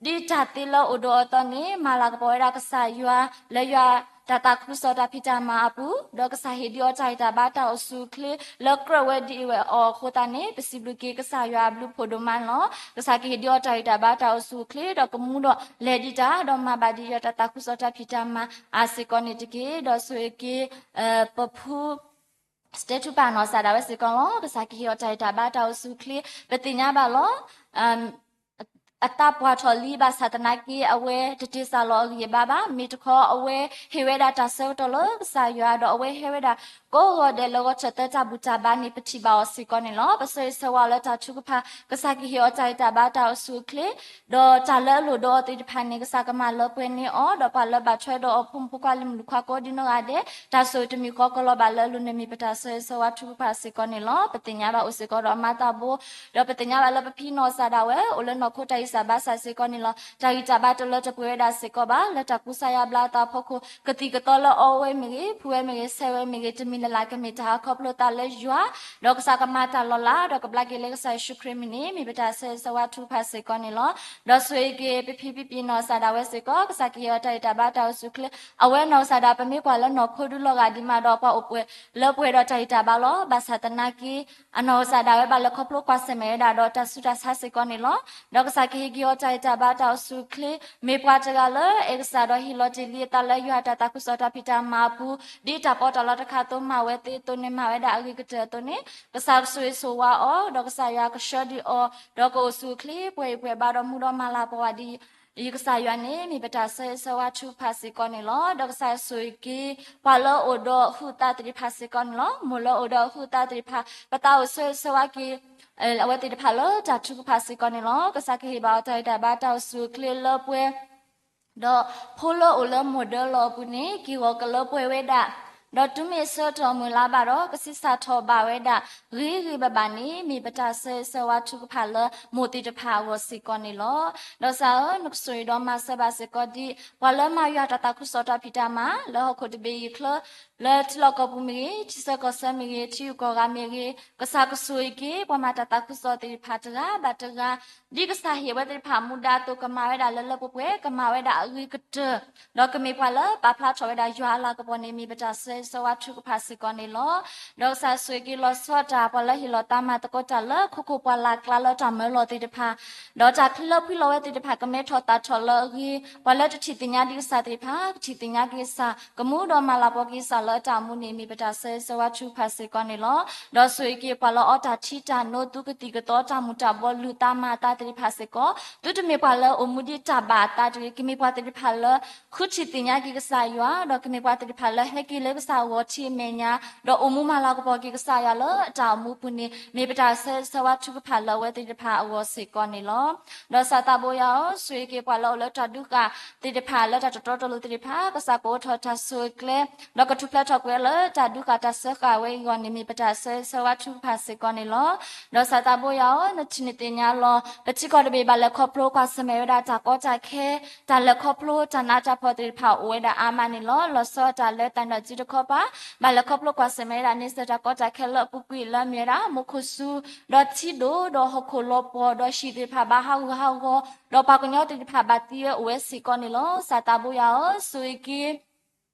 ဒီး ဒ်တၢ်သ့လၢအိၣ်ဒီးအီၤအသိးန့ၣ် မၤလၤကပီၤဝဲဒၣ်ကစၢ်ယွၤ လၢယွၤတၢ်သးခုကစီၣ်တၢ်ဖံးတၢ်မၤအပူၤ, ဒီးကစၢ်ဟ့ၣ်ဒံးအီၤတၢ်ဂံၢ်တၢ်ဘါတၢ်အိၣ်ဆူၣ်အိၣ်ချ့ လၢကြၢးဝဲဒ်အံၤဝဲအီၤအဃိသတးန့ၣ် ပစံးဘျုးက့ၤကစၢ်ယွၤအဘျုးဖှိၣ်ဒိၣ်မးန့ၣ်လီၤ. ကစၢ်ကဟ့ၣ်ဒံးအီၤတၢ်ဂံၢ်တၢ်ဘါတၢ်အိၣ်ဆူၣ်အိၣ်ချ့ ဒီးကမူဒီးလဲၤဒံးတၢ် ဒီးမၤဘၣ်ဒံးယွၤတၢ်သးခုကစီၣ်တၢ်ဖံးတၢ်မၤအါစ့ၢ်ကီးန့ၣ်တက့ၢ်. ဒီးဆိၣ်ဂ့ၤက့ၤ ပဖု စတဲထူပၢ်နီၢ်ကစၢ်ဒၣ်ဝဲစ့ၢ်ကီးလီၤ. ကစၢ်ကဟ့ၣ်အီၤတၢ်ဂံၢ်တၢ်ဘါတၢ်အိၣ်ဆူၣ်အိၣ်ချ့ ပသ့ၣ်ညါဘၣ်လီၤ. အသးပှၢ်ထီၣ်လံဘၣ်ဆၣ်သနာ်က့ အဝဲတတ့ၢ်စၢ်လီၤအဂံၢ်အဘါဘၣ်. မ့ၢ်တခီအဝဲဟ့ၣ်ဝဲဒၣ်တၢ်ဆၢကတီၢ်လၢကစၢ်ယွၤ ဒီးအဝဲဟဲဝဲဒၣ်ကိးဂီၤဒဲးလၢဂီၤထၢၣ်သၢတၢ်ဘူၣ်တၢ်ဘါန့ၣ် ပထံၣ်ဘၣ်အီၤစ့ၢ်ကီးန့ၣ်လီၤ. ပဆၢဂ့ၤဆၢဝါအီၤလၢတၢ်ထုကဖၣ် ကစၢ်ကဟ့ၣ်အီၤတၢ်ဂံၢ်တၢ်ဘါတၢ်အိၣ်ဆူၣ်အိၣ်ချ့ ဒီးတၢ်လၢအလိၣ်ဒီးအီၤသ့ၣ်တဖၣ်န့ၣ် ကစၢ်ကမၤလၢပှဲၤန့ၢ်အီၤ, ဒီးပှၤလၢဘၣ်ထွဲဒီးအီၤဖိမုၣ်ဖိခွါလံၤမုၣ်လံၤခွါကိးဒ်နီၢ်ဂၤဒဲး တၢ်ဆိၣ်ဂ့ၤတမံၤဃီကလီၤဘၣ်လၢအလိၤန့ၣ် မ့ၢ်ပတၢ်ဆၢဂ့ၤဆၢဝါထုကဖၣ်စ့ၢ်ကီးန့ၣ်လီၤ. ပသ့ၣ်ညါဘၣ်အိၣ်စ့ၢ်ကီးဒီးအမါသးဘိ ဒီးပသ့ၣ်ညါဘၣ်လၢပဖံနီၢ်ကစၢ်ဒၣ်ဝဲ အိၣ်လၢနီၢ်ခိတၢ်ဂံၢ်စၢ်ဘါစၢ်စ့ၢ်ကီးန့ၣ်လီၤ. တၢ်ဂံၢ်တၢ်ဘါတလၢတပှဲၤဝဲဒၣ်စ့ၢ်ကီးဘၣ် လၢတၢ်ကူစါယါဘျါသးအဖီခိၣ် ကသံၣ်ကသီလၢအီဝဲမ့ၢ်ဂ့ၤ ဖှူဝဲမ့ၢ်ဂ့ၤ ဆဲးဝဲမ့ၢ်ဂ့ၤ တမံၤလၢ်လၢ်ကမ့ၢ်တၢ်ဟးခီဖျိသးလၢယွၤ ဒီးကစၢ်ကမၤတၢ်လီၤလး ဒီးကဘျါက့ၤလၢကစၢ်ယ့ၣ်ၡူးခရံာ်အမံၤန့ၣ် မ့ၢ်ပတၢ်ဆၢဂ့ၤဆၢဝါထုကဖၣ်စ့ၢ်ကီးန့ၣ်လီၤ. ဒီးဆိၣ်ဂ့ၤက့ၤ ပဖံဖံဖံနီၢ်ကစၢ်ဒၣ်ဝဲစ့ၢ်ကီး ကစၢ်ကဟ့ၣ်အီၤတၢ်ဂံၢ်တၢ်ဘါတၢ်အိၣ်ဆူၣ်အိၣ်ချ့ အဝဲနီၢ်ကစၢ်ဒၣ် ပမ့ၢ်ကွၢ်လၢနီၢ်ခိဒုလီၤဂာ်ဒံးမးဒီး ပှၤအိၣ်ပှဲၤလၢပှဲၤဒီးတၢ်ဂံၢ်တၢ်ဘါလီၤ. ဘၣ်ဆၣ်သနာ်က့ အနီၢ်ကစၢ်ဒၣ်ဝဲဘၣ်လဲၤခီဖျိကွၢ်ဆၢၣ်မဲာ်ဝဲဒၣ်ဒီးတၢ်ဆူးတၢ်ဆါစ့ၢ်ကီးန့ၣ်လီၤ. ဒီးကစၢ် ဟ့ၣ်က့ၤအီၤတၢ်ဂံၢ်တၢ်ဘါတၢ်အိၣ်ဆူၣ်အိၣ်ချ့, မ့ၢ်ပှၤတဂၤလၢအဲၣ်ကစၢ်ဒီးဟ့ၣ်လီၤတ့ၢ်လံအသးလၢယွၤတၢ်သးခုကစီၣ်တၢ်ဖံးတၢ်မၤအပူၤ, ဒ်တၢ်ပီးတၢ်လီတခါအသိးမၤဝဲသ့အသိးန့ၣ် မၤဝဲဒၣ်အဂ့ၤကတၢၢ်အသိးန့ၣ်, ကစၢ်ကဆိၣ်ဂ့ၤဆိၣ်ဝါအီၤ, ဒီးကစၢ်ယွၤကဆှၢဒံးအီၤ, ဒီးကအိၣ်ဆူၣ်အိၣ်ချ့ ပှဲၤဂံၢ်ပှဲၤဘါဒီးမူဒီးမၤလၤကပီၤဝဲဒ်အံၤ, ယကစၢ်ယွၤန့ၣ်မ့ၢ်ပတၢ်ဆၢဂ့ၤဆၢဝါထုကဖၣ်စ့ၢ်ကီးန့ၣ်လီၤ. ဒီးကစၢ်ဆိၣ်ဂ့ၤက့ၤ ပှၤလၢအအိၣ်ဒီးအဟုးအသးသ့ၣ်တဖၣ်စ့ၢ်ကီးန့ၣ်လီၤ. မိၢ်လၢအအိၣ်ဒီးအဟုးအသးသ့ၣ်တဖၣ် ပသးအိၣ်ဆၢဂ့ၤဆၢဝါက့ၤ အဝဲသ့ၣ်တဖၣ်လၢတၢ်ထုကဖၣ်စ့ၢ်ကီးန့ၣ်လီၤ. ကစၢ်ကဟ့ၣ်ဘၣ်အီၤတၢ်ဂံၢ်တၢ်ဘါတၢ်အိၣ်ဆူၣ်အိၣ်ချ့လၢပှဲၤ ဒီးဖိလၢအိၣ်လၢမိၢ်ဒၢလီၢ်အပူၤန့ၣ် က့ၢ်ဂီၤကလၢပှဲၤဝဲဒၣ်, ဒီးတုၤမ့ၢ်ဆၢထီၣ်မုၢ်လါဘၣ်ဒီး ကဆံးစၢ်ထီၣ်ဘၣ်ဝဲဒၣ် ဂ့ၤဂ့ၤဘၣ်ဘၣ်န့ၣ် မ့ၢ်ပတၢ်ဆၢဂ့ၤဆၢဝါထုကဖၣ်လၢမိၢ်သ့ၣ်တဖၣ်အဂီၢ်စ့ၢ်ကီးန့ၣ်လီၤ. ဒီးကစၢ်ဧၢ, နကဆိၣ်ဂ့ၤဒီးမၤစၢၤဘၣ်စ့ၢ်ကီးဒ် ပှၤလၢမၤယွၤတၢ်သးခုကစီၣ်တၢ်ဖံးတၢ်မၤ လၢဟီၣ်ခိၣ်တဘ့ၣ်အံၤအချၢ လၢထံလီၢ်ကီၢ်ပူၤမ့ၢ်ဂ့ၤ, ထံဆၢကီၢ်ဆၢမ့ၢ်ဂ့ၤ, ထံဂုၤကီၢ်ဂၤမ့ၢ်ဂ့ၤ, ကစၢ်ကဆိၣ်ဂ့ၤက့ၤ ပှၤမၤတၢ်သးခုကစီၣ်သ့ၣ်တဖၣ်တဂၤဘၣ်တဂၤ ဒ်ကစၢ်ဟ့ၣ်အဝဲသ့ၣ်တဖၣ်မူဒါအသိး ကမၤဝဲဒၣ်လၢလၢပှဲၤပှဲၤ, ကမၤဝဲဒၣ်အဂ့ၤကတၢၢ်, ဒီးကမ့ၢ်ပှၤလၢပာ်ဖျါထီၣ်ဝဲဒၣ်ယွၤအလၤကပီၤန့ၣ် မ့ၢ်ပတၢ်ဆၢဂ့ၤဆၢဝါထုကဖၣ်စ့ၢ်ကီးန့ၣ်လီၤ. ဒီးကစၢ်ဆိၣ်ဂ့ၤက့ၤလီၤဆီဒၣ်တၢ် ပှၤလၢဟ့ၣ်လီၤသးမၤသကိးတၢ်လၢခိခိၣ်ပှၢ်လၢ်ကျါလၢတၢ်မၢလီၤသ့ၣ်တဖၣ်, ဒီးတၢ်ချံလၢဖှံလီၤဝဲသ့ၣ်တဖၣ် ကမဲထီၣ်သၣ်ထီၣ်လၢအဂ့ၤ, ပှၤလၢတထံၣ်သ့ၣ်ညါဒံးကစၢ်သ့ၣ်တဖၣ် ကထံၣ်သ့ၣ်ညါက့ၤကစၢ်, ကမူဒီးမၤလၤကပီၤက့ၤကစၢ်လၢအတၢ်အိၣ်မူန့ၣ် မ့ၢ်ပတၢ်ဆၢဂ့ၤဆၢဝါထုကဖၣ်စ့ၢ်ကီးန့ၣ်လီၤ. ဒီးဆိၣ်ဂ့ၤက့ၤပှၤလၢအီတၢ်ထံတၢ်နိ သူကသံၣ်ကသီ တၢ်မူၤတၢ်ဘှီ လုၢ်သးမၤအသးသ့ၣ်တဖၣ်စ့ၢ်ကီး, သုတမ့ၢ်ပှၤလၢအိၣ်မူဒ်တၢ်ဘၣ်အသးတဂ့ၤ, ကမ့ၢ်ပှၤသ့ၣ်တဖၣ်လၢ ဃုထံၣ်သ့ၣ်ညါက့ၤကစၢ်ယွၤ, ဒီးကမ့ၢ်ပှၤသ့ၣ်တဖၣ်လၢဟဲက့ၤလၢကစၢ်အဂီၤထံအမဲာ်ညါ, ဒီးအိၣ်မူမၤလၤကပီၤက့ၤကစၢ်ယွၤလၢအတၢ်အိၣ်မူအပူၤန့ၣ် မ့ၢ်ပတၢ်ဆၢဂ့ၤဆၢဝါထုကဖၣ်လၢအဝဲသ့ၣ်တဖၣ်အဂီၢ်စ့ၢ်ကီးန့ၣ်လီၤ. ဒီးစၢ်သးဘိယွၤဧၢ, ဆိၣ်ဂ့ၤက့ၤပှၤလၢအအိၣ်လၢတၢ်ဒူဃာ်သ့ၣ်တဖၣ် လၢတၢ်တတီတလိၤသ့ၣ်တဖၣ်, ကစၢ်ကအိးထီၣ်တၢ်ဆိၣ်ဂ့ၤကျဲ ဒီးကထူၣ်ဖျဲးထီၣ်ကွံာ်လၢတၢ်ဒူဃာ်တၢ်စၢဃာ်ဝဲအံၤအဂီၢ်န့ၣ် မ့ၢ်ပတၢ်ဆၢဂ့ၤဆၢဝါထုကဖၣ်စ့ၢ်ကီးန့ၣ်လီၤ. ဒီးစၢ်သးဘိယွၤဧၢ, နထံၣ်န့ၢ်သ့ၣ်ညါလီၤ ပထံကီၢ်တဘ့ၣ်ဘၣ်လဲၤခီဖျိကွၢ်ဆၢၣ်မဲာ်ဝဲဒၣ်တၢ်ကီတၢ်ခဲ, တၢ်လဲၤခီဖျိတၢ်နးတၢ်ဖှီၣ်သ့ၣ်တဖၣ်အိၣ်ဝဲဒၣ်အါမးန့ၣ်လီၤ. လီၤဆီဒၣ်တၢ်လၢတၢ်နုၢ်စုတခီပၤ ဘၣ်လဲၤခီဖျိကွၢ်ဆၢၣ်မဲာ်ဝဲဒၣ် န့ဆၢၣ်တၢ်ကီတၢ်ခဲလၢအပူၤကွံာ်လၢအမ့ၢ်ဝဲဒၣ် မူခိၣ်စူၤ, ဒီးထံဒိၣ်, ဒီးဟီၣ်ခိၣ်လီၤပှီၢ်, ဒီးဟံၣ်သ့ၣ်တဖၣ်ဘၣ်ဟးဂူာ်ဟးဂီၤ, ဒီးပှၤကညီသ့ၣ်တဖၣ်ဘၣ်သံဝဲအိၣ်ဝဲစ့ၢ်ကီးန့ၣ်လီၤ. စၢ်သးဘိယွၤဧၢ, ဆိၣ်ဂ့ၤက့ၤ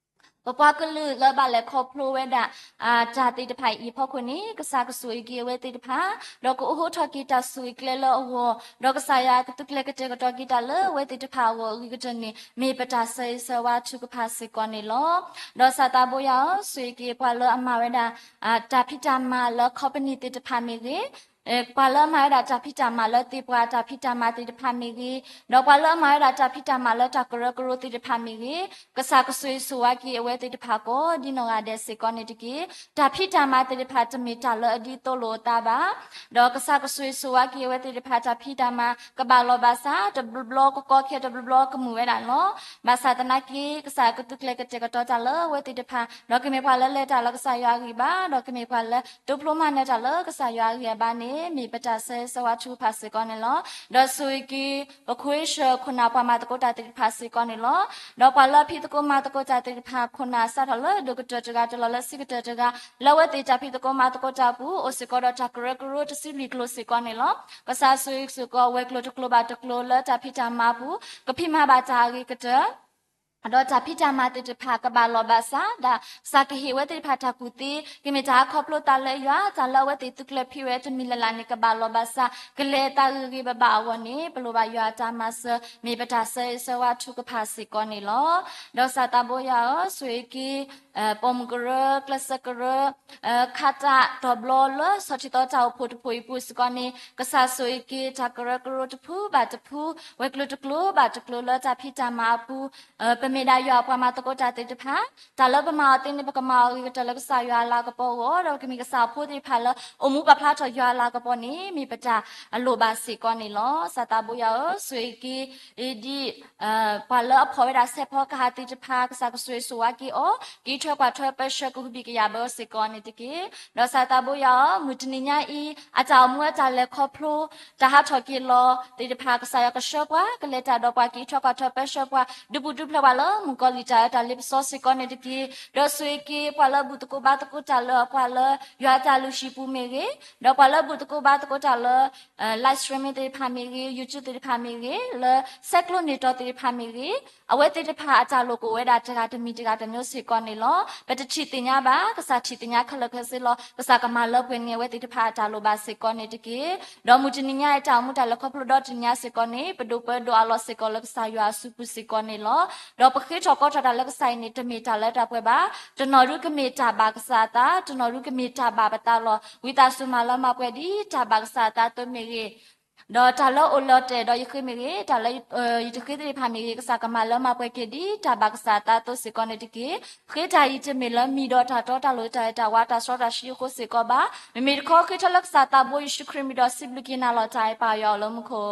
ပပှၤကလုာ်လၢဘၣ်လဲၤခီဖျိဝဲဒၣ် တၢ်သ့ၣ်တဖၣ်အံၤအဖီခိၣ်န့ၣ် ကစၢ်ကဆိၣ်ဂ့ၤက့ၤအဝဲသ့ၣ်တဖၣ်, ဒီးကအိးထီၣ်က့ၤတၢ်ဆိၣ်ဂ့ၤကျဲလၢအဂီၢ်, ဒီးကစၢ်ယွၤကသုးကျဲၤကတဲာ်ကတီၤက့ၤတၢ်လၢအဝဲသ့ၣ်တဖၣ်အဂီၢ်အဂ့ၤကတၢၢ်န့ၣ် မ့ၢ်ပတၢ်ဆၢဂ့ၤဆၢဝါထုကဖၣ်စ့ၢ်ကီးန့ၣ်လီၤ. ဒီးစၢ်သးဘိယွၤဧၢ, ဆိၣ်ဂ့ၤက့ၤပှၤလၢအမၤဝဲဒၣ် တၢ်ဖံးတၢ်မၤလၢ company သ့ၣ်တဖၣ်မ့ၢ်ဂ့ၤ, ပှၤလၢအမၤဝဲဒၣ်တၢ်ဖံးတၢ်မၤလၢသ့ၣ်ပှၢ်တၢ်ဖံးတၢ်မၤသ့ၣ်တဖၣ်မ့ၢ်ဂ့ၤ, ဒီးပှၤလၢအမၤဝဲဒၣ်တၢ်ဖံးတၢ်မၤလၢတၢ်ကရၢကရိသ့ၣ်တဖၣ်မ့ၢ်ဂ့ၤ, ကစၢ်ကဆိၣ်ဂ့ၤဆိၣ်ဝါက့ၤအဝဲသ့ၣ်တဖၣ်ကိးဒ်နီၢ်ဂၤဒဲးစ့ၢ်ကီးန့ၣ်တက့ၢ်. တၢ်ဖံးတၢ်မၤသ့ၣ်တဖၣ်တမ့ၢ်တၢ်လၢအဒ်သိးလိာ်အသးဘၣ်. ဒီးကစၢ်ကဆိၣ်ဂ့ၤဆိၣ်ဝါက့ၤအဝဲသ့ၣ်တဖၣ် တၢ်ဖံးတၢ်မၤကဘၣ်လီၤဘၣ်စး တဘျီဘျီကကီခဲ တဘျီဘျီကမုာ်ဝဲဒၣ်န့ၣ်လီၤ. ဘၣ်ဆၣ်သနာ်က့ ကစၢ်ကသုးကျဲၤကတဲာ်ကတီၤတၢ်လၢအဝဲသ့ၣ်တဖၣ်, ဒီးကမ့ၢ်ပှၤလၢလဲၤတၢ်လၢကစၢ်ယွၤအဂံၢ်ဘါ, ဒီးကမ့ၢ်ပှၤလၢတိဖျိမၤနၢၤတၢ်လၢကစၢ်ယွၤအဂံၢ်အဘါန့ၣ် မ့ၢ်ပတၢ်ဆၢဂ့ၤဆၢဝါထုကဖၣ်စ့ၢ်ကီးန့ၣ်လီၤ. ဒီးဆိၣ်ဂ့ၤက့ၤ ပခိၣ်အ့ၡၢၣ်ခိၣ်နၢ်ပှၤမၤသကိးတၢ်သ့ၣ်တဖၣ်စ့ၢ်ကီးန့ၣ်လီၤ. ဒီးပှၤလၢအဖံးသကိးမၤသကိးတၢ်သ့ၣ်တဖၣ် ခိၣ်နၢ်စးထီၣ်လၢဒိၣ်ကတၢၢ်တဂၤတုၤလီၤလၢဆံးကတၢၢ်တဂၤ လၢအဝဲသ့ၣ်တၢ်ဖံးသကိးမၤသကိးတၢ်အပူၤ အိၣ်စ့ၢ်ကီးဒီးတၢ်ကရၢကရိတဆံလွံၢ်ကျိၤစ့ၢ်ကီးန့ၣ်လီၤ. ကစၢ်ဆိၣ်ဂ့ၤစ့ၢ်ကီး ဝဲၤကျိၤတကျိၤဘၣ်တကျိၤလၢတၢ်ဖံးတၢ်မၤအပူၤ ကဖံးမၤဘၣ်တၢ်အဂ့ၤကတၢၢ် ဒီးတၢ်ဖံးတၢ်မၤသ့ၣ်တဖၣ်ကဘၣ်လီၤဘၣ်စး, ဒီးကစၢ်ကဟ့ၣ်ဝဲသ့ၣ်တဖၣ်တၢ်ကူၣ်သ့, ကမ့ၢ်တၢ်ဟးခီဖျိသးလၢယွၤ, တၢ်လၢအဝဲသ့ၣ်သုးကျဲၤဖံးဝဲတမံၤလၢ်လၢ်န့ၣ် ကဘၣ်လီၤဘၣ်စး, ကလဲၤအသးဂ့ၤဂ့ၤဘၣ်ဘၣ်အဂီၢ်န့ၣ် ပလိၣ်ဘၣ်ယွၤအတၢ်မၤစၢၤ, မ့ၢ်ပတၢ်ဆၢဂ့ၤဆၢဝါထုကဖၣ်စ့ၢ်ကီးန့ၣ်လီၤ. ဒီးကစၢ်သးဘိယွၤဧၢ, ဆိၣ်ဂ့ၤက့ၤ ပိာ်မုၣ်ကရၢ, ကျဲးစၢးကရၢ, ခါတၢ်တီၤဘျီလၢဆီၣ်ထံသီတၢ်အိၣ်ဖှိၣ်တဖှိၣ်အံၤပူၤစ့ၢ်ကီးန့ၣ် ကစၢ်ဆိၣ်ဂ့ၤက့ၤတၢ်ကရၢကရိတဖုဘၣ်တဖု, ဝဲၤကျိၤတကျိၤဘၣ်တကျိၤလၢတၢ်ဖံးတၢ်မၤအပူၤ, ပမ့ၢ်ဒၣ်ယွၤအပှၤမၤသကိးတၢ်သ့ၣ်တဖၣ်, တၢ်လၢပမၤအီၤသ့န့ၣ် ပကမၤအီၤအဂ့ၤကတၢၢ်လၢကစၢ်ယွၤအလၤကပီၤအဂီၢ်, ဒီးပကမ့ၢ်ကစၢ်အဖိသ့ၣ်တဖၣ်လၢ အိၣ်မူပာ်ဖျါထီၣ်ယွၤအလၤကပီၤန့ၣ် မ့ၢ်ပတၢ်အလိၣ်ဘၣ်စ့ၢ်ကီးန့ၣ်လီၤ. ကစၢ်သးဘိယွၤဧၢ, ဆိၣ်ဂ့ၤက့ၤ ဒ် ပှၤလၢအဖီၣ်ဝဲဒၣ်စဲးဖီကဟၣ်သ့ၣ်တဖၣ် ကစၢ်ကဆိၣ်ဂ့ၤဆိၣ်ဝါက့ၤအီၤ, က့ၤထွဲကွၢ်ထွဲပၢဆှၢကဟုဘံၣ်ကယာ်ဘၢစ့ၢ်ကီးန့ၣ်တက့ၢ်. ဒီးကစၢ်သးဘိယွၤဧၢ, မုၢ်တနံၤညါအံၤ အတၢ်အိၣ်မူအတၢ်လဲၤခီဖျိ တၢ်ဟးထီၣ်က့ၤလီၤသ့ၣ်တဖၣ် ကစၢ်ယွၤကဆှၢပှၤ ကလဲၤတၢ်ဒီးပှၤ က့ၤထွဲကွၢ်ထွဲပၢဆှၢပှၤ ဒုးပူၤဒုးဖျဲးပှၤလၢမုၣ်ကီၤလံၢ်တၢ်အၢတၢ်လ့ပစီစ့ၢ်ကီးန့ၣ်တက့ၢ်. ဒီးဆိၣ်ဂ့ၤက့ၤ ပှၤလၢအဘူၣ်သကိးဘါသကိးတၢ်လၢ ပှၤလၢယွၤအတၢ်လုၢ်ဟံၣ်ပူၤမ့ၢ်ဂ့ၤ, ဒီးပှၤလၢအဘူၣ်သကိးဘါသကိးတၢ်လၢ live streaming သ့ၣ်တဖၣ်မ့ၢ်ဂ့ၤ, YouTube သ့ၣ်တဖၣ်မ့ၢ်ဂ့ၤ, လၢဆဲးကျိးန့ၢ်တီၤသ့ၣ်တဖၣ်မ့ၢ်ဂ့ၤ, အဝဲသ့ၣ်တဖၣ်အတၢ်လိၣ်ကအိၣ်ဝဲဒၣ်တဂၤတမံၤတဂၤတမံၤစ့ၢ်ကီးန့ၣ်လီၤ. ပတထံၣ်သ့ၣ်ညါဘၣ်, ကစၢ်ထံၣ်သ့ၣ်ညါခဲလၢာ်ခဲဆ့လီၤ. ကစၢ်ကမၤလၢပှဲၤန့ၢ်အဝဲသ့ၣ်တဖၣ်အတၢ်လိၣ်ဘၣ်စ့ၢ်ကီးန့ၣ်တက့ၢ်. ဒီးမုၢ်တနံၤညါအံၤတၢ်အိၣ်မူတၢ်လဲၤခီဖျိဒီတနံၤညါစ့ၢ်ကီးန့ၣ် ပဒိၣ်ပၢဒိၣ်အလီၢ်စ့ၢ်ကီးလၢကစၢ်ယွၤအစုပူၤစ့ၢ်ကီးန့ၣ်လီၤ. ဒီးပဃ့ထီၣ်ကီထီၣ်တၢ်လၢကစၢ်အံၤန့ၣ် တမ့ၢ်တၢ်လၢတၢ်ပှဲၤဘၣ်. တနီၤဒုကမ့ၢ်တၢ်ဘၣ်ကစၢ်အသး, တနီၤဒုကမ့ၢ်တၢ်ဘၣ်ပသးလီၤ. ဝံသးစူၤမၤလၢမၤပှဲၤဒ်တၢ်ဘၣ်ကစၢ်အသးအသိးမ့ၢ်ဂ့ၤ ဒီးတၢ်လၢအိၣ်လီၤတဲာ်ဒီးယဃ့မ့ၢ်ဂ့ၤ, တၢ်လၢယတဃ့သ့ၣ်တဖၣ်မ့ၢ်ဂ့ၤ, ကစၢ်ကမၤလၢမၤပှဲၤက့ၤဒ်တၢ်ဘၣ်ကစၢ်အသးအသိးစ့ၢ်ကီးန့ၣ်တက့ၢ်. ဃ့တၢ်အံၤတမ့ၢ်လၢမံၤဒီးတၢ်တီတၢ်လိၤတၢ်အဲၣ်တၢ်ဝါတၢ်စီတၢ်ဆှံအဃိစ့ၢ်ကီးဘၣ်. မ့မ့ၢ်တခီဃ့ထီၣ်လၢကစၢ်သးဘိယ့ၣ်ၡူးခရံာ်မံၤဒီး စံးဘျုးက့ၤနၤလီၤတၢ်အဲၣ်ပၢ်ယွၤအိၣ်လၢမူခိၣ်.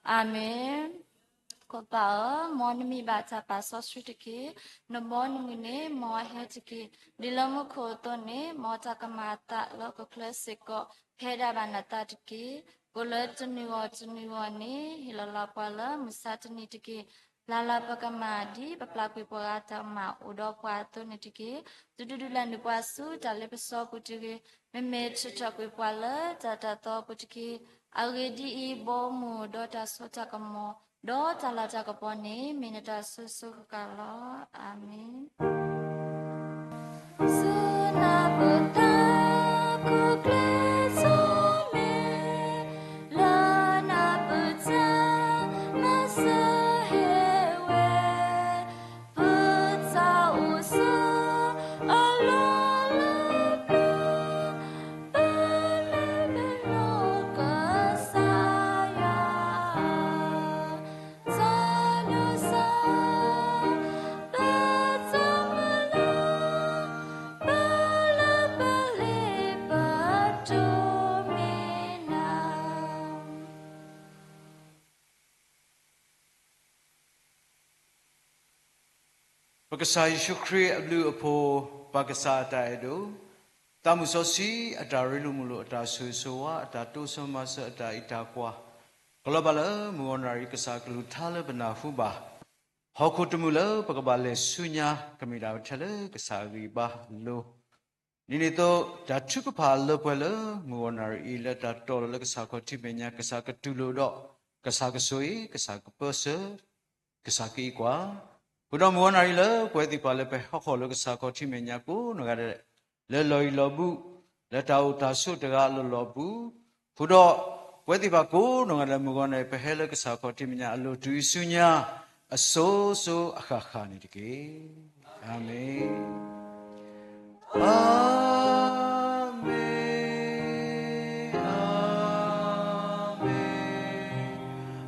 အၤမ့ၣ်. ကီၢ်ပၢ်ဧၢ, မ်နမံၤဘၣ်တၢ်ပာ်စီဆှံတက့ၢ်. နဘီနမုၢ်န့ၣ် မ်အဟဲတက့ၢ်. ဒ်လၢမူခိၣ်အသိးန့ၣ် မ်တၢ်ကမၤအသးလၢဟီၣ်ခိၣ်ချၢစ့ၢ်ကီး ဖဲဒၣ်ဘၣ်နသးတက့ၢ်. ကိၣ်လၢတနံၤဂီၢ်တနံၤဂီၢ်န့ၣ် ဟ့ၣ်လီၤလီၤပှၤလၢမုၢ်ဆါတနံၤတက့ၢ်. လၢ်လၢ်ပကမၤဒ်ပပျၢ်ကွံာ်ပှၤဂၤတၢ်ကမၣ်အိၣ်ဒီးပှၤအသိးန့ၣ်တက့ၢ်. တဒုးဒုးလၢ်နုာ်ပှၤဆူတၢ်လ့ပစီပူၤတဂ့ၤ. မ့မ့ၢ်ထုးထီၣ်ကွံာ်ပှၤလၢတၢ်တၢ်သီပူၤတက့ၢ်. အဂ့ၢ်ဒ်အံၤ, ဘီမုၢ်ဒီးတၢ်စိတၢ်ကမီၤ ဒီးတၢ်လၤတၢ်ကပီၤန့ၣ် မ့ၢ်နတၢ်စိၤစိၤဃၣ်ဃၣ်လီၤ. အၤမ့ၣ်. ဆူနၢ်ပၢၢ်သးခိၣ်ကျၢၢ်စိမ့ၢ် လၢနၢ်ပၢၢ်တၢ်မၤစၢၤဟ့ၣ်ဝဲ ပတၢ်အိၣ်ဆူအလီၢ်လၢပျၢၤ ပမ့ၢ်ပနီၢ်ကစၢ်ယွၤ တၢ်နုၤစၢ် ပတၢ်မၤလၢ ပလၢပလ့ပတိၢ်မ့ၢ်နၤ ပကစၢ်ယ့ၣ်ၡူးခရံာ်အဘျုးအဖှိၣ်, ပၢ်ကစၢ်အတၢ်အဲၣ်ဒိၣ်, သးမုၢ်စီဆှံအတၢ်ရ့လိာ်မုာ်လိာ် အတၢ်ဆိၣ်ဂ့ၤဆိၣ်ဝါ အတၢ်တိစၢၤမၤစၢၤအတၢ်အံးတၢ်ကွၢ်, ကလီၤဘၣ်လၢမုၢ်ဂီၤနၣ်ရံၣ် ကစၢ်ကလုၢ်ကထါလၢပနၢ်ဟူဘၣ် ဟီၣ်ခိၣ်တမုာ်လၢပကဘၣ်လဲၤဆူညါ ကမ့ၢ်ဒၣ်ထဲလၢကစၢ်အဂံၢ်ဘါအလိၤ ဒ်န့ၣ်အသိး တၢ်ထုကဖၣ်လၢပှဲၤလၢမုၢ်ဂီၤနၣ်ရံၣ်အံၤ လၢတၢ်တီၢ်လီၤလၢကစၢ်ခီၣ်ထံးမဲာ်ညါ ကစၢ်ကတူၢ်လိာ်ဒီး ကစၢ်ကဆိၣ်ဂ့ၤ, ကစၢ်ကပၢဆှၢ, ကစၢ်ကအံးကွၢ်, ဃုာ်ဒီးမုၢ်ဂီၤနၣ်ရံၣ်လၢပဝဲသ့ၣ်တဖၣ်လၢပဟဲဟီၣ်ခီၣ်လၢကစၢ်ခီၣ်ထံးမဲာ်ညါကိးနီၢ်ဂၤဒဲး လၢလီၢ်ယံၤလီၢ်ဘူး, လၢတၢ်အိၣ်တၢ်ဆိးတဂၤအလီၢ်လီၢ်ပူၤ, ဃုာ်ဒီးပဝဲသ့ၣ်တဖၣ်ကိးနီၢ်ဂၤဒဲး မုၢ်ဂီၤနၣ်ရံၣ် ပဟဲလၢကစၢ်ခီၣ်ထံးမဲာ်ညါအလိၤ တုၤဆူညါ အစိၤစိၤအဃၣ်ဃၣ်န့ၣ်တက့ၢ်. အၤမ့ၣ်. အၤမ့ၣ်, အၤမ့ၣ်,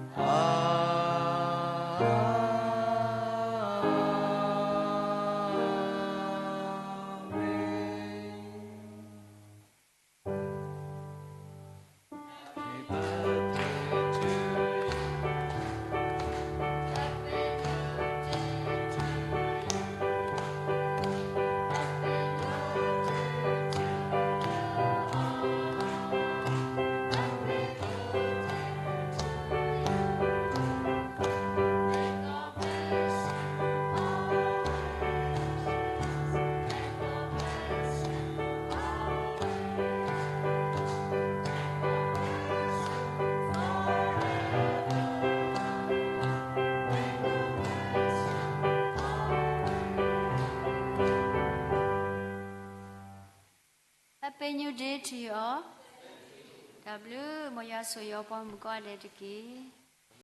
အၤမ့ၣ်. Happy New Day to you all. တၢ်ဘျုး, မ်ယွၤဆိၣ်ဂ့ၤပှၤမုၣ်ကိးဂၤဒဲးတက့ၢ်.